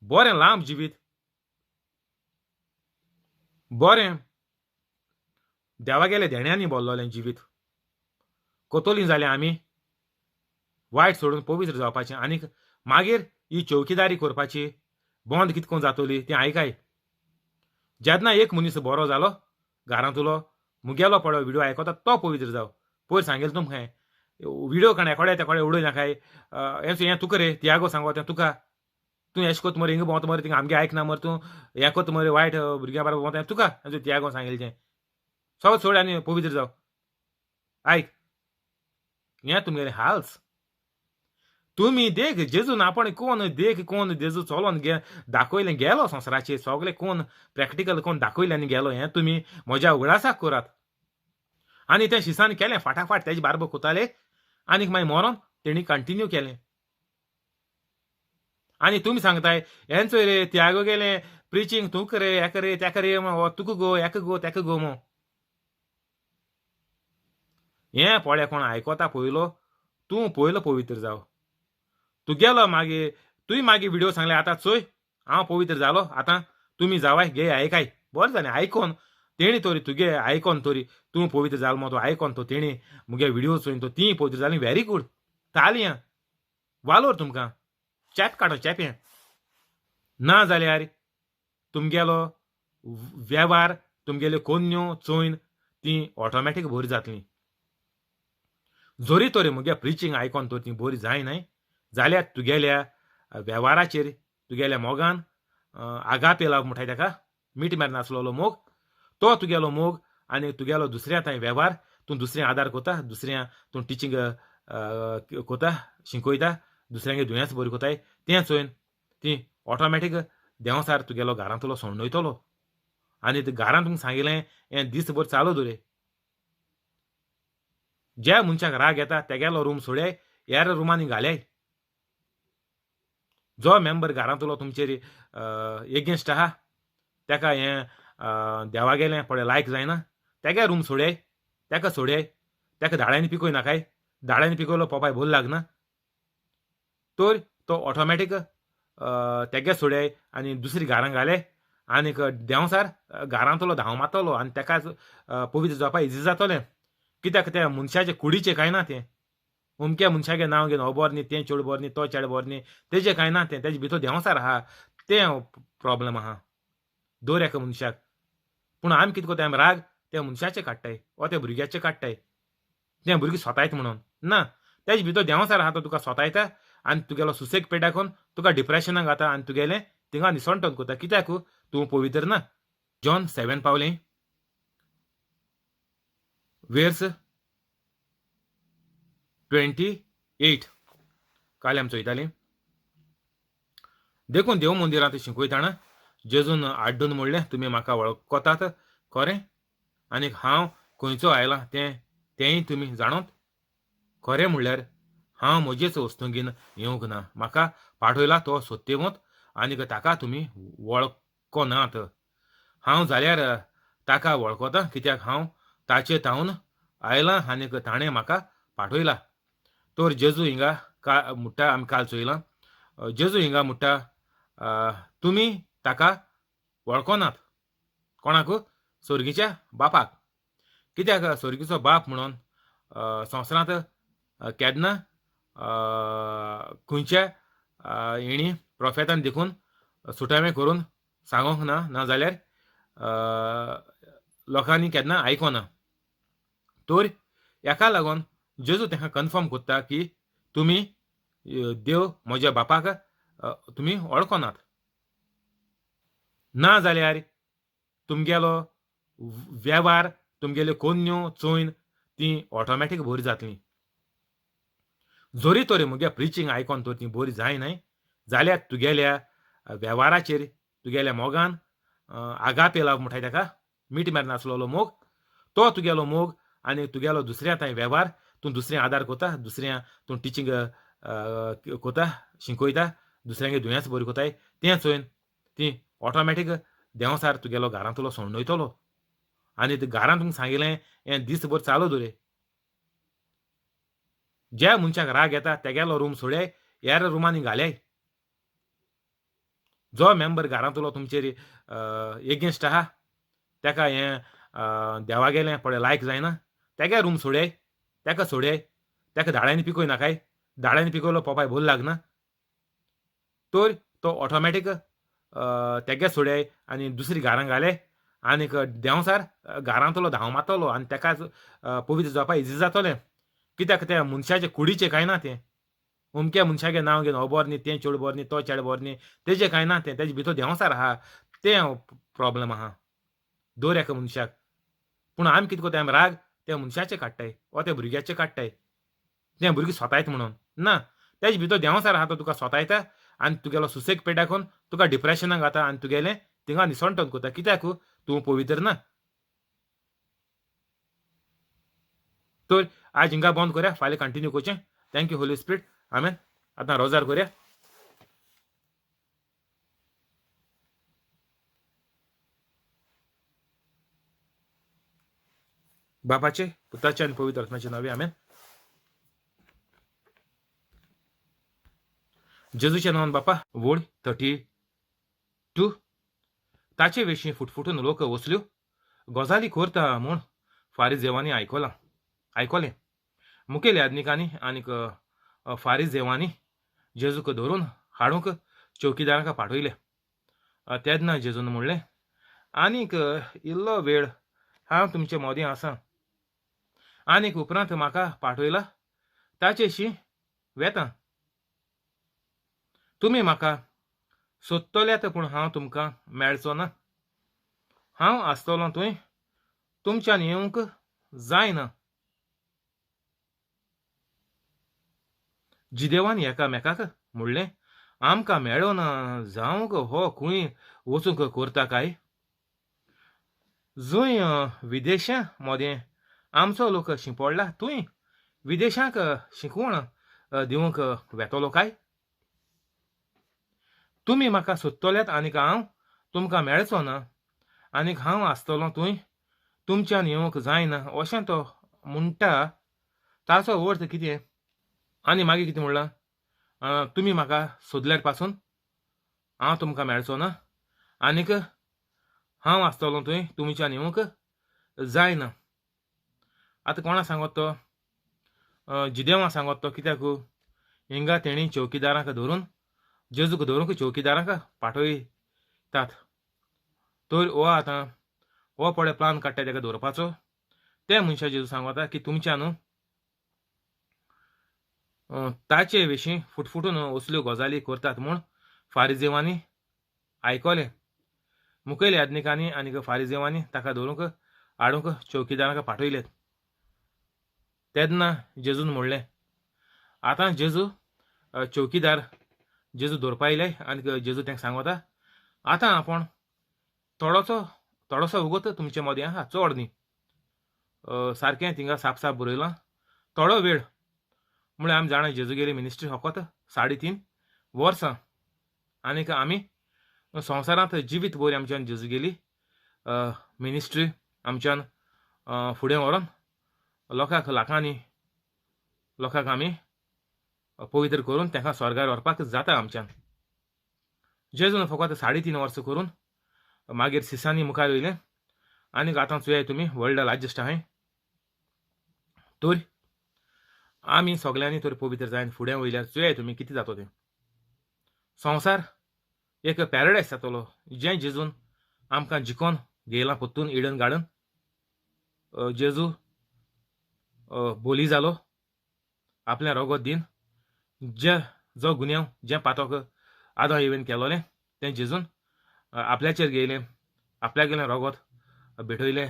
बरें लांब जिवीत, बरें देवागेले देण्यांनी बोल्लोलें जिवीत कोतोली जालें आमी वायट सोडून पवित्र जावपाचें. आनीक मागीर ही चौकीदारी करपाची बंद कितकोन जातली तें आयकाय. जेन्ना एक मनीस बरो जालो घरांतलो मुगेलो पळय व्हिडियो आयकता तो पवित्र जाव. पयर सांगेल तुमकां व्हिडियो काण एकोडे तेकोडे उडय नाकाय, हें तुका रे तियागो सांगो तें तुका, तूं एश कोत मरे हिंगा भोंवता मरे थिंगा आमगे आयकना मरे, तूं हें कोत मरे वायट भुरग्यां बरोबर भोंवता तुका हें तियागो सांगेल तें सगळें सोड आनी पवित्र जाव. आयक हें तुमगेलें हाल्स. तुमी देख जेजून आपण कोण देख कोण जेजू चलोन गे दाखयलें गेलो संवसाराचेर सगळें कोण प्रॅक्टिकल कोण दाखयलें आनी गेलो, हें तुमी म्हज्या उगडासाक करात. आनी तें शिसान केलें फाटाफाट तेजे बारबो कोताले आनीक मागीर मरोन तेणी कंटिन्यू केलें. आनी तुमी सांगताय हेंचो रे त्यागो गेलें प्रिचींग तूं करे हेका रे तेका रे हो तुका गो हेका गो तेका गो मो. हें पोळे कोण आयकोता पयलो तूं पयलो पवित्र जाव. तुगेलो मागीर तुवें मागीर व्हिडियो सांगले आतां चोय हांव पवित्र जालो आतां तुमी जावाय घे आयकाय. बरें जालें आयकोन तेणी तरी तुगे आयकोन तरी तूं पवित्र जालो मो तो आयकोन तो तेणी मुगे व्हिडियो चोयन तो ती पवित्र जाली. व्हेरी गूड, तालयां वालोर तुमकां, चॅप काडो चॅपें. ना जाल्यार तुमगेलो वेव्हार तुमगेल्यो कोन्न्यो चोयन ती ऑटोमॅटीक बरी जातली. जरी तरी मुगे प्रिचींग आयकोन तर ती बरी जायनाय जाल्यार तुगेल्या वेव्हाराचेर तुगेल्या मोगान आगापे लाव म्हणटाय ताका, मीठ मेर नासलेलो मोग, तो तुगेलो मोग आनी तुगेलो दुसऱ्या थंय वेव्हार, तूं दुसऱ्या आदार कोता, दुसऱ्या तूं टिचींग कोता, शिकयता, दुसऱ्यांगे दुयेंस बरी कोताय, तें चोयन ती ऑटोमॅटीक देंवसार तुगेलो घरांतलो सोंडयतलो. आनी घरांत तुमकां सांगिलें हें दीसभर चालू दवरे. ज्या मनशाक राग येता तेगेलो रूम सोडय, हेर रुमांनी घालय. जो मेंबर घरांतलो तुमचेर एगेन्स्ट आहा तेका हें देवागेलें पळय लायक जायना, तेगे रूम सोडय, तेका सोडय, तेका दाळ्यांनी पिकोय नाकाय, दाळ्यांनी पिकयलो पोपाय भोल लागना तर तो ऑटोमॅटीक तेगे सोडय आनी दुसरी घरां घाले आनीक देंवसार घरांतलो धांव मारतलो आनी तेका पवित्र जावपाक इजी जातलें. कित्याक त्या मनशाचे कुडीचें कांय ना तें, अमक्या मनशागे नांव घेवन हो बरो न्ही, तें चेडूं बरो न्ही, तो चेडो बरो न्ही, तेजें कांय ना तें, तेजे भितर देंवसार आहा तें प्रोब्लम आहा दर एका मनशाक. पूण आमी कितें करता, आमी राग त्या मनशाचे काडटाय वा त्या भुरग्याचे काडटाय, तें भुरगीं सोतायत म्हणून ना, तेजे भितर देंवसार आहा तो तुका सोतायता आनी तुगेलो सुसेग पेट दाखोवन तुका डिप्रेशनाक घाता आनी तुगेलें थिंगा निसणटन करता. कित्याक तूं पवित्र ना. जॉन 7 पावलें वेर्स 28 काल आमी चोयतालीं. देखून देव मंदिरांत शिकयतना जेजून आड्डून म्हणलें, तुमी म्हाका वळखतात खरें, आनी हांव खंयचो आयलां तें तेंय तुमी जाणोत. खरें म्हणल्यार हांव म्हजेच वस्तुंगीन येवंक ना, म्हाका पाठयला तो सत्यवंत आनी ताका तुमी वळखनात. हांव जाल्यार ताका वळखता, कित्याक हांव ताचे तावन आयलां आनी ताणें म्हाका पाठयला. तर जेजू हिंगा का म्हणटा, आमी काल चोयलां, जेजू हिंगा म्हणटा तुमी ताका वळखनात. कोणाक? सोर्गीच्या बापाक. कित्याक सोर्गीचो बाप म्हणून संवसारांत केन्ना खंयच्या हेणी प्रोफेतान देखून सुटावें करून सांगोंक ना, ना जाल्यार लोकांनी केन्ना आयकोना. तर हेका लागून जेजू तांकां कन्फर्म करता की तुमी देव म्हज्या बापाक तुमी वळखनात. ना जाल्यार तुमगेलो वेव्हार तुमगेल्यो कोन्न्यो चोयन ती ऑटोमॅटीक बरी जातली. जरी तरी मुगे प्रिचींग आयकोन तर ती बरी जायनाय जाल्यार तुगेल्या वेव्हाराचेर तुगेल्या मोगान आगापे लाव म्हणटाय ताका, मीठ मेर नासलेलो मोग, तो तुगेलो मोग आनी तुगेलो दुसऱ्या थंय वेव्हार, तूं दुसऱ्या आदार कोता, दुसऱ्या तूं टिचींग कोता, शिकयता, दुसऱ्यांगे दुयेंस बरी कोताय, तें चोयन ती ऑटोमॅटीक देंवसार तुगेलो घरांतलो सोंडयतलो. आनी घरांत तुमकां सांगिलें हें दीसभर चालू दवरे. ज्या मनशाक राग येता तेगेलो रूम सोडय, हेर रुमांनी घालय. जो मेंबर घरांतलो तुमचेर एगेन्स्ट आहा तेका हें देवागेलें पळय लायक जायना, तेगे रूम सोडय, तेका सोडय, तेका दाळ्यांनी पिकोय नाकाय, दाळ्यांनी पिकयलो पोपाय भोल लागना तर तो ऑटोमॅटीक तेगे सोडय आनी दुसरी घरां घाले आनीक देंवसार घरांतलो धांव मारतलो आनी तेका पवित्र जावपाक इजी जातलें. कित्याक त्या मनशाचे कुडीचें कांय ना तें, अमक्या मनशागे नांव घेवन हो बरो न्ही, तें चेडूं बरो न्ही, तो चेडो बरो न्ही, तेजें कांय ना तें, तेजे भितर देंवसार आहा तें प्रोब्लम आहा दर एका मनशाक. पूण आमी कितें करता, आमी राग त्या मनशाचे काडटाय वा त्या भुरग्याचे काडटाय, तें भुरगीं सोतायत म्हणून ना, तेजे भितर देंवसार आहा तो तुका सोतायता आनी तुगेलो सुसेग पेट दाखोवन तुका डिप्रेशनाक घाता आनी तुगेलें थिंगा निसणटन करता. कित्याक तूं पवित्र ना. तर आज हिंगा बंद करया, फाल्यां कंटिन्यू करचें. Thank you Holi spirit, आमेन. आतां रोजार करया. बापाचे, पुताचे आनी पवित्र आत्म्याचे नांवे, आमेन. जेजूच्या नांवान बापा. वोळ 32. ताचे विशीं फुटफुटून लोक वसल्यो गजाली करता म्हूण फारिजेवांनी आयकलें. मुखेल याज्ञिकांनी आनीक फारिजेवांनी जेजूक धरून हाडूंक चौकीदारांक पाठयले. तेन्ना जेजून म्हणलें, आनीक इल्लो वेळ हांव तुमचे मदीं आसा, आनीक उपरांत म्हाका पाठयला ताचेशी वेता. तुमी म्हाका सोदतल्यात पूण हांव तुमकां मेळचो ना. हांव आसतलो थंय तुमच्यान येवंक जायना. जिदेवान एकामेकाक म्हणलें, आमकां मेळना जावंक हो खंय वचूंक करता काय? जंय विदेशां मदें आमचो लोक शिंपडला थंय विदेशांक शिकवण दिवंक वेतलो काय? तुमी म्हाका सोदतल्यात आनीक हांव तुमकां मेळचो ना, आनीक हांव आसतलो थंय तुमच्यान येवंक जायना अशें तो म्हणटा. ताचो अर्थ कितें? आनी मागीर कितें म्हणलां? तुमी म्हाका सोदल्यार पासून हांव तुमकां मेळचो ना, आनीक हांव आसतलो थंय तुमच्यान येवंक जायना. आतां कोणा सांगत तो? जिदेवां सांगत तो. कित्याक हिंगा तेणी चौकीदारांक धरून जेजूक धरूंक चौकीदारांक पाठयतात. तर हो आतां हो पळय प्लान काडटा ताका दवरपाचो. ते मनशा जेजू सांगता की तुमच्यान ताचे विशीं फुटफुटून असल्यो गजाली करतात म्हूण फारिजेवांनी आयकलें. मुखेल याज्ञिकांनी आनी फारिजेवांनी ताका धरूंक हाडूंक चौकीदारांक पाठयले. तेन्ना जेजून म्हणलें, आतां जेजू चौकीदार जेजू दवरपा येयले आनी जेजू तांकां सांगता, आतां आपूण थोडोसो वगत तुमचे मदें आहा, चड न्ही, सारकें थिंगा साप साप बरयलां, थोडो वेळ. म्हळ्यार आमी जाणा जेजूगेली मिनिस्ट्री फकत 3.5 वर्सां, आनीक आमी संवसारांत जिवीत बरी आमच्यान जेजूगेली मिनिस्ट्री आमच्यान फुडें व्हरोन लोकांक, लाखांनी लोकांक आमी पवित्र करून तांकां स्वर्गार व्हरपाक जाता आमच्यान. जेजून फकत 3.5 वर्सां करून मागीर सिसांनी मुखार येयलें आनीक आतां चोयाय तुमी वर्ल्ड लार्जेस्ट आहाय. तर आमी सगल्यांनी तर पवित्र जायन फुडें वयल्यार चोयाय तुमी कितें जातो तें. संवसार एक पॅराडायज जातलो, जें जेजून आमकां जिकोन घेयलां परतून इडन गार्डन. जेजू बोली जालो आपलें रोगोत दीन, जे जो गुन्यांव जें पातक आदां इवेन केलोलें तें जेजून आपल्याचेर घेयलें, आपल्यागेलें रोगोत भेटयलें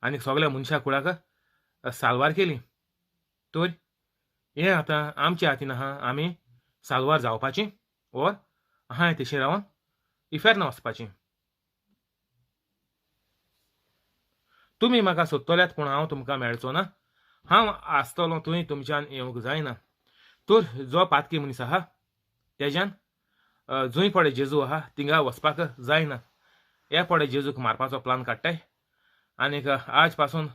आनी सगल्या मनशा कुळाक साल्वार केली. तर हें आतां आमच्या हातीन आहा, आमी साल्वार जावपाची ओर आहाय तशें रावन इफेर्न वचपाची. तुमी म्हाका सोदतल्यात पूण हांव तुमकां मेळचो ना. हांव आसतलो थंय तुमच्यान येवंक जायना. तर जो पातकी मनीस आहा तेज्यान जंय पळय जेजू आहा थिंगा वचपाक जायना. हे पळय जेजूक मारपाचो प्लान काडटाय आनीक आज पासून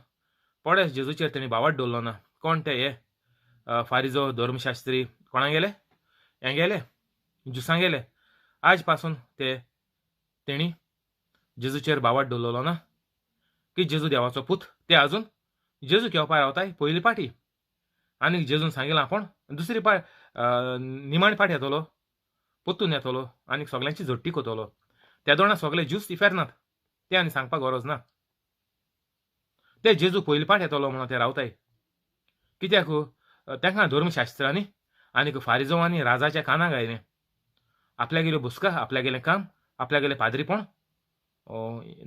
पळय जेजूचेर तेणी बावट दवरलो ना. कोण ते हे फारिजो धर्मशास्त्री कोणा गेले हें गेले जुसां गेले. आज पासून ते तेणी जेजूचेर बावट दवरलो ना की जेजू देवाचो पूत. ते आजून जेजू घेवपा रावताय पयली पाटी आनीक जेजून सांगिलां आपूण दुसरी पाट निमाणी पाट येतलो, परतून येतलो आनीक सगल्यांची झडटी करतलो. त्या दोणा सगळे ज्यूस इफेर नात, ते आनी सांगपाक गरज ना. ते जेजू पयली पाट येतलो म्हणून ते रावताय. कित्याक तांकां धर्मशास्त्रांनी आनीक फारिजोवांनी राजाच्या कानाक आयलें आपल्यागेल्यो बुसका, आपल्यागेलें काम, आपल्यागेलें पाद्रीपण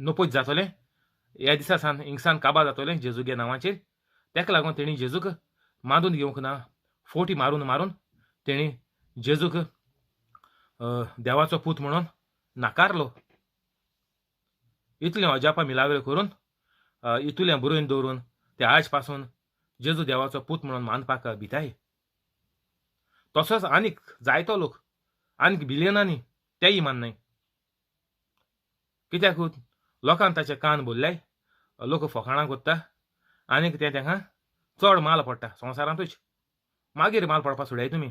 नपोज जातलें, ह्या दिसा सान हिंगसान काबार जातलें जेजूगे नांवाचेर. ताका लागून तेणी जेजूक मांदून घेवंक ना, फोटी मारून मारून तेणी जेजूक देवाचो पूत म्हणून नाकारलो. इतलें अजापां मिलाग्र करून इतलें बरोवन दवरून ते आज पासून जेजू देवाचो पूत म्हणून मानपाक भिताय. तसोच आनीक जायतो लोक, आनीक बिलियनांनी तेय माननाय. कित्याक लोकान ताचे कान भरल्याय, लोक फकाणां करता आनीक तें तांकां चड माल पडटा संवसारांतूच. मागीर माल पडपा सोडाय तुमी,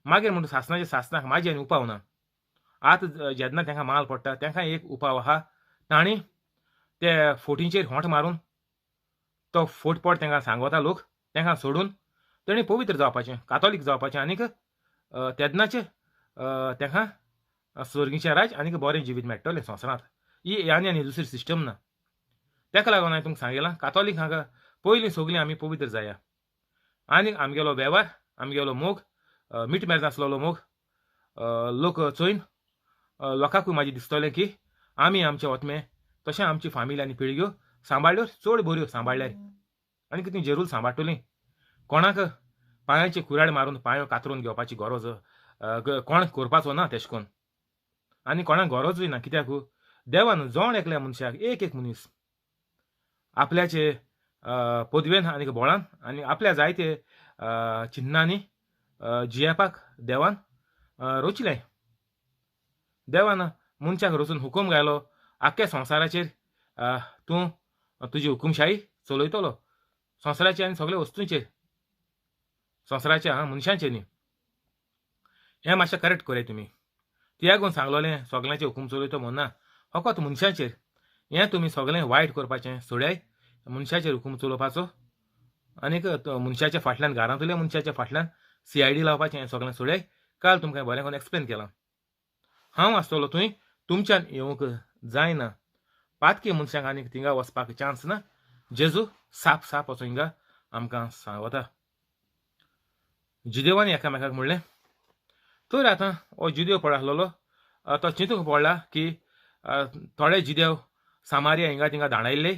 मागीर म्हणटा सासणाचे सासणाक माजी आनी उपाव ना. आतां जेन्ना तांकां माल पडटा तांकां एक उपाव आहा, तांणी ते फोटींचेर होंट मारून तो फोट पड तांकां सांगता लोक, तांकां सोडून तेणी पवित्र जावपाचें, कातोलीक जावपाचें आनीक तेन्नाचें तांकां स्वर्गीचें राज आनीक बरें जिवीत मेळटलें संवसारांत. ही आनी आनी दुसरी सिस्टम ना. ताका लागून हांवें तुमकां सांगिलां कातोलीक हांगा पयलीं सगळीं आमी पवित्र जाया आनी आमगेलो वेव्हार, आमगेलो मोग, मीठ मेरत आसलेलो मोग लोक चोयन लोकांकूय मागीर दिसतलें की आमी आमचे ओतमे तशें आमची फामिली आनी पिळग्यो सांबाळ्ळ्यो चड बऱ्यो सांबाळ्ळ्यार आनी कितें जेरूल सांबाळटलीं. कोणाक पांयाचे कुराड मारून पांयो कातरून घेवपाची गरज कोण करपाचो ना तेश कोन, आनी कोणाक गरजूय ना. कित्याक देवान जण एकल्या मनशाक एक एक मनीस आपल्याचे पदवेन आनी बळान आनी आपल्या जायते चिन्नांनी जियेवपाक देवान रचलें. देवान मनशाक रचून हुकूम घालो आख्ख्या संवसाराचेर तूं तुजी हुकुमशाही चलयतलो, संवसाराचेर आनी सगळ्या वस्तूंचेर, संवसाराच्या आं मनशांचेर न्ही. हें मातशें करेक्ट कराय तुमी. तियागून सांगलोलें सगल्यांचे हुकूम चलयतो म्हण ना, फकत मनशांचेर. हें तुमी सगळें वायट करपाचें सोडाय, मनशाचेर हुकूम चलोवपाचो आनीक मनशाच्या फाटल्यान घरांतल्या मनशाच्या फाटल्यान CID लावपाचें हें सगळें सोडाय. काल तुमकां बरें करून एक्सप्लेन केलां. हांव आसतलो थंय तुमच्यान येवंक जायना. पातकी मनशांक आनीक थिंगा वचपाक चान्स ना. जेजू साप साप असो हिंगा आमकां सांगता. जुदेवान एकामेकाक म्हणलें, तर आतां हो जुदेव पड आसलेलो तो चिंतूंक पडला की थोडे जुदेव सामारिया हिंगा थिंगा धांवडायल्ले,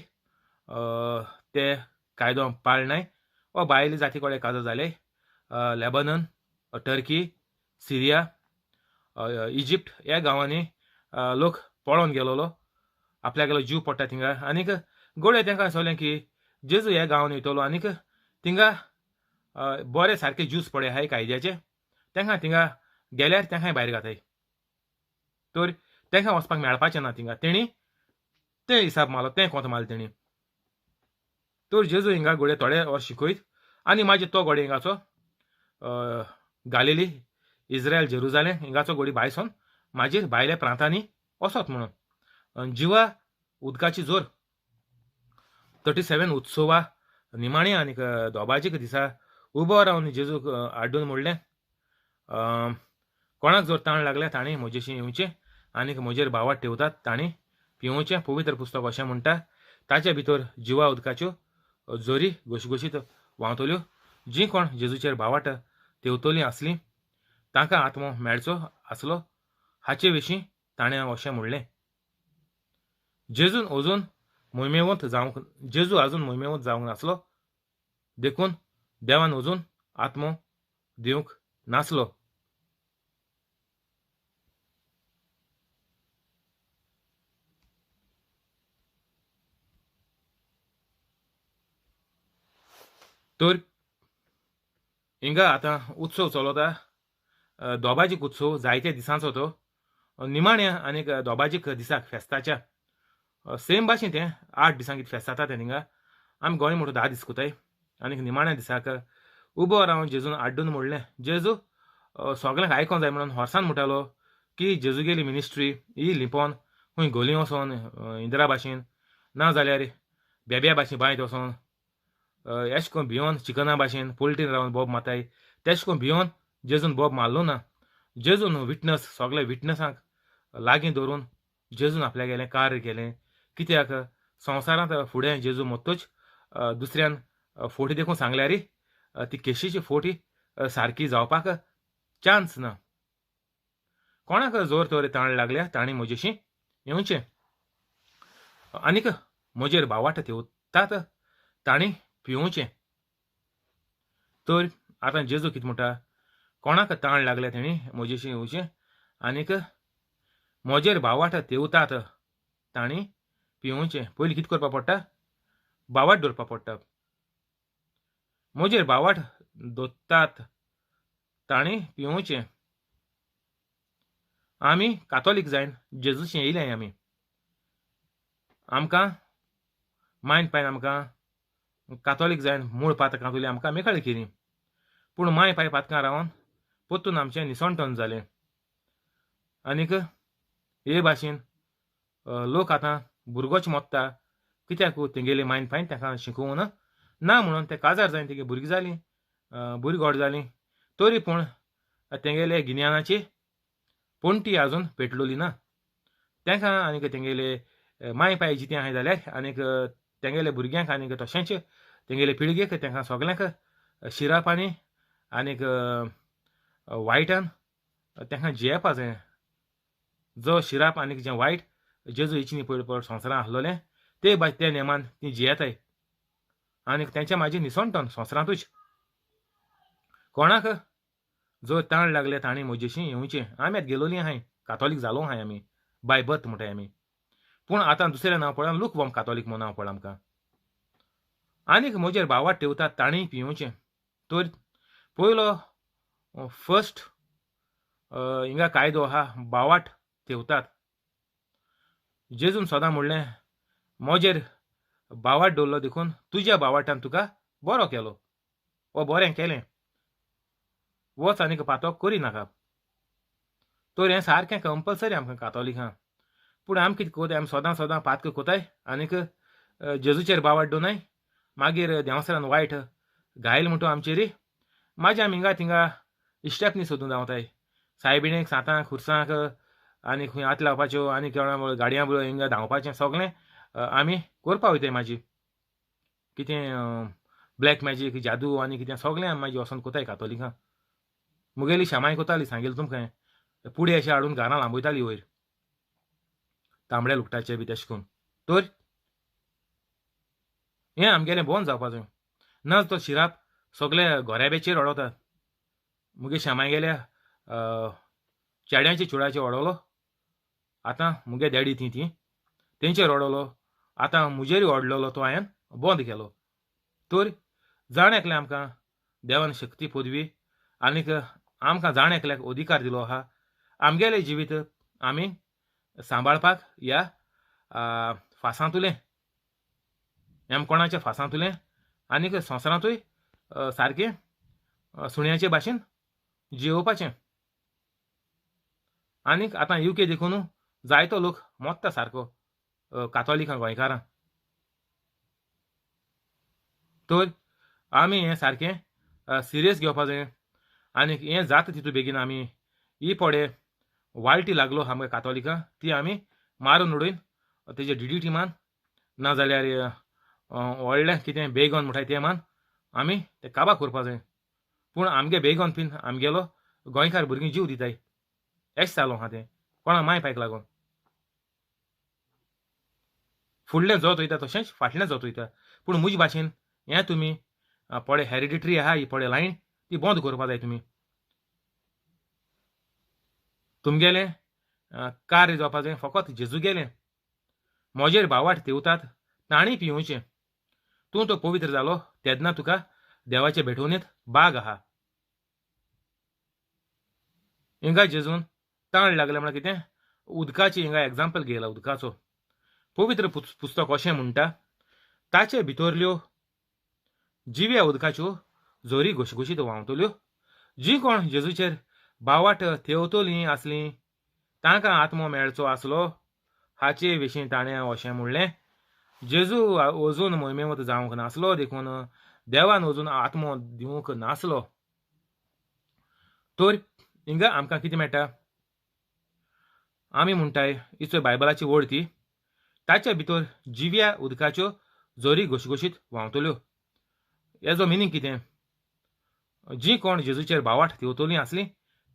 ते कायदो पाळनाय वा भायले जाती कडेन काजो जाले, लेबनन, टर्की, सिरिया, इजिप्ट ह्या गांवांनी लोक पळोवन गेलोलो, आपल्यागेलो जीव पडटा थिंगा. आनीक गोडे तांकां दिसलें की जेजू ह्या गांवांनी वयतलो आनीक थिंगा बरे सारके ज्यूस पडे आहाय कायद्याचे, तांकां थिंगा गेल्यार तांकांय भायर घाताय, तर तांकां वचपाक मेळपाचें ना थिंगा. तेणी तें हिसाब मारलो, तें कोंत मारलें तेणी. तर जेजू हिंगा घोडे थोडे वर शिकयत आनी मागीर तो घोडे हिंगाचो गालिली, इस्रायल, जेरुजालेम हिंगाचो घोडी भायर सोन मागीर भायल्या प्रांतांनी वचत म्हणून. जिवा उदकाची जोर 37 उत्सवा निमाणे आनीक दोबाजीक दिसा उबो रावन जेजूक आड्डून म्हणलें, कोणाक जर ताण लागल्या ताणें म्हजेशी येवचें आनीक म्हजेर भावात ठेवतात ताणें पिवोवचें. पवित्र पुस्तक अशें म्हणटा, ताचे भितर जिवा उदकाच्यो जोरी घोशघोशीत व्हांवतल्यो. जीं कोण जेजूचेर भावाट तेवतलीं आसलीं तांकां आत्मो मेळचो आसलो. हाचे विशीं ताणें अशें म्हणलें. जेजून अजून मोहिमेवंत जावंक जेजू अजून मोहिमेवंत जावंक नासलो, देखून देवान अजून आत्मो दिवंक नासलो. तर हिंगा आतां उत्सव चलता, दोबाजीक उत्सव जायते दिसांचो तो निमाण्या आनीक दोबाजीक दिसाक फेस्ताच्या सेम भाशेन तें 8 दिसांक कितें फेस्त जाता तें हिंगा आमी गोंय म्हणटा 10 दीस कोताय. आनीक निमाण्या दिसाक उबो रावन जेजून आड्डून म्हणलें, जेजू सगल्यांक आयकोंक जाय म्हणून हॉर्सान म्हणटालो की जेजूगेली मिनिस्ट्री ही लिपोन खंय गोली वचोन इंदिरा भाशेन, ना जाल्यार बेब्या भाशेन बांयत वचोन एश कोन भियोन चिकना भाशेन पोल्ट्रीन रावन बोब मारताय, तेश कोन भियोन जेजून बोब मारलो ना. जेजून विटनस सगळे विटनसांक लागीं धरून जेजून आपल्यागेलें कार्य केलें. कित्याक संवसारांत फुडें जेजू मत्तूच दुसऱ्यान फोटी देखून सांगल्यार ती केशीची फोटी सारकी जावपाक चान्स ना. कोणाक जोर तोर ताण लागल्या तांणी म्हजेशी येवचें आनीक म्हजेर भावाट तेवतात तांणी पिवोवचें. तर आतां जेजू कितें म्हणटा, कोणाक ताण लागल्या तेणी म्हजेशी येवचें आनीक म्हजेर भावाट तेवतात तांणी पिवोवचें. पयलीं कितें करपाक पडटा, भावाट दवरपाक पडटा. म्हजेर भावाट दवरतात तांणी पिवोवचें. आमी कातोलीक जायन जेजूशी येयले आमी, आमकां मायन पायन आमकां कातोलीक जायन मूळ पातकां तुली आमकां मेकळी केली. पूण माय पाय पातकां रावन पोत्तून आमचें निसणटण जालें. आनीक हे भाशेन लोक आतां भुरगोच मोत्ता कित्याक तेंगेले मायन पायन तांकां शिकोवंक ना म्हणून ते काजार जायन तेगे भुरगीं जालीं, भुरगीं घोड जालीं, तरी पूण तेंगेले गिन्यानाची पणटी आजून पेटलोली ना तांकां. आनीक तेंगेले माय पाय जितें आहाय जाल्यार आनीक तेंगेले भुरग्यांक आनीक तशेंच तेंगेले पिळगेक तांकां सगल्यांक शिराप आनी आनीक वायटान तांकां जियेवपा जाय. जो शिराप आनीक जें वायट जेजू इचनी पयर पयर संवसारांत आसलोलें ते त्या नेमान ती जियेताय आनीक तेंच्या मागीर निसणटन संवसारांतूच. कोणाक जो ताण लागले तांणी म्हजेशी येवचें. आमी आतां गेलोलीं आहाय, कातोलीक जालो आहाय आमी, बाय बर्थ म्हणटाय आमी. पूण आतां दुसरें नांव पळोवन लूक वॉर्म कातोलीक म्हूण नांव पळोवन आमकां. आनीक म्हजेर भावाट ठेवतात तांणी पियोवचें. तर पयलो फर्स्ट हिंगा कायदो आहा बावाट ठेवतात. जेजून सदां म्हणलें म्हजेर बावाट दवरलो देखून तुज्या बावाटान तुका बरो केलो वो बरें केलें, वच आनीक पातक करी नाका. तर हें सारकें कंपल्सरी आमकां कातोलिकां. पूण आमी कितें कोताय, आमी सदां सदां पातक कोताय आनीक जेजूचेर बावाट दवरनाय. मागीर देंवसरान वायट घायल म्हणटा आमचेर. मागीर आमी हिंगा थिंगा इश्टेपनी सोदून धांवताय, सायबिणीक सांतांक खुर्सांक आनी खंय हात लावपाच्यो आनी केळां गाडयां बरो हिंगा धांवपाचें सगळें आमी करपा वयताय. मागीर कितें ब्लॅक मॅजीक जादू आनी कितें सगळें आमी मागीर वचोन कोताय कातोलिकां. मुगेली शामाय कोताली सांगेल तुमकां, पुडे अशें हाडून घरां लांबयताली वयर तांबड्या लुगटाचे बी तशें करून. तर हें आमगेलें बंद जावपा जाय. ना तो शिराप सगळे घोऱ्याब्याचेर अडवतात. मुगे शामाय गेल्या चेड्यांचे चुडाचेर अडवलो, आतां मुगे डॅडी ती ती तेंचेर अडवलो, आतां मुजेरूय अडलोलो तो हांवें बंद केलो. तर जाण एकलें आमकां देवान शक्ती पदवी आनीक आमकां जाण एकल्याक अधिकार दिलो आहा आमगेलें जिवीत आमी सांबाळपाक ह्या फासांतुलें, कोणाच्या फासांतुलें आनीक संवसारांतूय सारकें सुण्याचे भाशेन जियोवपाचें. आनीक आतां युके देखून जायतो लोक मोत्ता सारको कातोलिकां गोंयकारां. तर आमी हें सारकें सिरियस घेवपा जाय आनीक हें जाता तितू बेगीन आमी ही पडे वाळटी लागलो आमकां कातोलिकां ती आमी मारून उडयन तेजे डीडीटी मान ना जाल्यार व्हडलें कितें बेगोन म्हणटाय तें मान आमी तें काबार करपा जाय. पूण आमगे बेगोन पिन आमगेलो गोंयकार भुरगीं जीव दिताय एश जालो आहा तें कोणा माय पायक लागून. फुडलें जोत वयता तशेंच फाटलें जोत वयता. पूण म्हजे भाशेन हें तुमी पळय हेरिडिटरी आहा ही पळय लायन ती बंद करपा जाय. तुमी तुमगेलें कार्य जावपा जाय फकत जेजू गेलें. म्हजेर भावाट तेवतात तांणी पियोवचें. तूं तो पवित्र जालो तेन्ना तुका देवाचे भेटवणेंत बाग आहा. हिंगा जेजून ताण लागलें म्हळ्यार कितें उदकाची हिंगा एग्जाम्पल घेयला उदकाचो. पवित्र पुस्तक अशें म्हणटा ताचे भितरल्यो जिव्या उदकाच्यो जोरी घोशघोशीत व्हांवतल्यो. जी कोण जेजूचेर बावाट थेवतलीं आसलीं तांकां आत्मो मेळचो आसलो हाचे विशीं ताणें अशें म्हणलें. जेजू अजून मोहिमेवत जावंक नासलो देखून देवान अजून आत्मो दिवंक नासलो. तर हिंगा आमकां कितें मेळटा, आमी म्हणटाय हिचो बायबलाची वड ती ताच्या भितर जिव्या उदकाच्यो जोरी घोशघोशीत व्हांवतल्यो. हेजो मिनींग कितें, जी कोण जेजूचेर भावाट थेवतलीं आसलीं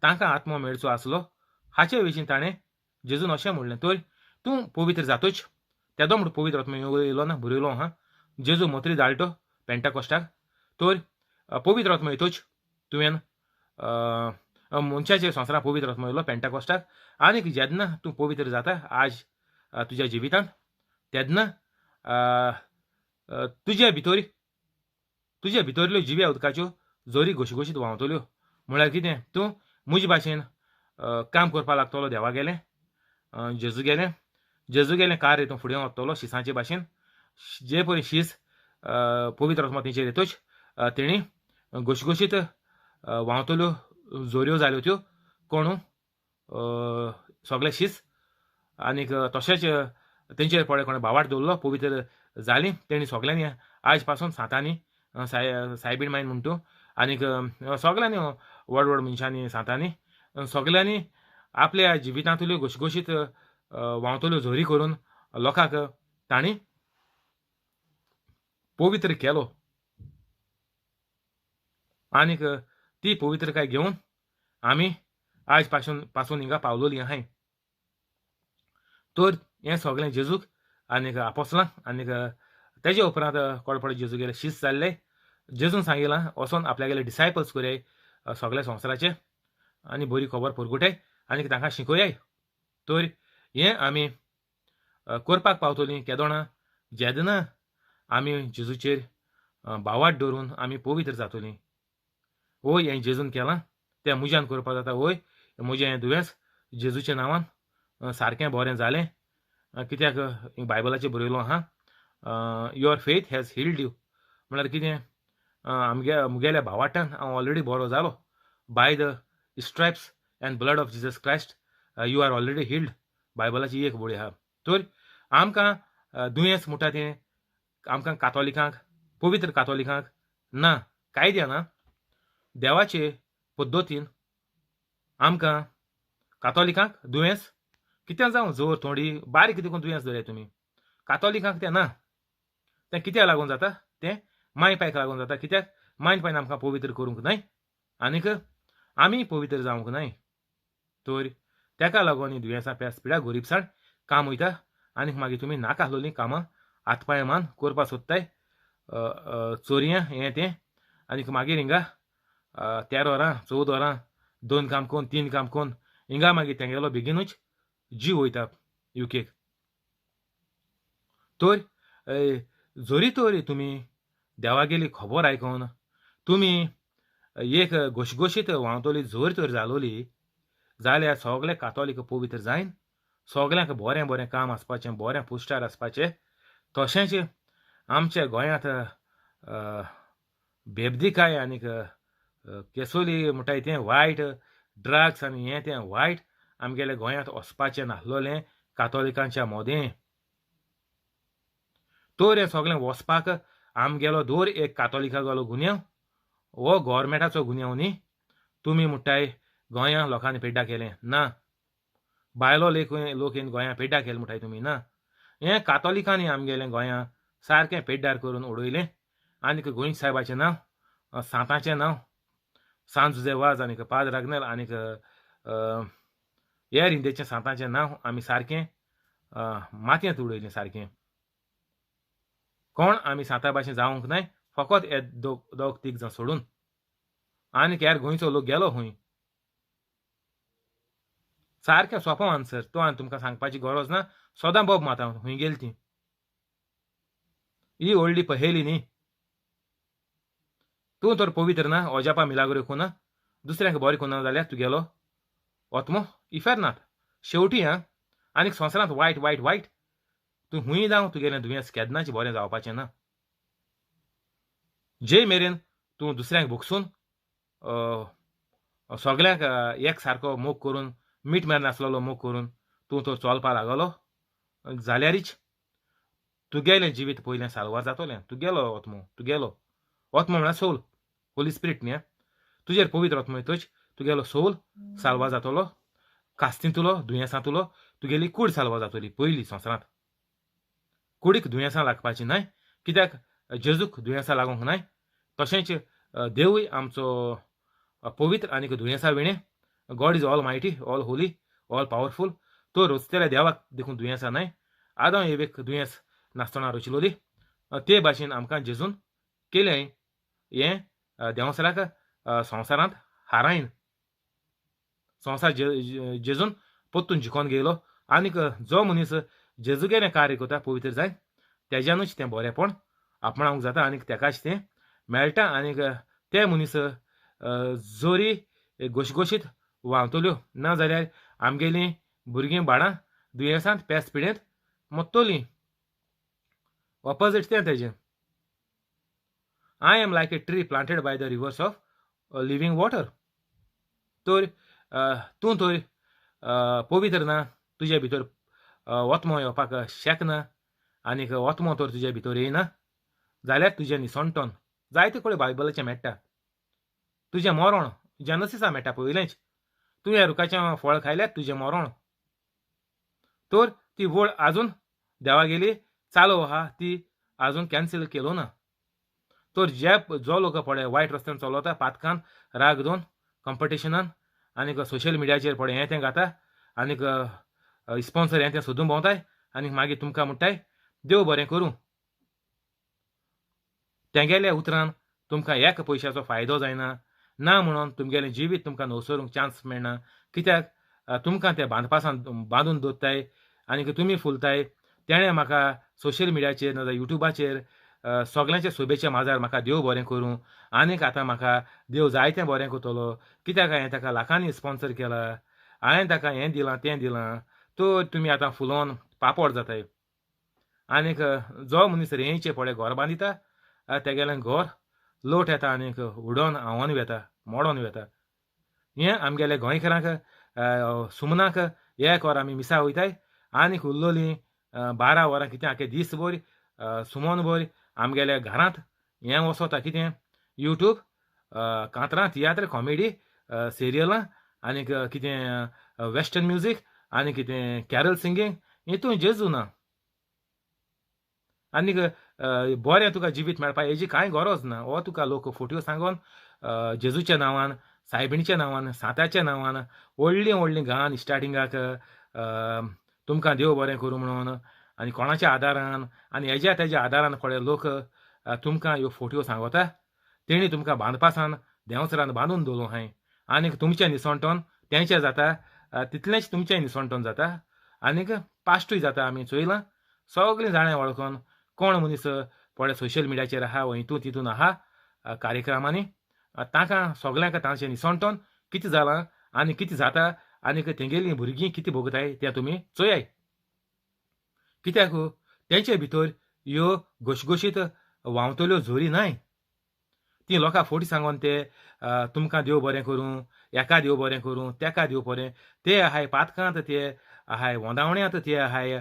तांकां आत्मो मेळचो आसलो हाचे विशीं ताणें जेजून अशें म्हणलें. तर तूं पवित्र जातूच तेदो म्हण पवित्र आत्मो येयलो ना बरयलो आहा जेजू मोत्री दाळटो पेंटाकोस्टाक. तर पवित्र आत्मो येतूच तुवें मनशाचे संवसारांत पवित्र आत्मो येयलो पेंटाकोस्टाक. आनीक जेन्ना तूं पवित्र जाता आज तुज्या जिवितांत तेन्ना तुज्या भितरल्यो जिव्या उदकाच्यो जोरी घोशघोशीत व्हांवतल्यो. म्हळ्यार कितें, तूं म्हजे भाशेन काम करपाक लागतलो देवा गेलें जेजू गेलें, जेजू गेलें कार्य तूं फुडें वतलो शिसांचे भाशेन. जे पळय शीस पवित्र आत्मो तेंचेर येतूच तेणी घोशघोशीत व्हांवतल्यो जोऱ्यो जाल्यो त्यो कोणू सगळे शीस आनीक तशेंच तेंचेर पळय कोणें भावार्थ दवरलो पवित्र जाली तेणी सगल्यांनी आयज पासून सांतांनी सायबीण मायन म्हणटू आनीक सगल्यांनी व्हड व्हड मनशांनी सांतांनी सगल्यांनी आपल्या जिवितांतल्यो घोशघोशीत व्हांवतल्यो झोरी करून लोकांक तांणी पवित्र केलो आनीक ती पवित्रकाय घेवन आमी आयज पासून हिंगा पावलोली आहाय. तर हें सगळें जेजूक आनीक आपोसलां आनीक तेजे उपरांत कोडपडे जेजू गेले शीस जाल्ले. जेजून सांगिलां वचोन आपल्यागेले डिसायपल्स करयाय सगळ्या संवसाराचे आनी बरी खबर परगुटाय आनीक तांकां शिकोयाय. तर हें आमी करपाक पावतलीं केदोणा जेदना आमी जेजूचेर भावार्थ दवरून आमी पवित्र जातलीं. वय हें जेजून केलां तें म्हज्यान करपाक जाता. वय म्हजें हें दुयेंस जेजूच्या नांवान सारकें बरें जालें. कित्याक बायबलाचेर बरयलो आहा your faith has healed you. म्हळ्यार कितें आमगे मुगेल्या भावार्टान हांव ऑलरेडी बरो जालो. By the stripes and blood of Jesus Christ you are already healed. बायबलाची एक बोळी आहा. तर आमकां दुयेंस म्हणटा तें आमकां कातोलिकांक पवित्र कातोलिकांक ना कायद्या ना देवाचे पद्दतीन आमकां कातोलिकांक दुयेंस कितें जावं जोर थोडी बारीक कितें करून दुयेंस दवराय तुमी कातोलिकांक तें ना. तें कित्याक लागून जाता तें माय पायक लागून जाता. कित्याक मायन पायन आमकां पवित्र करूंक न्हय आनीक आमी पवित्र जावंक न्हय. तर तेका लागून ही दुयेंसां पेस पिड्या गोरीबसाण काम वयता आनीक मागीर तुमी नाका आसलोलीं कामां हातपांय मान करपाक सोदताय चोरयां हें तें आनीक मागीर हिंगा 13 वरां 14 वरां 2 काम कोन 3 काम कोन हिंगा मागीर तेंगेलो बेगीनूच जीव वयता युकेक. तर जरी तर तुमी देवागेली खबर आयकोन तुमी एक घोशघोशीत व्हांवतली जोर तर जालोली जाल्यार सगळे कातोलीक पवित्र जायन सगळ्यांक बरें बरें काम आसपाचें बरें पोस्टार आसपाचें. तशेंच आमच्या गोंयांत बेबदिकाय आनीक केसोली म्हणटाय तें वायट ड्रग्स आनी हें तें वायट आमगेल्या गोंयांत वचपाचें नासलोलें कातोलिकांच्या मोदें. तर हें सगळें वचपाक आमगेलो दर एक कातोलिकागेलो गुन्यांव हो गोवोरमेंटाचो गुन्यांव न्ही. तुमी म्हणटाय गोंया लोकांनी पेड्डा केलें ना, बायलो लोक गोंया पेड्डा केलें म्हणटाय तुमी ना. हें कातोलिकांनी आमगेलें गोंया सारकें पेड्ड्यार करून उडयलें आनीक गोंयचे सायबाचें नांव सांताचें नांव सांत जुझे वाज आनीक पाद्र आग्नेल आनीक हेर हिंदेचें सांताचें नांव आमी सारकें मातयेंत उडयलें सारकें. कोण आमी सांता भाशेन जावंक नाय फकत हे दोग तीग जाण सोडून आनीक हेर गोंयचो लोक गेलो खंय. सारकें सोंपो आन्सर तो आनी तुमकां सांगपाची गरज ना. सदां बोब माता खंय गेली ती ही व्हडली पहेली न्ही. तूं तर पवित्र ना अजापा मिलाग्रो कोना दुसऱ्यांक बरें कोना जाल्यार तुगेलो आत्मो इफेर्नात शेवटी. आं आनीक संवसारांत वायट वायट वायट तूं खूंय जावं तुगेलें दुयेंस केन्नाच बरें जावपाचें ना. जे मेरेन तूं दुसऱ्यांक भोगसून सगल्यांक एक सारको मोग करून मीठ मेर नासलेलो मोग करून तूं तो चलपा लागलो जाल्यारीच तुगेलें जिवीत पयलें साल्वार जातलें. तुगेलो आत्मो तुगेलो आत्मो म्हळ्यार सोल होली स्पिरीट न्ही. तुजेर पवित्र आत्मो येतच तुगेलो सोल साल्वार जातलो. कास्तींतलो दुयेंसांतलो तुगेली कूड साल्वार जातली. पयली संवसारांत कुडीक दुयेंसां लागपाची न्हय कित्याक जेजूक दुयेंसां लागूंक न्हय. तशेंच देवूय आमचो पवित्र आनीक दुयेंसां विणें. God is all mighty all holy all powerful. तो रचतल्या देवाक देखून दुयेंसां न्हय. आदां एवेक दुयेंस नासतना रचलोली ते भाशेन आमकां जेजून केलें हें देंवसराक संवसारांत हारायन संवसार जेजून परतून जिखोन गेलो. आनीक जो मनीस जेजूगेलें कार्य करता पवित्र जाय तेज्यानूच तें बरेंपण आपणावंक जाता आनीक तेकाच तें मेळटा. आनीक ते मनीस जोरी घोशघोशीत व्हांवतल्यो ना जाल्यार आमगेलीं भुरगीं बाळां दुयेंसांत पेस पिडेंत मोत्तोलीं. ऑपोजीट तें तेजें. I am like a tree planted by the rivers of living water. तर तूं तर पवित्र ना, तुजे भितर ओत्मो येवपाक शकना आनीक ओत्मो तर तुजे भितर येयना जाल्यार तुजें निसणटन जायते कडेन बायबलाचें मेळटा. तुजें मरण जेनसिसा मेळटा पयलेंच, तूं ह्या रुखाचें फळ खायल्यार तुजें मरण. तर ती वळ आजून देवागेली चालू आहा, ती आजून कॅन्सल केलो ना. तर जे जो लोक पळय वायट रस्त्यान चलता, पातकान राग दोन कॉम्पिटिशनान आनीक सोशल मिडियाचेर पळय हें तें घाता आनीक स्पॉन्सर हें तें सोदून भोंवताय आनीक मागीर तुमकां म्हणटाय देव बरें करूं. तेंगेल्या उतरान तुमकां एक पयशाचो फायदो जायना ना म्हणून तुमगेलें जिवीत तुमकां नवसरूंक चान्स मेळना. कित्याक तुमकां ते बांदपासान बांदून दवरताय आनीक तुमी फुलताय. तेणें म्हाका सोशल मिडियाचेर नाजाल्यार युट्यूबाचेर सगल्यांचे सोबेच्या माजार म्हाका देव बरें करूं आनीक आतां म्हाका देव जायतें बरें करतलो, कित्याक हांवें ताका लाखांनी स्पॉन्सर केला, हांवें ताका हें दिलां तें दिलां. तर तुमी आतां फुलोन पापड जाताय. आनीक जो मनीस रेंचे पळय घर बांदिता तेगेलें घर लोट येता आनीक उडोन आंवोन वेता, मोडोन वेता. हें आमगेले गोंयकारांक सुमनाक एक वर आमी मिसा वयताय आनीक उरलोलीं 12 वरां कितें आख्खे दीस भर सुमन भर आमगेल्या घरांत हें वचोता कितें युट्यूब कांतरां तियात्र कॉमेडी सिरियलां आनीक कितें वेस्टर्न म्युजीक आनी कितें कॅरल सिंगींग हितून जेजू ना. आनीक बरें तुका जिवीत मेळपा हेजी कांय गरज ना. हो तुका लोक फोटयो सांगोन जेजूच्या नांवान, सायबिणीच्या नांवान, सांताच्या नांवान व्हडलीं व्हडलीं गान स्टार्टिंगाक तुमकां देव बरें करूं म्हणून आनी कोणाच्या आदारान आनी हेज्या तेज्या आदारान पळय लोक तुमकां ह्यो फोटयो सांगता. तेणी तुमकां बांदपासान देंवसरान बांदून दवरलो हांवें आनीक तुमचें निसणटन तेंचें जाता तितलेंच तुमचें निसणटन जाता आनीक पाश्टूय जाता. आमी चोयलां सगळीं जाणां वळखून कोण मनीस पळय सोशल मिडियाचेर आहा वा हितून तितून आहा कार्यक्रमांनी, तांकां सगल्यांक तांचें निसणटन कितें जालां आनी कितें जाता आनीक तेंगेलीं भुरगीं कितें भोगताय तें तुमी चोयाय. कित्याक तेंचे भितर ह्यो घोशघोशीत व्हांवतल्यो झोरी न्हय. तीं लोकां फोटी सांगोन ते तुमकां देव बरें करूं, हेका देव बरें करूं, तेका देव बरें, ते आहाय पातकांत, ते आहाय वोंदावण्यांत, ते आहाय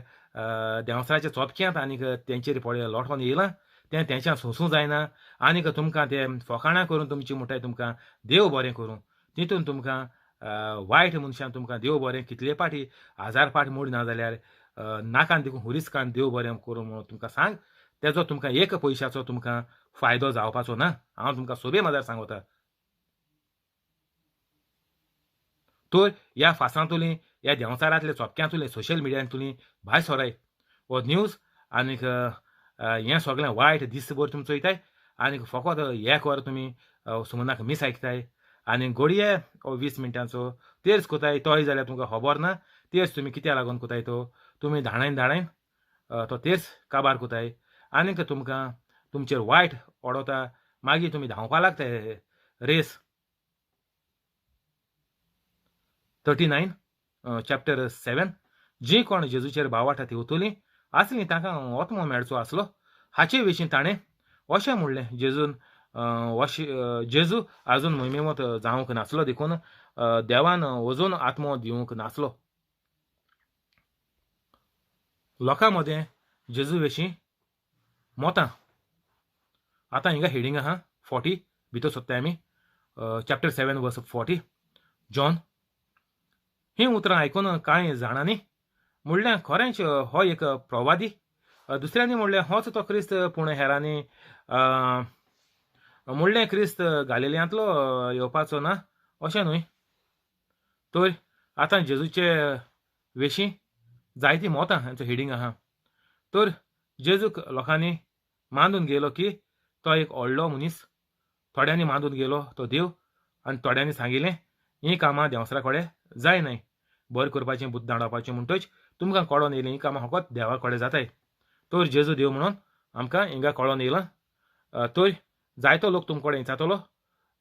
देंवसराच्या चोपक्यांत आनीक तेंचेर पळय लोटोन येयलां तें तेंच्यान सोंसूं जायना आनीक तुमकां ते फोकाणां करून तुमची म्हणटाय तुमकां देव बरें करूं. तितून तुमकां वायट मनशान तुमकां देव बरें कितले पाटी 1000 पाट मोड ना जाल्यार नाकान देखून हुरीसकान देव बरें करूं म्हणून तुमकां सांग, तेजो तुमकां एक पयशाचो तुमकां फायदो जावपाचो ना. हांव तुमकां सोबे माजार सांगता. तर ह्या फासांतुली, ह्या देंवचारांतले चोपक्यांतुली, सोशल मिडियांतुली भायर सराय हो न्यूज आनीक हें सगळें वायट दीसभर तुमी चोयताय आनीक फकत एक वर तुमी सुमनाक मीस आयकताय आनी घडये हो 20 मिनटांचो तेर्स कोताय तोय जाल्यार तुमकां खबर ना तेर्स तुमी कित्याक लागून कोताय तो तुमी धाणायन धाणायन तो तेर्स काबार कोताय आनीक तुमकां तुमचेर वायट ओडोता. मागीर तुमी धांवपा लागताय रेस. 39 चॅप्टर 7 जी कोण जेजूचेर बावाटा थेवतलीं आसलीं तांकां ओत्मो मेळचो आसलो. हाचे विशीं ताणें अशें म्हणलें, जेजून जेजू आजून मोहिमेमत जावंक नासलो देखून देवान अजून आत्मो दिवंक नासलो. लोकां मदें जेजू विशीं मतां. आतां हिंगा हेडींग आहा 40 भितर सोदताय आमी चॅप्टर 7 वर्स 40 जॉन. हीं उतरां आयकून कांय जाणांनी म्हणलें खरेंच हो एक प्रवादी, दुसऱ्यांनी म्हणलें होच तो क्रिस्त, पूण हेरांनी म्हणलें क्रिस्त गालिल्यांतलो येवपाचो ना अशें न्हय. तर आतां जेजूचे विशीं जायतीं मतां हांचो हेडींग आहा. तर जेजूक लोकांनी मानून गेलो की तो एक व्हडलो मनीस, थोड्यांनी मानून गेलो तो देव आनी थोड्यांनी सांगिल्लें हीं कामां देंवसरा कडेन जायनाय, बरें करपाचें बुद्द दांडोवपाचें म्हणटच तुमकां कळोन येयलें हीं कामां फकत देवा कडेन जाताय. तर जेजू देव म्हणून आमकां हिंगा कळोन येयलां. तर जायतो लोक तुमचे कडेन विचारतलो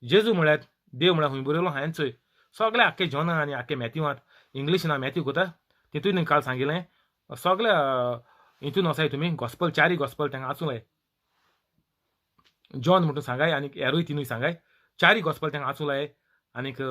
जेजू म्हळ्यार देव म्हळ्यार खूंय बरयलो हांवें चोय सगळे आख्खे जॉना आनी आख्खे मॅथ्यूवांत इंग्लिश ना मॅथ्यू कोता तितून काल सांगिल्लें सगळे हितून वचाय तुमी गॉस्पल, चारी गॉस्पल तांकां वाचूंक जाय. जॉन म्हणटून सांगाय आनीक हेरूय तिनूय सांगाय. चारूय गॉस्पल तांकां वाचूंक लाय आनीक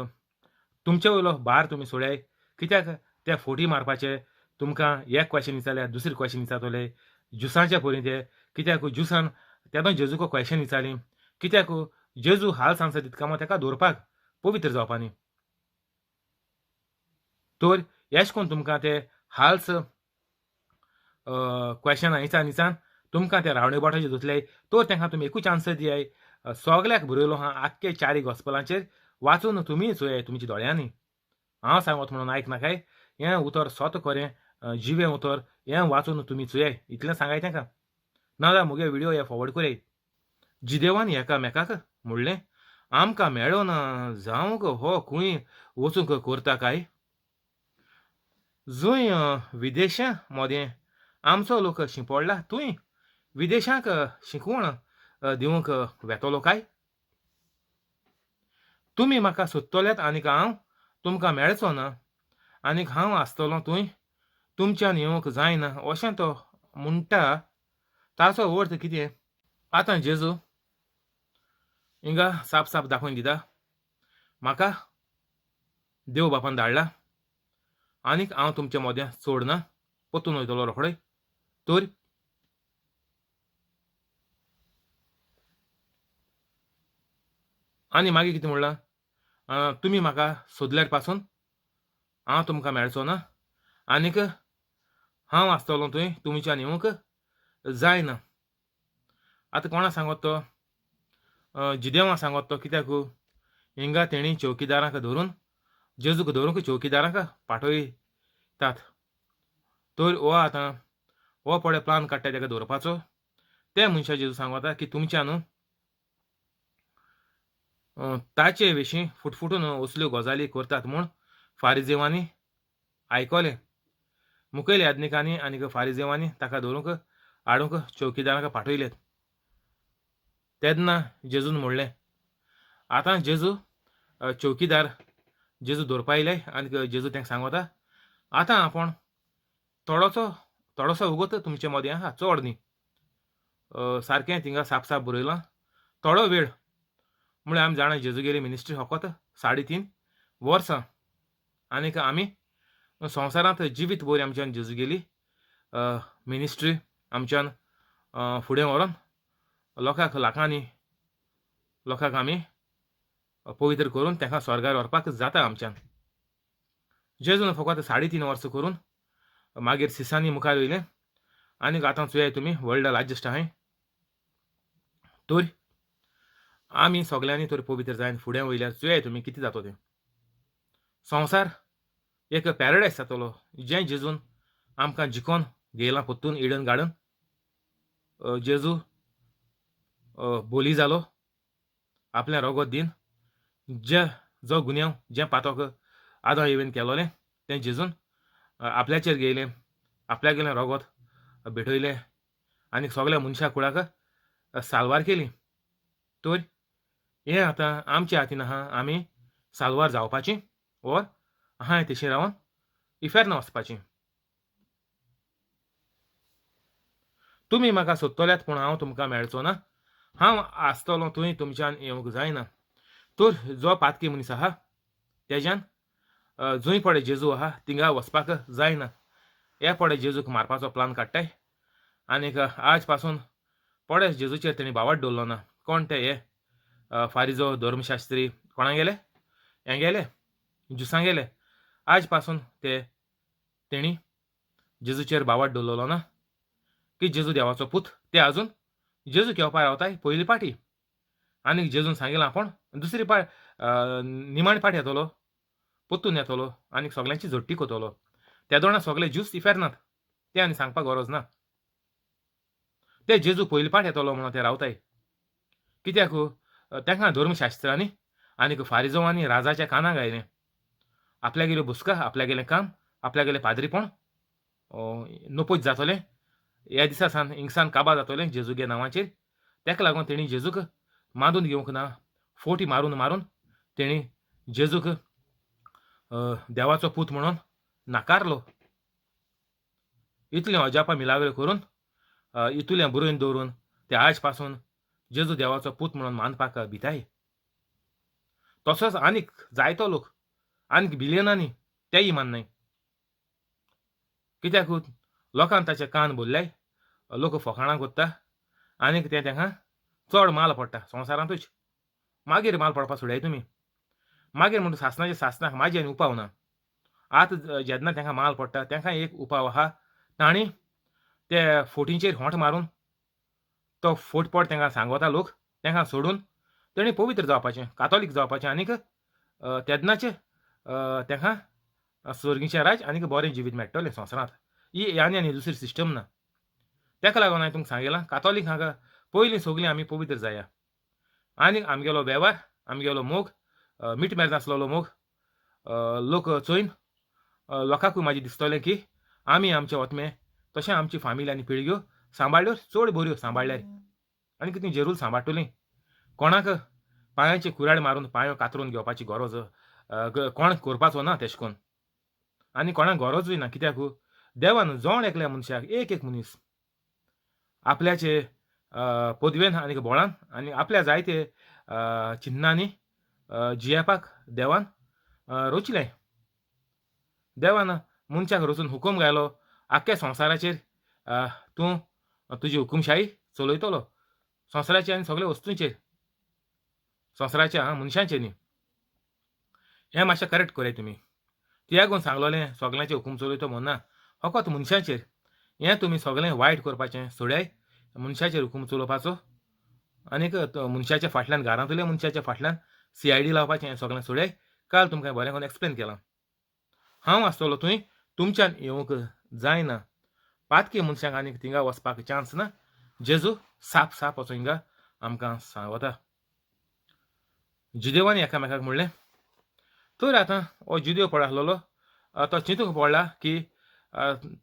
तुमचे वयलो भार तुमी सोडाय. कित्याक ते फोटी मारपाचे तुमकां एक क्वेशन विचारल्यार दुसरी क्वेशन विचारतले ज्युसांचे परी ते. कित्याक ज्युसान तेदो जेजूक क्वेशन विचारली कित्याक जेजू हाल सांगता तितका मात ताका दवरपाक पवित्र जावपा न्ही. तर एश कोन तुमकां ते हाल्स क्वेशनां विचार विचान तुमकां ते रावणे बोटाचे धुतले. तर तांकां तुमी एकूच आन्सर दियाय, सगल्याक बरयलो आहा आख्खे चारी गॉस्पलांचेर वाचून तुमी चोयाय तुमच्या दोळ्यांनी. हांव सांगत म्हणून आयक नाकाय, हें उतर सोत खरें जिवें उतर, हें वाचून तुमी चोयाय इतलें सांगाय तांकां. नाजाल्यार मुगे विडियो हे फॉवर्ड कराय. जिदेवान एकामेकाक म्हणलें आमकां मेळना जावंक हो खंय वचूंक करता काय? जंय विदेशां मदें आमचो लोक शिंपडला थंय विदेशांक शिकवण दिवंक वेतलो काय? तुमी म्हाका सोदतल्यात आनीक हांव तुमकां मेळचो ना, आनीक हांव आसतलो थंय तुमच्यान येवंक जायना अशें तो म्हणटा. ताचो अर्थ कितें? आतां जेजू हिंगा साप साप दाखोवन दिता म्हाका देव बापान धाडला आनीक हांव तुमचे मदें सोडना, परतून वयतलो रोखडो. तर आनी मागीर कितें म्हणलां, तुमी म्हाका सोदल्यार पासून हांव तुमकां मेळचो ना, आनीक हांव आसतलो थंय तुमच्यान येवंक जायना. आतां कोणा सांगत तो? जिदेवा सांगत तो. कित्याक हिंगा तेणी चौकीदारांक धरून जेजूक धरूंक चौकीदारांक पाठयतात. तर हो आतां हो पळय प्लान काडटा ताका दवरपाचो. ते मनशा जेजू सांगता की तुमच्यान ताचे विशीं फुटफुटून असल्यो गजाली करतात म्हूण फारिजेवांनी आयकलें. मुखेल याज्ञिकांनी आनी फारिजेवांनी ताका धरूंक हाडूंक चौकीदारांक पाठयलें. तेन्ना जेजून म्हणलें, आतां जेजू चौकीदार जेजू दवरपा आयले आनी जेजू तांकां सांगता आतां आपूण थोडोसो थोडोसो वगत तुमचे मदें आहा, चड न्ही. सारकें थिंगा साप साप बरयलां थोडो वेळ म्हळ्यार आमी जाणा जेजूगेली मिनिस्ट्री फकत 3.5 वर्सां आनीक आमी संवसारांत जिवीत बरी आमच्यान जेजूगेली मिनिस्ट्री आमच्यान फुडें व्हरोन लोकांक लाखांनी लोकांक आमी पवित्र करून तांकां स्वर्गार व्हरपाक जाता आमच्यान. जेजून फकत 3.5 वर्सां करून मागीर सिसांनी मुखार येयलें आनीक आतां चोयाय तुमी वर्ल्ड लार्जेस्ट आहाय. तर आमी सगल्यांनी तर पवित्र जायन फुडें वयल्यार चोयाय तुमी कितें जातो तें. संवसार एक पॅराडायज जातलो जें जेजून आमकां जिखोन घेयलां परतून इडन गार्डन. जेजू बोली जालो आपलें रगत दीन जे जो गुन्यांव जें पातक आदां येवन केलोलें तें जेजून आपल्याचेर घेयलें, आपल्यागेलें रगत भेटयलें आनी सगल्या मनशा कुळाक साल्वार केली. तर हें आतां आमच्या हातीन आहा, आमी साल्वार जावपाची ओर आहाय तशें रावन इफेर्न वचपाची. तुमी म्हाका सोदतल्यात पूण हांव तुमकां मेळचो ना, हांव आसतलो थंय तुमच्यान येवंक जायना. तर जो पातकी मनीस आहा तेज्यान जंय पळय जेजू आहा थिंगा वचपाक जायना. हे पळय जेजूक मारपाचो प्लान काडटाय आनीक आज पासून पळय जेजूचेर तेणी बावट दवरलो ना. कोण ते हे फारिजो धर्मशास्त्री कोणा गेले हें गेले ज्युसां गेले. आज पासून ते तेणी जेजूचेर बावट दवरलो ना की जेजू देवाचो पूत. ते अजून जेजू घेवपा रावताय पयली पाटी आनीक जेजून सांगिलां आपूण दुसरी पाट निमाणी पाट येतलो परतून येतलो आनीक सगल्यांची झडटी करतलो. त्या दोणा सगळे ज्यूस इफेरनात ते आनी सांगपाक गरज ना. ते जेजू पयली पाट येतलो म्हणून ते रावताय. कित्याक तांकां धर्मशास्त्रांनी आनीक फारिजोवांनी राजाच्या कानाक आयलें आपल्यागेल्यो बुसका आपल्यागेलें काम आपल्यागेलें पाद्रीपण नपोज जातलें ह्या दिसा सान हिंगसान काबार जातलें जेजूगे नांवाचेर. ताका लागून तेणी जेजूक मांदून घेवंक ना, फोटी मारून मारून तेणी जेजूक देवाचो पूत म्हणून नाकारलो. इतलें अजापां मिलाग्रो करून इतलें बरोवन दवरून ते आज पासून जेजू देवाचो पूत म्हणून मानपाक भिताय. तसोच आनीक जायतो लोक, आनीक बिलियनांनी तेय माननाय. कित्याक लोकान ताचे कान भरल्याय, लोक फकाणां कोत्ता आनीक तें तांकां चड माल पडटा संवसारांतूच. मागीर माल पडपा सोडाय तुमी, मागीर म्हणटा सासणाचे सासणाक माजी आनी उपाव ना. आतां जेन्ना तांकां माल पडटा तांकां एक उपाव आहा, तांणी ते फोटींचेर होंट मारून तो फोट पड तांकां सांगता लोक, तांकां सोडून तेणी पवित्र जावपाचें, कातोलीक जावपाचें आनीक तेन्नाचें तांकां स्वर्गीचें राज आनीक बरें जिवीत मेळटलें संवसारांत. ही आनी आनी दुसरी सिस्टम ना. ताका लागून हांवें तुमकां सांगिलां, कातोलीक हांगा पयलीं सगळीं आमी पवित्र जाया आनी आमगेलो वेव्हार, आमगेलो मोग, मीठ मेर नासलेलो मोग लोक चोयन लोकांकूय मागीर दिसतलें की आमी आमचे ओतमे तशें आमची फामिली आनी पिळग्यो सांबाळ्ळ्यो चड बऱ्यो सांबाळ्ळ्यार आनी कितें जेरूल सांबाळटलीं. कोणाक पांयाचे कुराड मारून पांयो कातरून घेवपाची गरज कोण करपाचो ना तेश कोन, आनी कोणाक गरजूय ना. कित्याक देवान जण एकल्या मनशाक एक एक मनीस आपल्याचे पदवेन आनी बळान आनी आपल्या जायते चिन्नांनी जियेवपाक देवान रचलें. देवान मनशाक रचून हुकूम घालो आख्ख्या संवसाराचेर तूं तुजी हुकुमशाही चलयतलो, संवसाराचेर आनी सगळ्या वस्तूंचेर, संवसाराच्या मनशांचेर न्ही. हें मातशें करेक्ट कराय तुमी. तियागून सांगलोलें सगळ्यांचे हुकूम चलयतो म्हण ना, फकत मनशांचेर. हें तुमी सगळें वायट करपाचें सोडाय, मनशाचेर हुकूम चलोवपाचो आनीक मनशाच्या फाटल्यान, घरांतल्या मनशाच्या फाटल्यान CID लावपाचें हें सगळें सोडाय. काल तुमकां बरें करून एक्सप्लेन केलां. हांव आसतलो थंय तुमच्यान येवंक जायना. पातकी मनशांक आनीक थिंगा वचपाक चान्स ना. जेजू साप साप असो हिंगा आमकां सांगता. जुदेवांनी एकामेकाक म्हणलें, तर आतां हो जुदेव पड आसलेलो तो चिंतूंक पडला की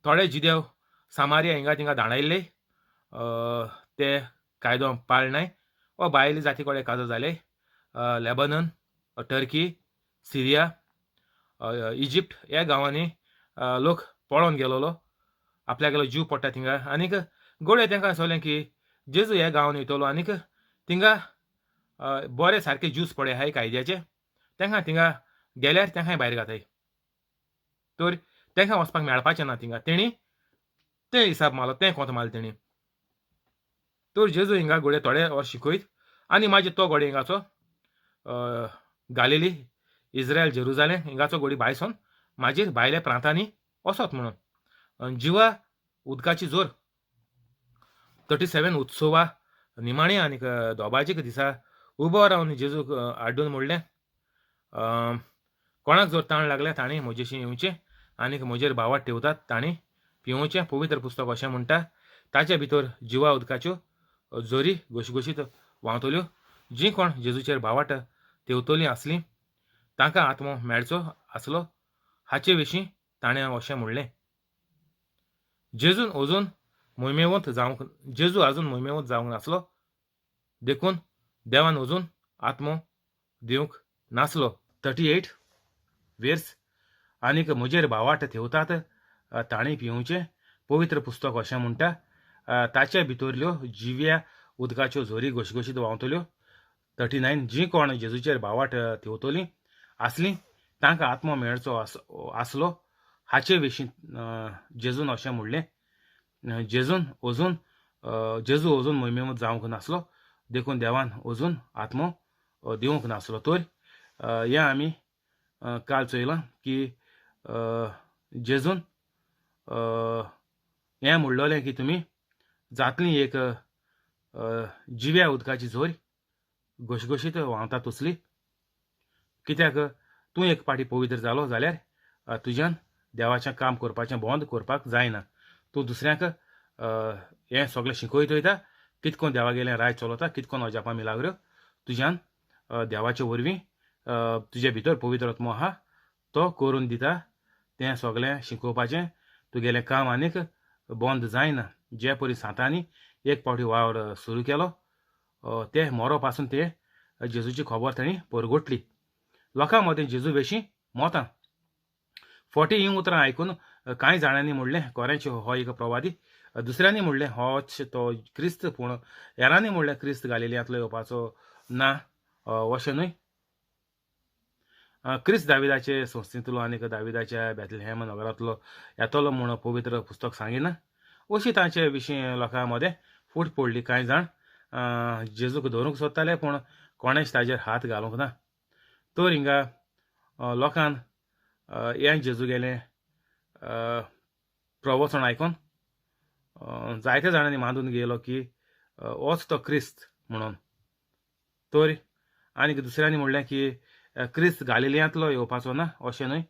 थोडे जुदेव सामारिया हिंगा थिंगा धांवडायल्ले, ते कायदो पाळनाय वा भायले जाती कडेन काजो जाले, लेबनन, टर्की, सिरिया, इजिप्ट ह्या गांवांनी लोक पळोवन गेलोलो, आपल्यागेलो जीव पडटा थिंगा. आनीक गोडे तांकां दिसलें की जेजू ह्या गांवांनी वयतलो आनीक थिंगा बरे सारके ज्यूस पडे आहाय कायद्याचे, तांकां थिंगा गेल्यार तांकांय भायर घाताय, तर तांकां वचपाक मेळपाचें ना थिंगा. तेणी तें हिसाब मारलो, तें कोंत मारलें तेणी. तर जेजू हिंगा घोडे थोडे वर शिकयत आनी मागीर तो घोडे हिंगाचो गालिली, इस्रायल, जेरुजालेम हिंगाचो घोडी भायर सोन मागीर भायल्या प्रांतांनी वचत म्हणून. जिवा उदकाची जोर 37 उत्सवा निमाणे आनीक दोबाजीक दिसा उबो रावन जेजूक आड्डून म्हणलें, कोणाक जर ताण लागल्या ताणें म्हजेशी येवचें आनीक म्हजेर भावात ठेवतात ताणें पिवोवचें. पवित्र पुस्तक अशें म्हणटा, ताचे भितर जिवा उदकाच्यो जोरी घोशघोशीत व्हांवतल्यो. जीं कोण जेजूचेर भावाट तेवतलीं आसलीं तांकां आत्मो मेळचो आसलो. हाचे विशीं ताणें अशें म्हणलें. जेजून अजून मोहिमेवंत जावंक, जेजू अजून मोहिमेवंत जावंक नासलो, देखून देवान अजून आत्मो दिवंक नासलो. 38 वेर्स आनीक म्हजेर भावाट थेवतात ताणें पिवचें. पवित्र पुस्तक अशें म्हणटा, ताचे भितरल्यो जिव्या उदकाच्यो झरी घोशघोशीत व्हांवतल्यो. 39 जीं कोण जेजूचेर भावाट थेवतलीं आसलीं तांकां आत्मो मेळचो आसलो. हाचे विशीं जेजून अशें म्हणलें. जेजू अजून मोहिमेवंत जावंक नासलो, देखून देवान अजून आत्मो दिवंक नासलो. तर हें आमी काल चोयलां की जेजून हें म्हणलोलें की तुमी जातली एक जिव्या उदकाची झोर घोशघोशीत व्हांवता तसली. कित्याक तूं एक पाटी पवित्र जालो जाल्यार तुज्यान देवाचें काम करपाचें बंद करपाक जायना. तूं दुसऱ्यांक हें सगळें शिकयत वयता, कितकोन देवागेलें राय चलता, कितकोन अजापां मिलाग्रो तुज्यान देवाचे वरवीं तुजे भितर पवित्र आत्मो आहा तो करून दिता. तें सगळें शिकोवपाचें तुगेलें काम आनीक बंद जायना. जे परी सांतांनी एक पावटी वावर सुरू केलो ते मोरो पासून ते जेजूची खबर तांणी परगटली. लोकां मदें जेजू विशीं मतां. 40 हीं उतरां आयकून कांय जाणांनी म्हणलें कोरेंच हो एक प्रवादी, दुसऱ्यांनी म्हणलें होच तो क्रिस्त, पूण हेरांनी म्हणलें क्रिस्त गालिलियांतलो येवपाचो ना अशें न्हय. क्रिस्त दाविदाचे संस्थेंतलो आनी दाविदाच्या बेथलेहेम नगरांतलो येतलो म्हूण पवित्र पुस्तक सांगिना. अशी तांचे विशीं लोकां मदें फूट पडली. कांय जाण जेजूक धरूंक सोदताले पूण कोणेच ताजेर हात घालूंक ना. तर हिंगा लोकान हें जेजू गेलें प्रवचन आयकून जायते जाणांनी मानून गेलो की होच तो क्रिस्त म्हणून. तर आनी दुसऱ्यांनी म्हणलें की क्रिस्त गालिलियांतलो येवपाचो ना अशें न्हय,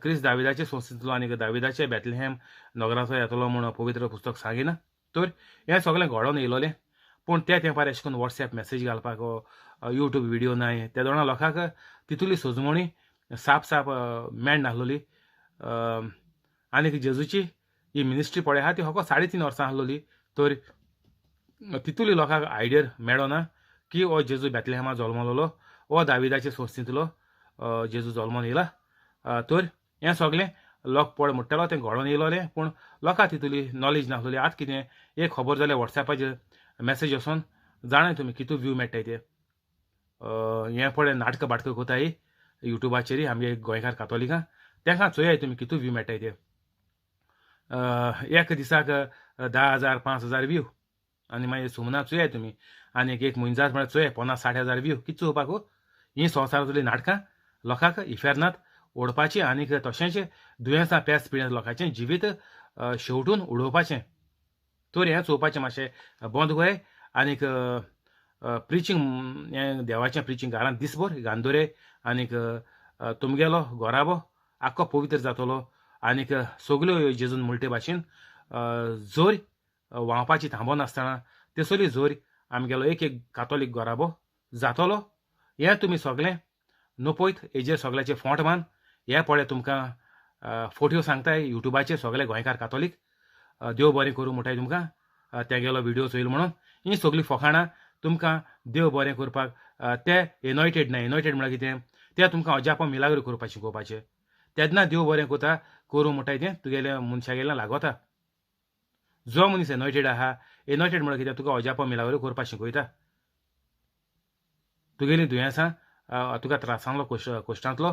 क्रिस्त दाविदाचे संस्थेंतलो आनी दाविदाचे बेथलेहेम नगराचो येतलो म्हूण पवित्र पुस्तक सांगिना. तर हें सगळें घडोवन येयलोलें पूण त्या तेंपार अशें करून वॉट्सएप मॅसेज घालपाक यूट्यूब व्हिडियो नाय. त्या दोना लोकांक तितुली सजमणी साप साप मेळ नासलोली. आनी जेजूची ही मिनिस्ट्री पळय आहा ती फकत 3.5 वर्सां आसलोली. तर तितुली लोकांक आयडिया मेळना की हो जेजू बेथलेहेमा जल्मलोलो, हो दाविदाचे संस्थेंतलो जेजू जल्मोन येयला. तर हें सगळें लोक पळ म्हणटालो तें घडोवन येयलोलें पूण लोकांक तितुली नॉलेज नासलोली. आतां कितें एक खबर जाल्यार वॉट्सएपाचेर मॅसेज वचोन जाणाय तुमी कितू व्यू मेळटाय ते. हें पळय नाटकां बाटकां कोताय युट्यूबाचेर आमगे गोंयकार कातोलिकां तेंकां चोयाय तुमी कितू व्यू मेळटाय ते. एक दिसाक 10,000 5,000 व्यू आनी मागीर सुमना चोयाय तुमी आनी एक म्हयनो म्हळ्यार चोयाय 50-60 हजार व्यू. कितें चोवपाक हीं संवसारांतलीं नाटकां लोकांक इफेर्नांत ओडपाचीं आनीक तशेंच दुयेंसां पेस पिड्यां लोकांचें जिवीत शेवटून उडोवपाचें. तर हें चोवपाचें मातशें बंद कोराय आनीक प्रिचींग हें देवाचें प्रिचींग घरांत दिसभर गांदोरे आनीक तुमगेलो घराबो आख्खो पवित्र जातलो आनीक सगल्यो जेजून म्हणटे भाशेन जोर व्हांवपाची थांबनासतना तेसोली जोर आमगेलो एक एक कातोलीक घराबो जातलो. हें तुमी सगळें नपयत हेजेर सगळ्याचे फोंट मान. हे पळय तुमकां फोटयो सांगताय युट्यूबाचेर सगळे गोंयकार कातोलीक देव बरें करूं म्हणटाय तुमकां तेगेलो व्हिडियो चोयल म्हणून. हीं सगळीं फोकाणां तुमकां देव बरें करपाक ते एनॉयटेड ना. एनॉयटेड म्हळ्यार कितें ते तुमकां अजापां मिलाग्र करपाक शिकोवपाचें. तेन्ना देव बरें करता करूं म्हणटाय तें तुगेल्या मनशा लागता. जो मनीस एनॉयटेड आहा, एनॉयटेड म्हळ्यार कितें तुका अजापां मिलाग्र करपाक शिकयता. तुगेलीं दुयेंसां तुका त्रासांतलो कश्टांतलो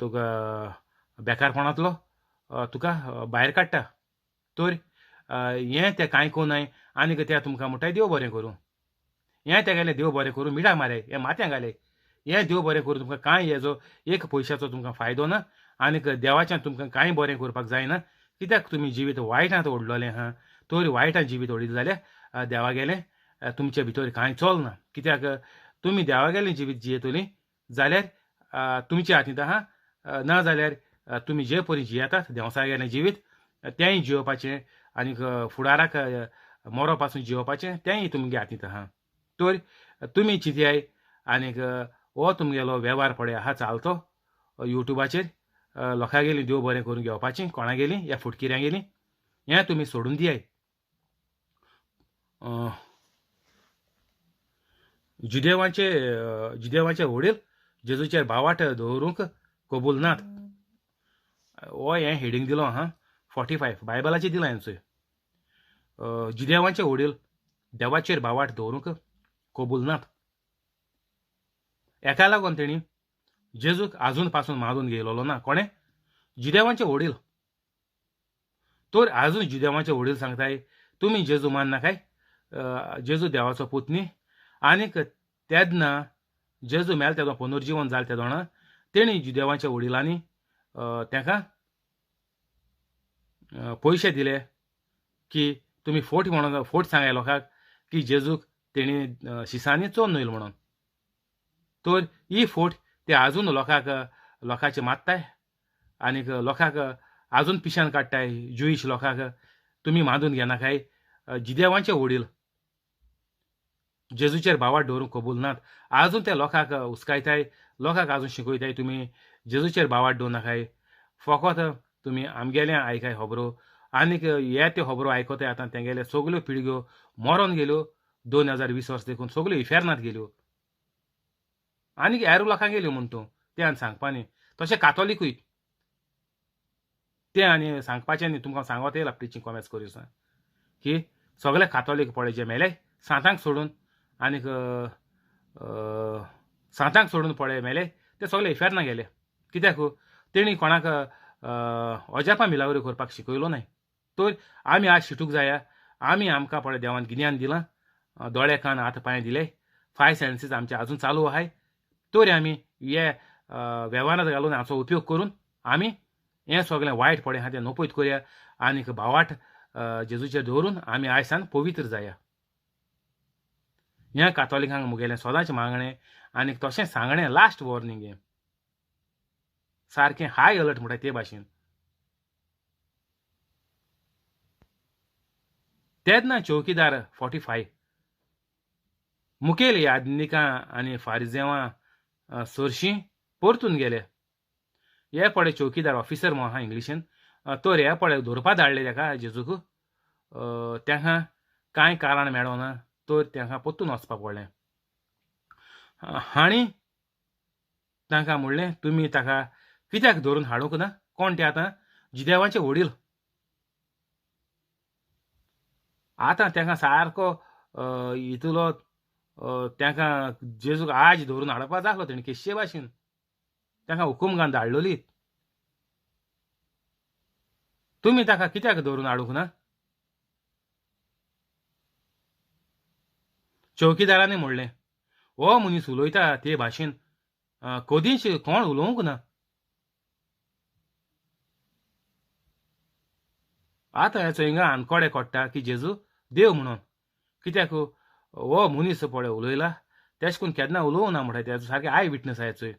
तुका बेकारपणांतलो तुका भायर काडटा. तर हें तें कांय कोनाय आनीक ते तुमकां म्हणटाय देव बरें करूं. हें तेगेलें देव बरें करूं मिठा मारे हें माथ्यां घाले. हें देव बरें करूं तुमकां कांय हेजो एक पयशाचो तुमकां फायदो ना आनीक देवाच्यान तुमकां कांय बरें करपाक जायना. कित्याक तुमी जिवीत वायटांत ओडलोलें आहा. तर वायटांत जिवीत ओडिल्लें जाल्यार देवागेलें तुमचे भितर कांय चलना. कित्याक तुमी देवागेलें जिवीत जियेतलीं जाल्यार तुमच्या हातींत आहा, ना जाल्यार तुमी जे परी जियेतात देवसागेलें जिवीत तेंय जियोवपाचें आनीक फुडाराक मरो पासून जियोवपाचें तेंय तुमगे हातींत आहा. तर तुमी चिंतयाय आनीक हो तुमगेलो वेव्हार पळय आहा चालतो युट्यूबाचेर लोकांगेलीं देव बरें करून घेवपाचें कोणागेलीं ह्या फुटकिऱ्यांगेलीं हें तुमी सोडून दियाय. जुदेवांचे वडील जेजूचेर बावाट दवरूंक कबूल नात. हो हें हेडींग दिलो आहा 45 बायबलाचेर दिलां हें चोय. जुदेवांचे वडील देवाचेर बावाट दवरूंक कबूल नात. एका लागून तेणी जेजूक आजून पासून मारून गेलोलो ना. कोणें? जुदेवांचे वडील. तर आजून जुदेवांचे वडील सांगताय तुमी जेजू माननाकाय, जेजू देवाचो पूत न्ही. आनीक तेन्ना जेजू मेल तेदो पुनर्जीवन जालें तेदोणा तेणी जुदेवांच्या वडिलांनी तेका पयशे दिले की तुमी फोट म्हणून फोट सांगाय लोकांक की जेजूक तेणी शिसांनी चोन न्हय म्हणून. तर ही फोट ते आजून लोकांक लोकांचे मात्ताय आनीक लोकांक आजून पिशान काडटाय. जुईश लोकांक तुमी मानून घेनाकाय. जिदेवांचे वडील जेजूचेर भावार्थ दवरूंक कबूल नात. आजून ते लोकांक हुस्कायताय, लोकांक आजून शिकयताय तुमी जेजूचेर भावार्थ दवरूं नाकाय, फकत तुमी आमगेलें आयकाय खबरो. आनीक हे त्यो खबरो आयकताय आतां तेंगेले सगल्यो पिळग्यो मरोन गेल्यो 2020 वर्स देखून सगल्यो इफेर्नांत गेल्यो आनीक हेर लोकांक गेल्यो म्हण तूं तें आनी सांगपा न्ही. तशें कातोलिकूय तें आनी सांगपाचें न्ही तुमकां सांगत येयला प्रिचींग कॉमेस करी की सगळे कातोलीक पळय जे मेले सांतांक सोडून आनीक सांतांक सोडून पळय मेले ते सगळे इफेर्ना गेले. कित्याक तेणी कोणाक अजापां मिलावरी करपाक शिकयलो न्हय. तर आमी आज शिटूक जाया. आमी आमकां पळय देवान गिन्यान दिलां, दोळे कान हात पांय दिले, फाय सेन्सीस आमचे अजून चालू आहाय. तर आमी हे वेव्हारांत घालून हाचो उपयोग करून आमी हें सगळें वायट पळय आहा तें नपयत करया आनीक भावाट जेजूचेर दवरून आमी आयसान पवित्र जाया. ह्या कातोलिकांक मुगेलें सदांच मागणें आनीक तशें सांगणें लास्ट वॉर्निंग हें सारकें हाय अलर्ट म्हणटा ते भाशेन. तेन्ना चौकीदार 45 मुखेल याज्ञिकां आनी फारिजेवां सरशीं परतून गेले. हे पळय चौकीदार ऑफिसर म्हूण आहा इंग्लिशीन, तर हे पळय धरपा धाडले ताका जेजूक. ताका कांय कारण मेळना तर ताका परतून वचपाक पडलें. हांणी तांकां म्हणलें तुमी ताका कित्याक धरून हाडूंक ना? कोण ते आतां जिदेवाचे वडील. आतां तांकां सारको हितूलो तांकां जेजूक आज धरून हाडपा जाय आसलो तेणी केश्शे भाशेन तांकां हुकूम घालून धाडलोली. तुमी ताका कित्याक धरून हाडूंक ना? चौकीदारांनी म्हणलें हो मनीस उलयता ते भाशेन कदींच कोण उलोवंक ना. आतां हेचो हिंगा आनकोडे कोडटा की जेजू देव म्हणून. कित्याक हो मनीस पळय उलयला तेश कोन्न केन्ना उलोवंक ना म्हणटा तेजो सारके I witness आहा चोय.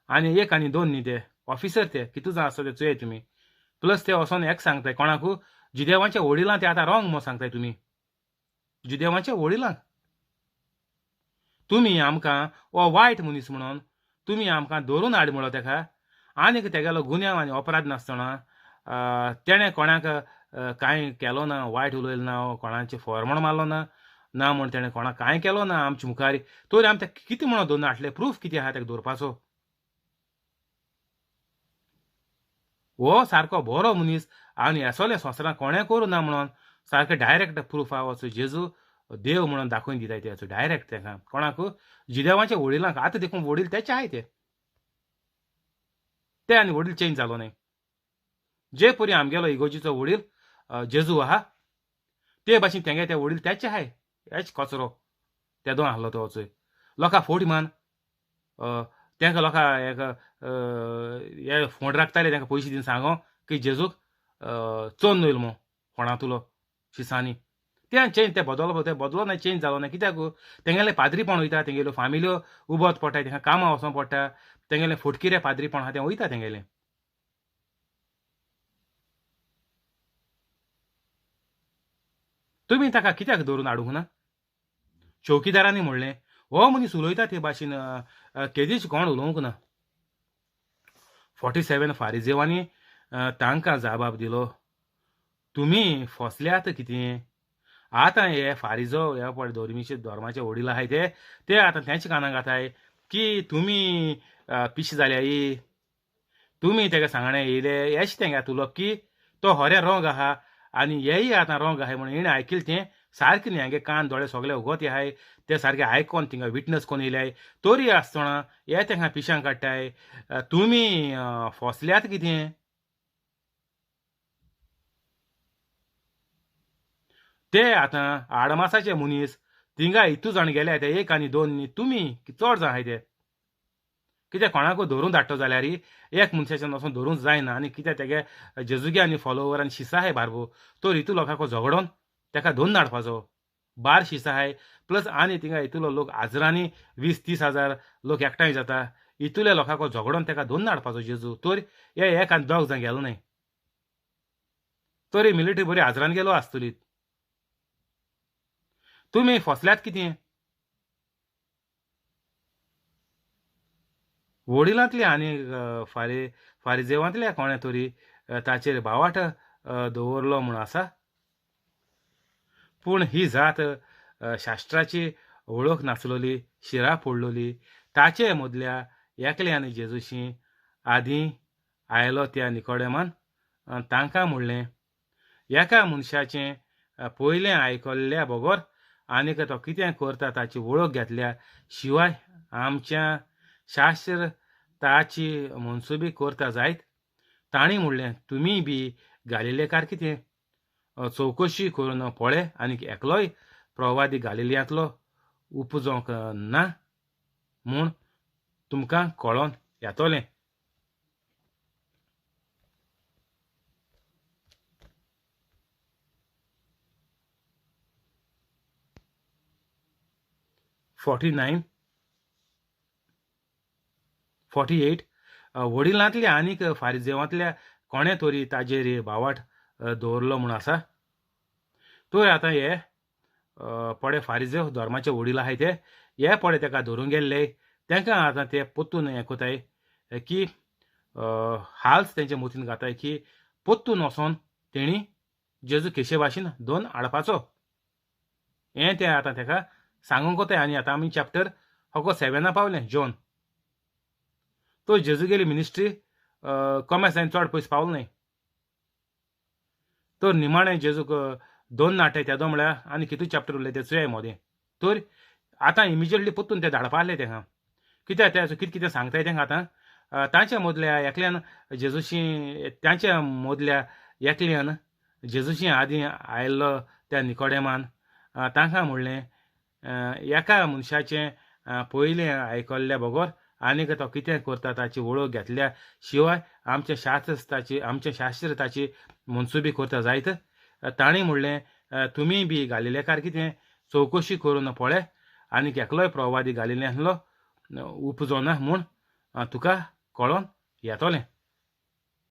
आनी एक आनी दोन न्ही ते ऑफिसर ते कितू जाण आसता ते चोय तुमी. प्लस ते वचोन एक सांगताय कोणाकू जुदेवांच्या वडिलां ते आतां रॉंग म्हूण सांगताय तुमी. जुदेवांच्या वडिलांक तुमी आमकां हो वायट मनीस म्हणून तुमी आमकां धरून हाड म्हणलो ताका. आनीक तेगेलो गुन्यांव आनी अपराध नासतना तेणें कोणाक कांय केलो ना, वायट उलयलो ना, कोणाचें फॉर्मण मारलो ना, ना म्हूण तेणें कोणाक कांय केलो ना आमचे मुखार. तर आमी ताका कितें म्हणून धरून हाडलें? प्रूफ कितें आहा ताका दवरपाचो? हो सारको बरो मनीस आनी असले संवसारांत कोणें करूं ना म्हणून सारकें डायरेक्ट प्रूफ आहा वचो जेजू देव म्हणून दाखोवन दिताय ते डायरेक्ट ताका कोणाक जुदेवाच्या वडिलांक. आतां देखून वडील तेचे आहाय ते ते आनी वडील चेंज जालो न्हय. जे परी आमगेलो इगोजीचो वडील जेजू आहा ते भाशेन तेंगे ते वडील तेचे आहाय. हेच कचरो तेदो आहलो तो वचय लोकां फोट मान तांकां लोकां एक हे फोंड राखताले तांकां पयशे दिवन सांगो की जेजूक चोन येयलो म्हूण फोंडांतलो शिसांनी. ते चेंज ते बदलो ते बदलो ना, चेंज जालो ना. कित्याक तेंगेलें पाद्रीपण वयता, तेंगेल्यो फामिल्यो उबत पडटा, तेंकां कामां वचोंक पडटा, तेंगेलें फटकिरें पाद्रीपण आहा तें वयता तेंगेलें. तुमी ताका कित्याक धरून हाडूंक ना? चौकीदारांनी म्हणलें हो मनीस उलयता ते भाशेन केदीच कोण उलोवंक ना. 47 फारिजेवांनी तांकां जाबाब दिलो तुमी फसल्यात कितें? आतां हे फारिजो हे पळय धर्मीचे धर्माचे वडील आहाय ते ते आतां तेंच कानाक घाताय की तुमी पिशे जाल्याय, तुमी तेका सांगणें येयले हेच तेंगे आतां उलोवप की तो हरे रोंग आहा आनी हेय आतां रोंग आहाय म्हणून हेणें आयकिलें तें सारकें न्ही. हांगे कान दोळे सगळे उगोत आहाय ते सारके आयकोन थिंगा विटनस कोन्न येयल्याय तरी आसतना हे तेंका पिशांक काडटाय. तुमी फसल्यात कितें? ते आतां आडमासाचे मनीस थिंगा इतू जाण गेले ते एक आनी दोन न्ही, तुमी चड जाण आहाय ते. कित्याक कोणाकूय धरून धाडटो जाल्यार एक मनशाच्यान वचोन धरूंक जायना. आनी कित्याक तेगे जेजुगे आनी फॉलोवर आनी शिसा आहाय बारबो तर हितू लोकांक झगडोन ताका धरून धाडपाचो बार शिसा आहाय. प्लस आनी थिंगा हितूलो लोक हजरांनी 20-30 हजार लोक एकठांय जाता, इतुल्या लोकांक झगडोन ताका धरून हाडपाचो जेजू. तर हे एक आनी दोग जाण गेलो न्हय तरी मिलिटरी बरी हजरान गेलो आसतली. तुमी फसल्यात कितें? वडिलांतले आनी फारिजेवांतल्या कोणें तरी ताचेर भावाट दवरलो म्हूण आसा. पूण ही जात शास्त्राची वळख नासलोली, शिरा पडलोली. ताचे मदल्या एकल्यान जेजूशी आदीं आयलो त्या निकोडेमान तांकां म्हणलें, एका मनशाचें पयलें आयकल्ल्या बगर आनीक तो कितें करता ताची वळख घेतल्या शिवाय आमच्या शास्त्र ताची मनसुबी करता जायत. तांणी म्हणलें, तुमी बी गालिलेकार कितें? चवकशी करून पळय आनीक एकलोय प्रवादी गालिलियांतलो उपजोंक ना म्हूण तुमकां कळोन येतलें. 49 48 वडिलांतल्या आनीक फारिजेवांतल्या कोणें तरी ताजेर भावाट दवरलो म्हूण आसा. तर आतां हे पडे फारिजेव धर्माचे वडील आहाय ते हे पडे ताका धरूंक गेल्ले. तांकां आतां ते पोत्तून हें कोताय की हाल्स तेंच्या मतीन घाताय की पोत्तून वचोन तेणी जेजू केशे भाशेन दोन हाडपाचो हें ते आतां ताका सांगूंक कोताय. आनी आतां आमी चॅप्टर फकत 7 पावलें जॉन. तो जेजूगेली मिनिस्ट्री कमेस जायन चड पयस पावलो न्हय. तर निमाणें जेजूक दोन नाटे तेदो म्हळ्यार आनी कितू चॅप्टर उरले ते चोयाय मोदें. तर आतां इमिजिएटली पोत्तून ते धाडपा आहले तेंका कित्याक ते कितें कितें सांगताय तेंका आतां. तांच्या मदल्या एकल्यान जेजूशी तांच्या मदल्या एकल्यान जेजूशी आदीं आयिल्लो त्या निकोडेमान तांकां म्हणलें, एका मनशाचें पयलें आयकल्ल्या बगर आनीक तो कितें करता ताची वळख घेतल्या शिवाय आमचें शास्त्र ताची मनसुबी करता जायत. तांणी म्हणलें, तुमी बी गालिलेकार कितें? चवकशी करून पळय आनीक एकलोय प्रवादी गालिल्यांतलो उपजोना म्हूण तुका कळोन येतलें.